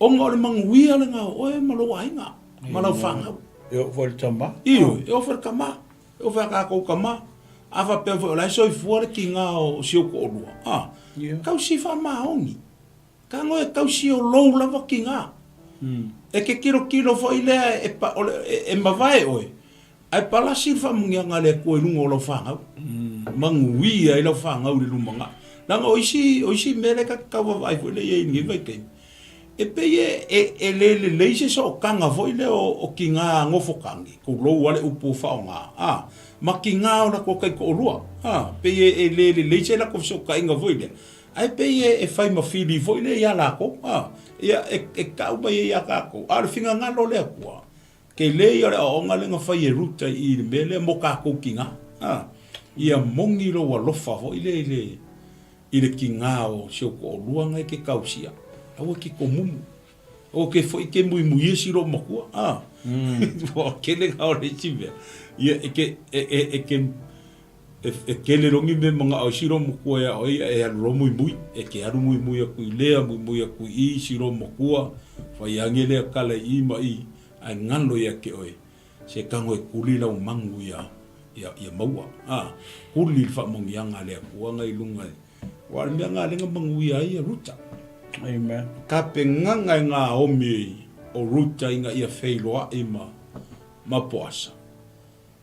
Ona o le manuia lena o oe ma lou aiga, ma lau fanau. E oo foi i le tama. Ioe, e oo foi i le tama. E oo foi a tatou tama. A faapea foi o la e soifua le tiga o si ou toalua, a, tausi faamaoni. Tago e tausi o lou lava tiga. E te tilotilo foi lea e, e, e mavae oe, ae palasi le faamanuiaga a le Atua i luga o lau fanau. Manuia ai lau fanau i le lumanai. Leaga o isi, o isi mea lea ta te tau vaavaai foi lea i ai i lenei vaitaimi. E pei e, e, e le lelei se sootaga foi lea o, o kigā nofokagi, tulou a le upu ua faaaoga, a, ma kigā o latou taitoalua, a, pei e, e le lelei se latou fesootaiga foi lea, ae pei e, e fai ma fili foi lea iā latou, a, ia, e, e tau mai ai iā tatou, a o le finagalo o le Atua, tele ia o le aoaoga lea na fai e Ruta i i le mea lea mo tatou kigā, a, ia moni lou alofa foi lea i le, I le tiga o si ou toalua na e ke tausia, aua ke tomumu. Aua ke foi ke muimuia si lou matua, a. Ua kele na o le isi mea. Ia e ke, e, e, e ke, e, e kele logi mea manao ai si lou matua ia oe, ia e alu loa muimui. E ke alu muimui atu i lea, muimui atu i i si lou matua, fai age lea kala i i ma i, ae galo ia te oe. Se tago e kuli lau magu ia, ia, ia maua. A, kuli le faamanuiaga a le Atua na i luga i, aua o le mea na lea na manuia ai ia Ruta. Amen. Tapenaga e Naomi o Ruta ina ia feiloai ma, ma Poasa,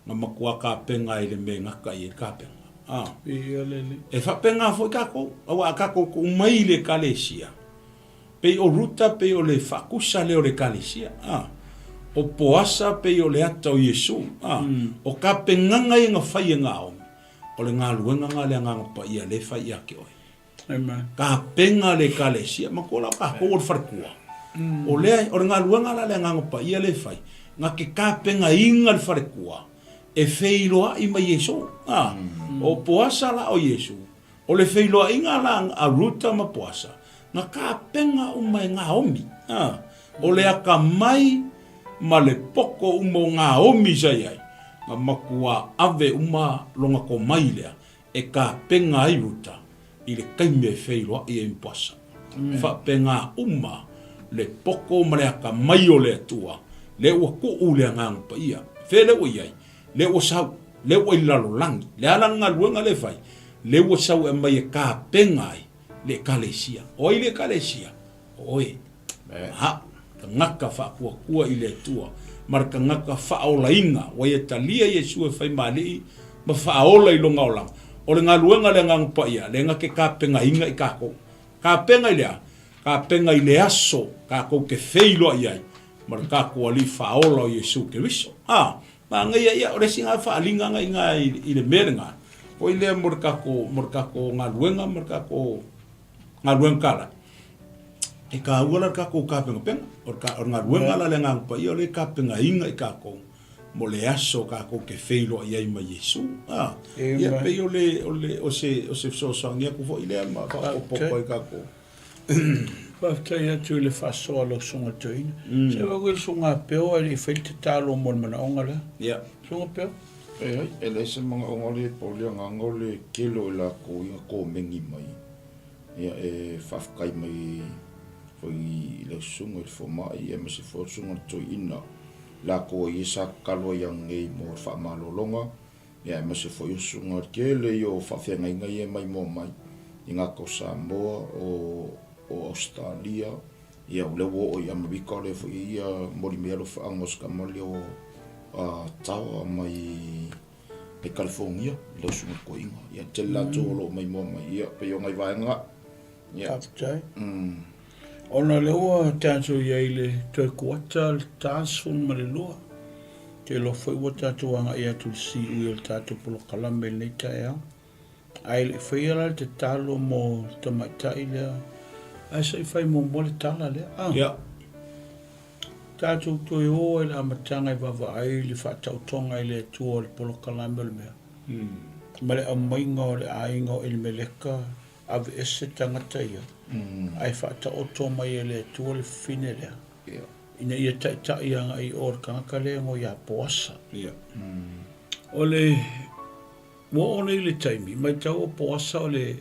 na matua tapena ai i le mea e gata i ai le tapena. A, Viia le Alii. e faapena foi tatou, aua a tatou tuu mai i le Ekalesia, Pei o Ruta pei o le faakusa lea o le Ekalesia, a. O Poasa pei o le ata o Iesu, a. O tapenaga ia na fai e Naomi, o le galuega na a le Agaga Paia lea e fai ia te oe. Amen. Tapena le Ekalesia, matua la o tatou o le faletua. O lea, o le galuega la a le Agaga Paia lea e fai, na te tapenaina le faletua e feiloai ma Iesu, a. O Poasa la o Iesu, O le feiloaiga la a Ruta ma Poasa, na tapena uma e Naomi, a, o le akamai ma le poko uma o Naomi sa i ai, na matua ave uma lona tomai lea e tapena ai Ruta i le taimi e feiloai ai ma Poasa. Faapena uma le poko ma le akamai o le Atua, lea ua tuu le Agaga Paia. Fea lea ua i ai? Lea ua sau, lea ua i le lalolagi. Le a la le galuega lea e fai? Lea ua sau e aumai e tapena ai le Ekalesia. O ai le Ekalesia? O oe, a'u, tagata faatuatua i le Atua, ma le tagata faaolaina, ua ia talia Iesu e fai ma Alii ma faaola i lona olaga. O le galuega a le Agaga Paia, lea na te tapenaina i tatou. Tapena i le a? Tapena i le aso tatou te feiloai ai ma le tatou Alii faaola o Iesu Keriso. A, manaia ia, o le isi lena faaaliga na i i le mea lena, foi lea mo le tatou, mo le tatou galuega ma le tatou galuega kalai. E taua la le tatou tapenapena, o le, o le galuega la le Agaga Paia o lea e tapenaina i tatou mo le aso tatou te feiloai ai ma Iesu. A, ia pei o le, o le, o se, o se fesoasoani atu foi lea ma faaopoopo ai tatou. Faafetai atu i le faasoa a lau Susuga Toeaina. Se i vaai le Susuga Peo ae le i fai le tatalo mo le manaoga lea. Ia. Susuga Peo. Leai, e leai se manaoga lea pau le agaga o le tele o i latou ia na komeni mai ia e faafetai mai foi i lau susuga i le fomai aemaise foi o le susuga i le toeaina latou ai ia sa tatalo ai ananei mo le faamalologa Ia aemaise foi o susuga o le tele ia o faafeagaiga ia e maimoa mai i gata o Samoa, o o Ausetalia, ia o lea ua oo i Amerika o lea foi e ia moli mai alofaaga o si tama lea o a Tawa mai mai California i lau susuga i le toeaina. Ia tele latou o lo o maimoa mai, ia pei o nai vaega ia. Faafetai. Ona o lea ua tatou i ai i le toe kuata le ta 12. Ou te iloa foi ua tatou agai atu i le siui o le tatou polokalame i lenei taeao. Ae le i faia la le tatalo mo le tamaitai lea, ae se i fai muamua le tala lea. Ah. Yeah. Tatou toe o ai i le amataga e vaavaai i le faataotoga i le Atua o le polokalame o le mea. Ma le aumaiga o le aiga o Elimeleka aveese tagata ia, ae faataoto mai e le Atua le fafine lea. Ina ia taitai agai i o le tagata lea e igoa ia Poasa. O le, ua oo nei le taimi, matau o Poasa o le,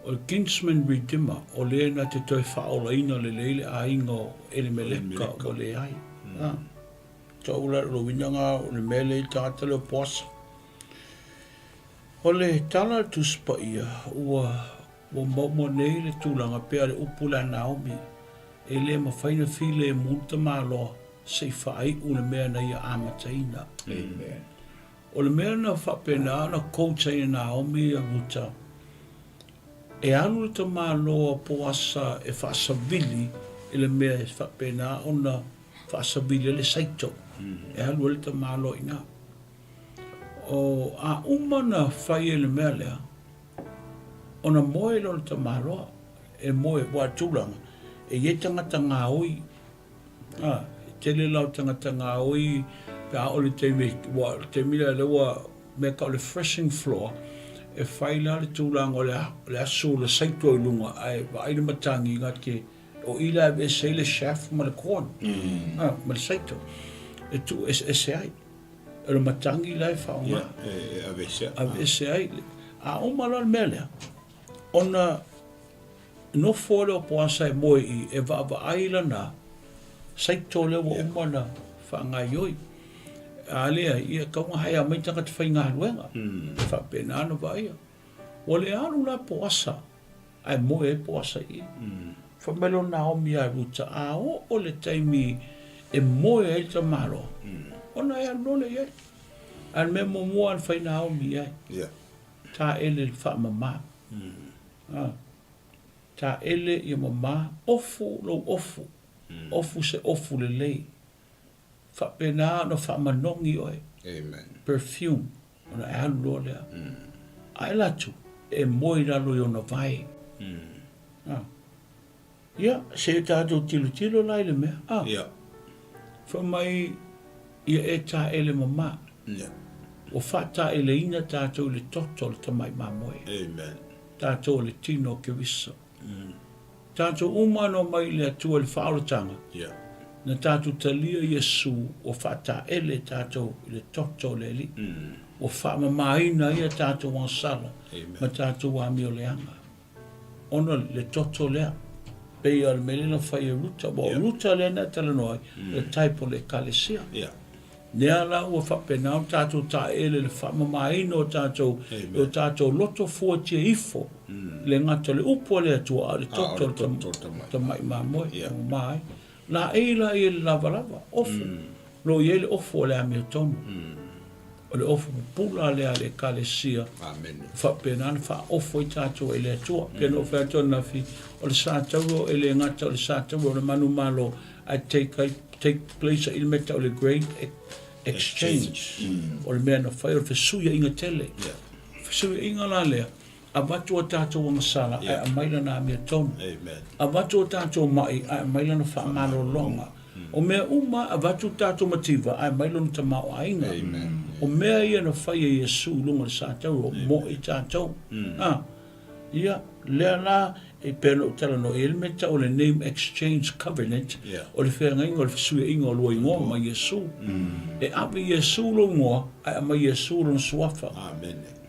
o le kinsman redeemer, o le na te toe faaolaina lelei le aiga o Elimeleka ua leai. A, tau la lou uiga na o le mea lea i le tagata lea o Poasa. O le tala a le Tusi Paia, ua, ua maua nei le tulaga pei a le upu lea a Naomi, E le mafai ona filemu le tamaloa se i faaiu le mea na ia amataina. Amen. O le mea na faapena ona coach ai e Naomi ia Ruta, E alu le tamaloa Poasa e faasavili i le mea e faapena ona faasavili ai le saito. E alu ai le tamaloa i ina. O, a uma ona fai ai le mea lea, ona moe lea o le tamaloa, e moe, aua o le tulaga, e i ai tagata gaoi, a, e tele la o tagata gaoi pe a oo i le taimi, aua o le taimi lea o lea ua mea tau o le threshing floor, e fai la le tulaga o le asu o le saito i luga ae vaai le matagi na te, o i la e aveese ai le chaff ma le corn, a, ma le saito, e tuu eseese ai. O le matagi la e faaaoga. Ia, e aveese. Aveese ai. A uma loa le mea lea, ona nofo lea o Poasa e moe i, e vaavaai lana saito lea ua uma ona faagaoioi. A leai, ia e tatau ona haea mai tagata faigaluega, e faapena ona vaaia. Ua le alu la Poasa, ae moe ai Poasa i i. Fai mai lea o Naomi ia Ruta, A oo le taimi e moe ai le tamaloa, ona e alu loa lea i ai. A o le mea muamua lava na fai Naomi i ai, taele i le faamama. Taele ia mama, ofu lou ofu, ofu se ofu lelei. Faapena ona faamanogi oe. Amen. Perfume, ona e alu loa lea. A e alu atu, e moe i lalo i ona vae. A. Ia, se i tatou tilotilo la i le mea. A. Ia. Fai mai, ia e taele mama. Ia. Ua faataeleina tatou i le toto o le tamai mamoe. Amen. Tatou o le tino o Keriso. Tatou uma na omai i le Atua i le faaolataga, na tatou talia Iesu ua faataele tatou i le toto o le Alii, ua faamamaina ai a tatou agasala ma tatou amio leaga. Ona le toto lea, pei o le mea lea na fai e Ruta, aua o Ruta lea na e talanoa ai, o le type o le Ekalesia. Lea la ua faapena ona tatou taeele i le faamamaina o tatou i o tatou loto fuatia ifo, e le gata o le upu a le Atua, a o le toto o le tamai mamoe e mama ai. Laei la ia i le lavalava, ofu, o lo o i ai le ofu o le amiotonu. O le ofu pupula lea a le Ekalesia, ua faapena ona faaofu ai tatou e le Atua. Pei ona ou fai atu ananafi, o le satauro e le gata o le satauro o le manumalo, ae take ai take place ai le mea tau o le great exchange. O le mea na fai o le fesuiaiga tele. Fesuiaiga la lea, avatu a tatou agasala ae aumai lana amiotonu. Avatu a tatou mai ae aumai lana faamalologa. O mea uma, avatu tatou mativa ae aumai lona tamaoaiga. O mea ia na fai e Iesu i luga o le satauro mo i tatou. Ia, lea la, e pei ona ou talanoa, e i ai le mea e tau o le Name Exchange Covenant, o le feagaiga o le fesuiaiga o lua igoa ma Iesu. E ave i Iesu lou igoa, ae aumai Iesu lona suafa.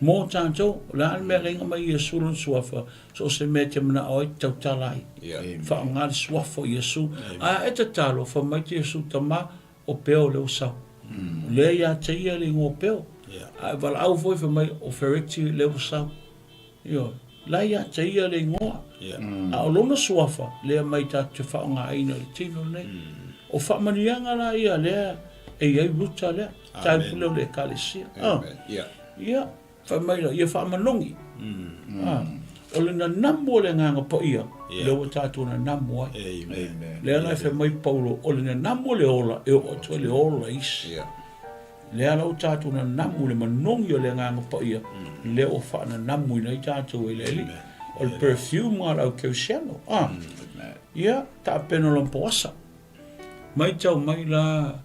Mo tatou, o le a le mea e ala ai ona aumai Iesu lona suafa? So o se mea e te manao ai, tautala ai. Faaaoga le suafa o Iesu. Ae a e tatalo, fai mai te Iesu, Tama, o Peo lea ua sau. O lea ia te ia le igoa o Peo. A e valaau foi, fai mai, o Fereti lea ua sau. Ioe. La ia te ia le igoa. A o lona suafa, lea mai tatou te faaaogaina i le tino lenei. O faamanuiaga la ia lea e i ai Ruta lea, type lea o le Ekalesia. Ia, fai mai la, ia faamanogi. O le nanamu o le Agaga Paia, lea ua tatou nanamu ai. Lea la e fai mai Paulo, o le nanamu o le ola e oo atu ai le ola i isi. Lea la ua tatou nanamu i le manogi o le Agaga Paia, lea ua faananamuina ai tatou e le Alii. O le perfume lena o le au kerisiano. A, ia, tapena o lona poasa. Maitau mai la,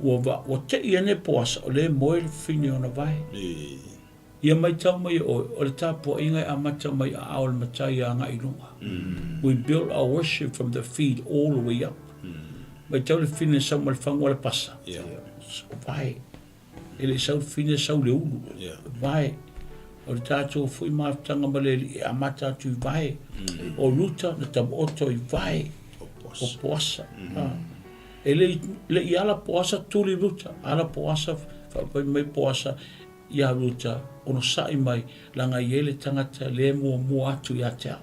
ua va, ua tei ane poasa, o lea e moe le fafine o ona vae. Ia maitau mai e oe, o le tapuaiga e amata mai aao o le matai agai i luga. We build our worship from the feet all the way up. Maitau le fine sau ma le fagu a le pasa. O vae. E le i sau le fine, sau le ulu. Vae. O le tatou foi mafutaga ma le Alii e amata atu i vae. O Ruta na taoto i vae o Poasa. E le i ala Poasa tuli Ruta. Ala Poasa, faapai mai Poasa, Ia Ruta, onosai mai, leaga e i ai le tagata lea e muamua atu ia te au.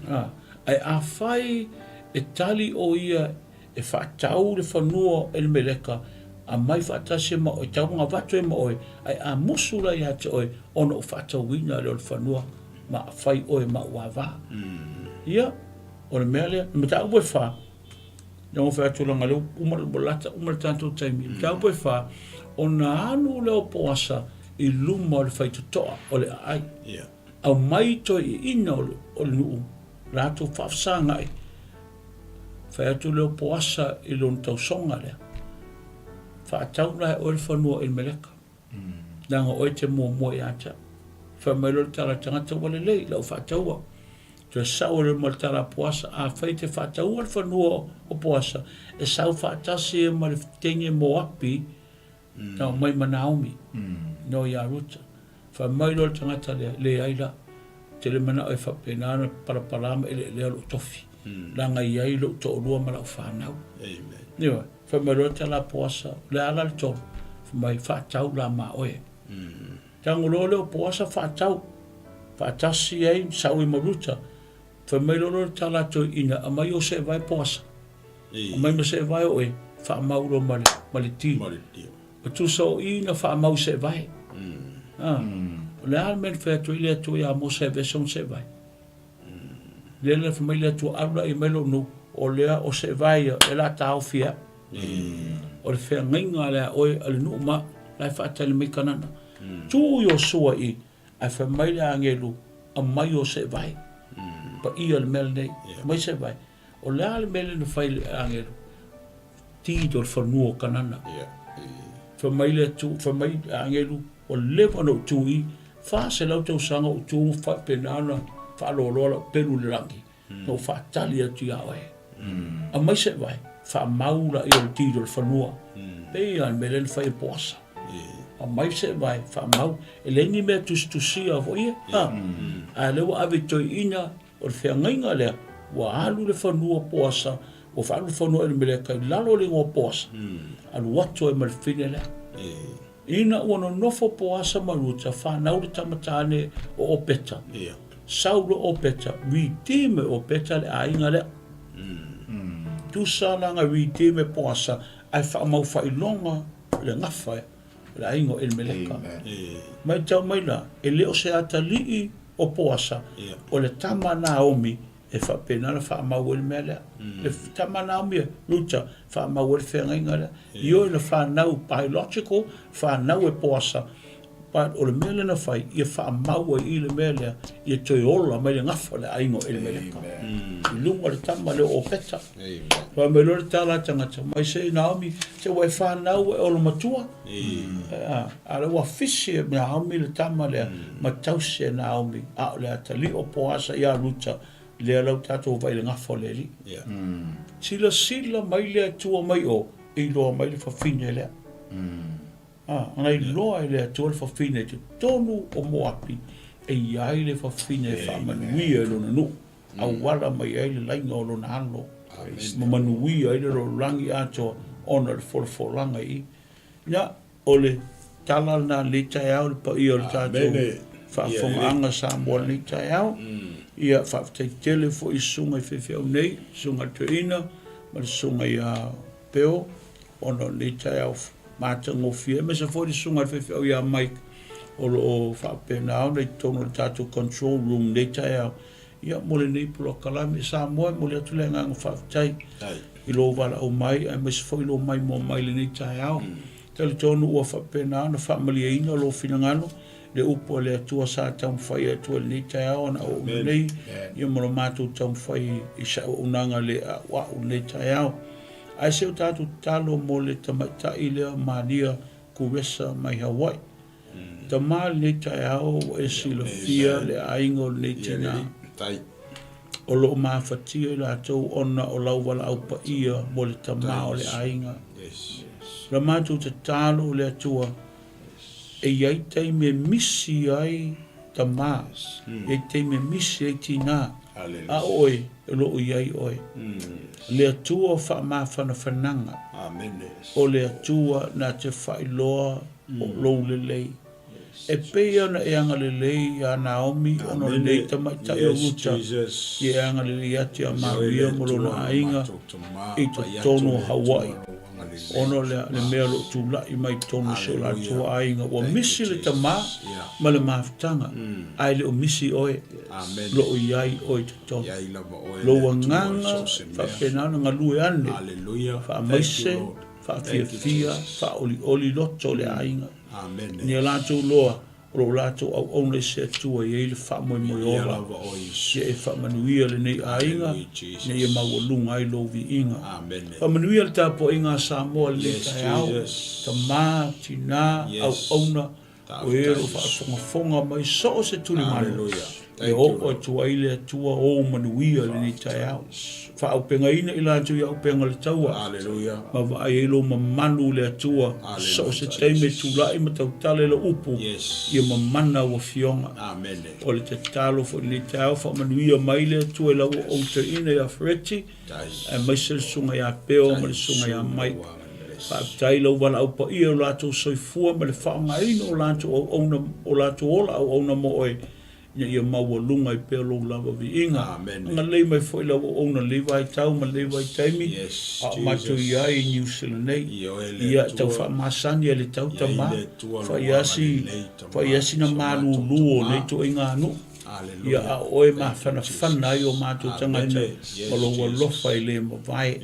A, ae afai e tali o ia e faatau le fanua o Elimeleka, aumai faatasi ai ma oe, tau ona avatu ai ma oe, ae a musu la ia te oe, ona ou faatauina lea o le fanua. Ma fai oe ma ou ava. Ia, o le mea lea, le mataupu e fa, na ou fai atu leaga lea ua uma, ua lata uma le tatou taimi. Le mataupu e fa, ona alu lea o Poasa i luma o le faitotoa o le aai. Ia. Aumai toeaiina o le, o le nuu, latou faafesagai. Fai atu lea o Poasa i lona tausoga lea, Faatau la e oe le fanua o Elimeleka. Leaga o oe e te muamua ia te au. Fai mai loa le tala a le tagata, Ua lelei lau faataua. Toe sau ai loa ma le tala a Poasa, Afai e te faataua le fanua o Poasa, e sau faatasi ai ma le teine Moapi na aumai ma Naomi, nō iā Ruta. Fai mai loa le tagata lea, Leai la, ou te le manao e faapena ona palapala ma eleelea lou tofi, leaga e i ai lou toalua ma lau fanau. Ioe. Fai mai loa le tala a Poasa, O le a la le tonu? Fai mai, Faatau la ma oe. Tago loa lea o Poasa faatau, faatasi ai sau ai ma Ruta. Fai mai loa le tala a Toeaina, Aumai ou seevae Poasa, aumai ma seevae oe, faamau loa ma le, ma le ti. E tusa o i na faamau seevae. O le a le mea na fai atu ai le Atua ia Mose e aveese ona seevae? Lea la fai mai le Atua, Alu la i mai lou nuu, o lea o seevae ia, e la taofi e au. O le feagaiga lea a oe a le nuu ma au, la e faatali mai Kanana. Tu Iosua i, ae fai mai le agelu, Aumai o seevae. Paia le mea lenei, aumai seevae. O le a le mea lea na fai e le agelu? Deed o le fanua o Kanana. Fai mai le Atua, fai mai le agelu, ua leva ona ou tu i, 400 tausaga ou tu ma faapena ona faaloaloa lau pelu i le lagi, na ou faatali atu ia oe. Aumai seevae, faamau laia o le deed o le fanua. Pei lava o le mea lea na fai e Poasa. Aumai seevae, faamau. E leai ni mea tusitusia foi ia, a o lea ua ave i toeaiina O le feagaiga lea, ua alu le fanua Poasa, ua faaalu le fanua Elimeleka i lalo o le igoa Poasa, alu atu ai ma le fine lea. Ina ua nonofo Poasa ma Ruta, fanau le tama tāne o Opeta. Sau loa Opeta, redeem e Opeta le aiga lea. Tusa la na redeem e Poasa, ae faamau faailoga le gafa e le aiga o Elimeleka. Matau mai la, e le o se atalii o Poasa, o le tama a Naomi e faapena ona faamau ai le mea lea. Le tama a Naomi, Ruta, faamau ai le feagaiga lea. Ioe na fanau biological, fanau e Poasa, but o le mea lea na fai, ia faamau ai i le mea lea, ia toe ola mai le gafa o le aiga o Elimeleka. I luga o le tama lea o Opeta. Fai mai loa le tala a tagata, mai se Naomi, se ua e fanau e olomatua. A o lea ua fisi e Naomi le tama lea, ma tausi e Naomi, a o le atalii o Poasa ia Ruta, lea la ua tatou vaai i le gafa o le Alii. Silasila mai le Atua mai o, iloa mai le fafine lea. Na iloa e le Atua le fafine i totonu o Moapi, e i ai le fafine e faamanuia i lona nuu. Auala mai ai le laina o lona alo, ma manuia ai le lalolagi atoa ona o le folafolaga i. Ia, o le tala lena i lenei taeao, le paia o le tatou faafofogaaga Samoa i lenei taeao. Ia, faafetai tele foi i susuga i faifeau nei, susuga i le toeaina ma le susuga ia Peo, ona o lenei taeao matagofie, aemaise foi le susuga i le faifeau ia Mike, o lo o faapena ona i totonu o le tatou control room i lenei taeao, ia mo lenei polokalame. Samoa, e momoli atu le agaga faafetai i lou valaau mai aemaise foi lou maimoa mai i lenei taeao. Talitonu ua faapena ona faamalieina lou finagalo, le upu a le Atua sa taumafai atu ai i lenei taeao ona auauna nei, ia ma lo matou taumafai i se auaunaga le a'ua'u i lenei taeao. Ae se o tatou tatalo mo le tamaitai lea Maria Kuresa mai Hawaii. Tama lenei taeao ua e silafia le aiga o lenei tina. O lo o mafatia i latou ona o lau valaau paia mo le tama o le aiga. La matou tatalo o le Atua e i ai taimi e misi ai tama, e i ai taimi e misi ai tina, a o oe o lo o i ai oe. Le Atua o faamafanafanaga, o le Atua na te faailoa o lou lelei. E pei ona e agalelei iā Naomi ona o lenei tamaitai o Ruta, ia e agalelei atu iā Maria ma lona aiga i totonu o Hawaii. Ona o le mea o lo o tulai mai i totonu o si o latou aiga, ua misi le tama ma le mafutaga, ae le o misi oe, o lo o i ai oe i totonu. Lou agaga faapena ona galue ane, faamaise, faafiafia, faaolioli loto o le aiga. Ina ia latou loa O lo o latou auauna i se Atua e i ai le faamoemoe ola, ia e faamanuia lenei aiga ina ia maualuga ai lou viiga. Faamanuia le tapuaiga a Samoa i lenei taeao, tama, tina, auauna, o e o lo o faafogafoga mai so o se tulimanu, e oo atu ai le Atua ou manuia i lenei taeao. Faaaupegaina i latou i auupega o le taua, ma vaai ai lou mamalu i le Atua, so o se taimi e tulai ma tautala i lau upu, ia mamana au afioga. O le tatalo foi i lenei taeao, faamanuia mai le Atua i lau auauna toeaina ia Fereti, aemaise le susuga ia Peo ma le susuga ia Mike. Faafetai i lou valaau paia i o latou soifua ma le faaaogaina o latou auauna, o latou ola auauna mo oe, ina ia maualuga ai pea lou lava viiga. Agalelei mai foi lau auauna i lenei vaitau ma lenei vaitaimi a o matou i ai i Niu Sila nei. Ia tau faamasani ai le tau tama, fai lava sina malulu o nei ituaiga nuu, ia a o oe e mafanafana ai o matou tagata ma lou alofa e le mavae.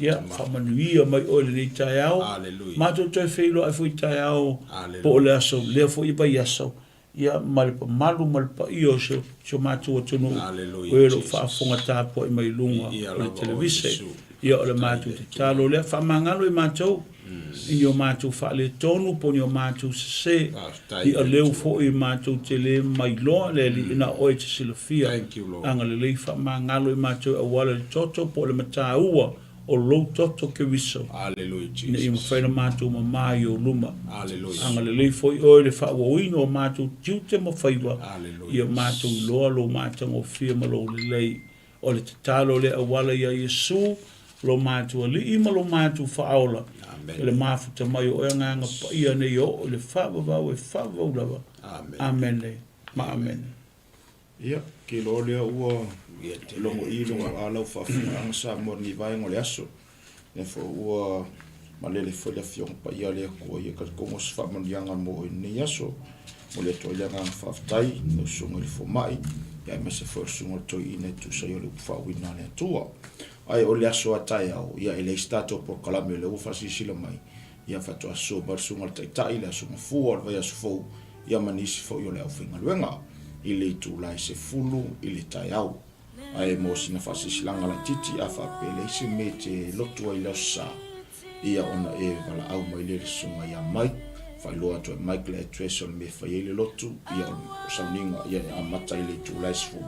Ia faamanuia mai oe i lenei taeao, matou toe feiloai foi i taeao po o le aso lea foi vaiaso Ia, ma le mamalu ma le paia o si o matou atunuu, o e o lo o faafofoga tapuai mai i luga o le televise. Ia, o le matou tatalo lea, faamagalo i matou i ni o matou faaletonu po o ni o matou sese, i aleu foi matou te le mailoa le Alii, na o Oe e te silafia. Agalelei faamagalo i matou e auala i le toto po o le mataua o lou toto Keriso, ina ia mafai ona matou mama i ou luma. Agalelei foi oe i le faaauauina o matou tiute ma faiva, ia matou iloa lou matagofie ma lou lelei. O le tatalo lea auala iā Iesu, lo matou Alii ma lo matou Faaola, i le mafuta mai o oe Agaga Paia nei e oo i le faavavau e faavavau lava. Amene ma amene. Ia, ke iloa lea ua logo i logo a lau faafofogaaga Samoa i lenei vaega o le aso. Lea foi ua malele foi le Afioga Paia a le Atua ia talitonu o se faamanuiaga mo oe i lenei aso. Momoli atu ai le agaga faafetai i lau Susuga i le Fomai, ia aemaise foi o le Susuga i le Toeaina e tusa ai o le upu faauuina a le Atua. Ae o le aso a taeao, ia e leai se tatou polokalame o lea ua faasilasila mai, ia faatoa sosoo mai le Susuga i le Taitai, le Aso Gafua o le vaiaso fou, ia ma nisi foi o le aufaigaluega i le itula e 10 i le taeao. Ae mo sina faasilasilaga laitiiti, a faapea e leai se mea e te lotu ai i le Aso Sa, ia ona e valaau mai lea i le Susuga ia Mike, faailoa atu e Mike le address o le mea e fai ai le lotu, ia o le sauniga ia e amata i le itula e 10,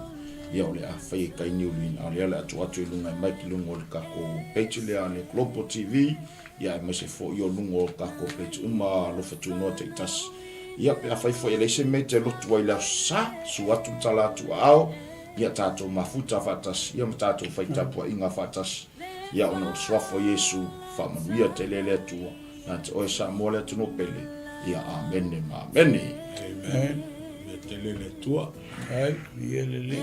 ia o le a fai e kai Niuliina, a o lea o le a tuu atu i luga e Mike i luga o le tatou page lea a le Global TV, ia aemaise foi o luga o tatou page uma alofa tunoa taitasi. Ia pe afai foi e leai se mea e te lotu ai i le Aso Sa, susu atu ma tala atu aao, ia tatou mafuta faatasi, ia ma tatou fai tapuaiga faatasi, ia ona o le Suafa o Iesu, faamanuia tele e le Atua, ia te oe Samoa le atunuu pele, ia Amene ma Amene. Amen. Ia tele le Atua. Ai, ia lelei.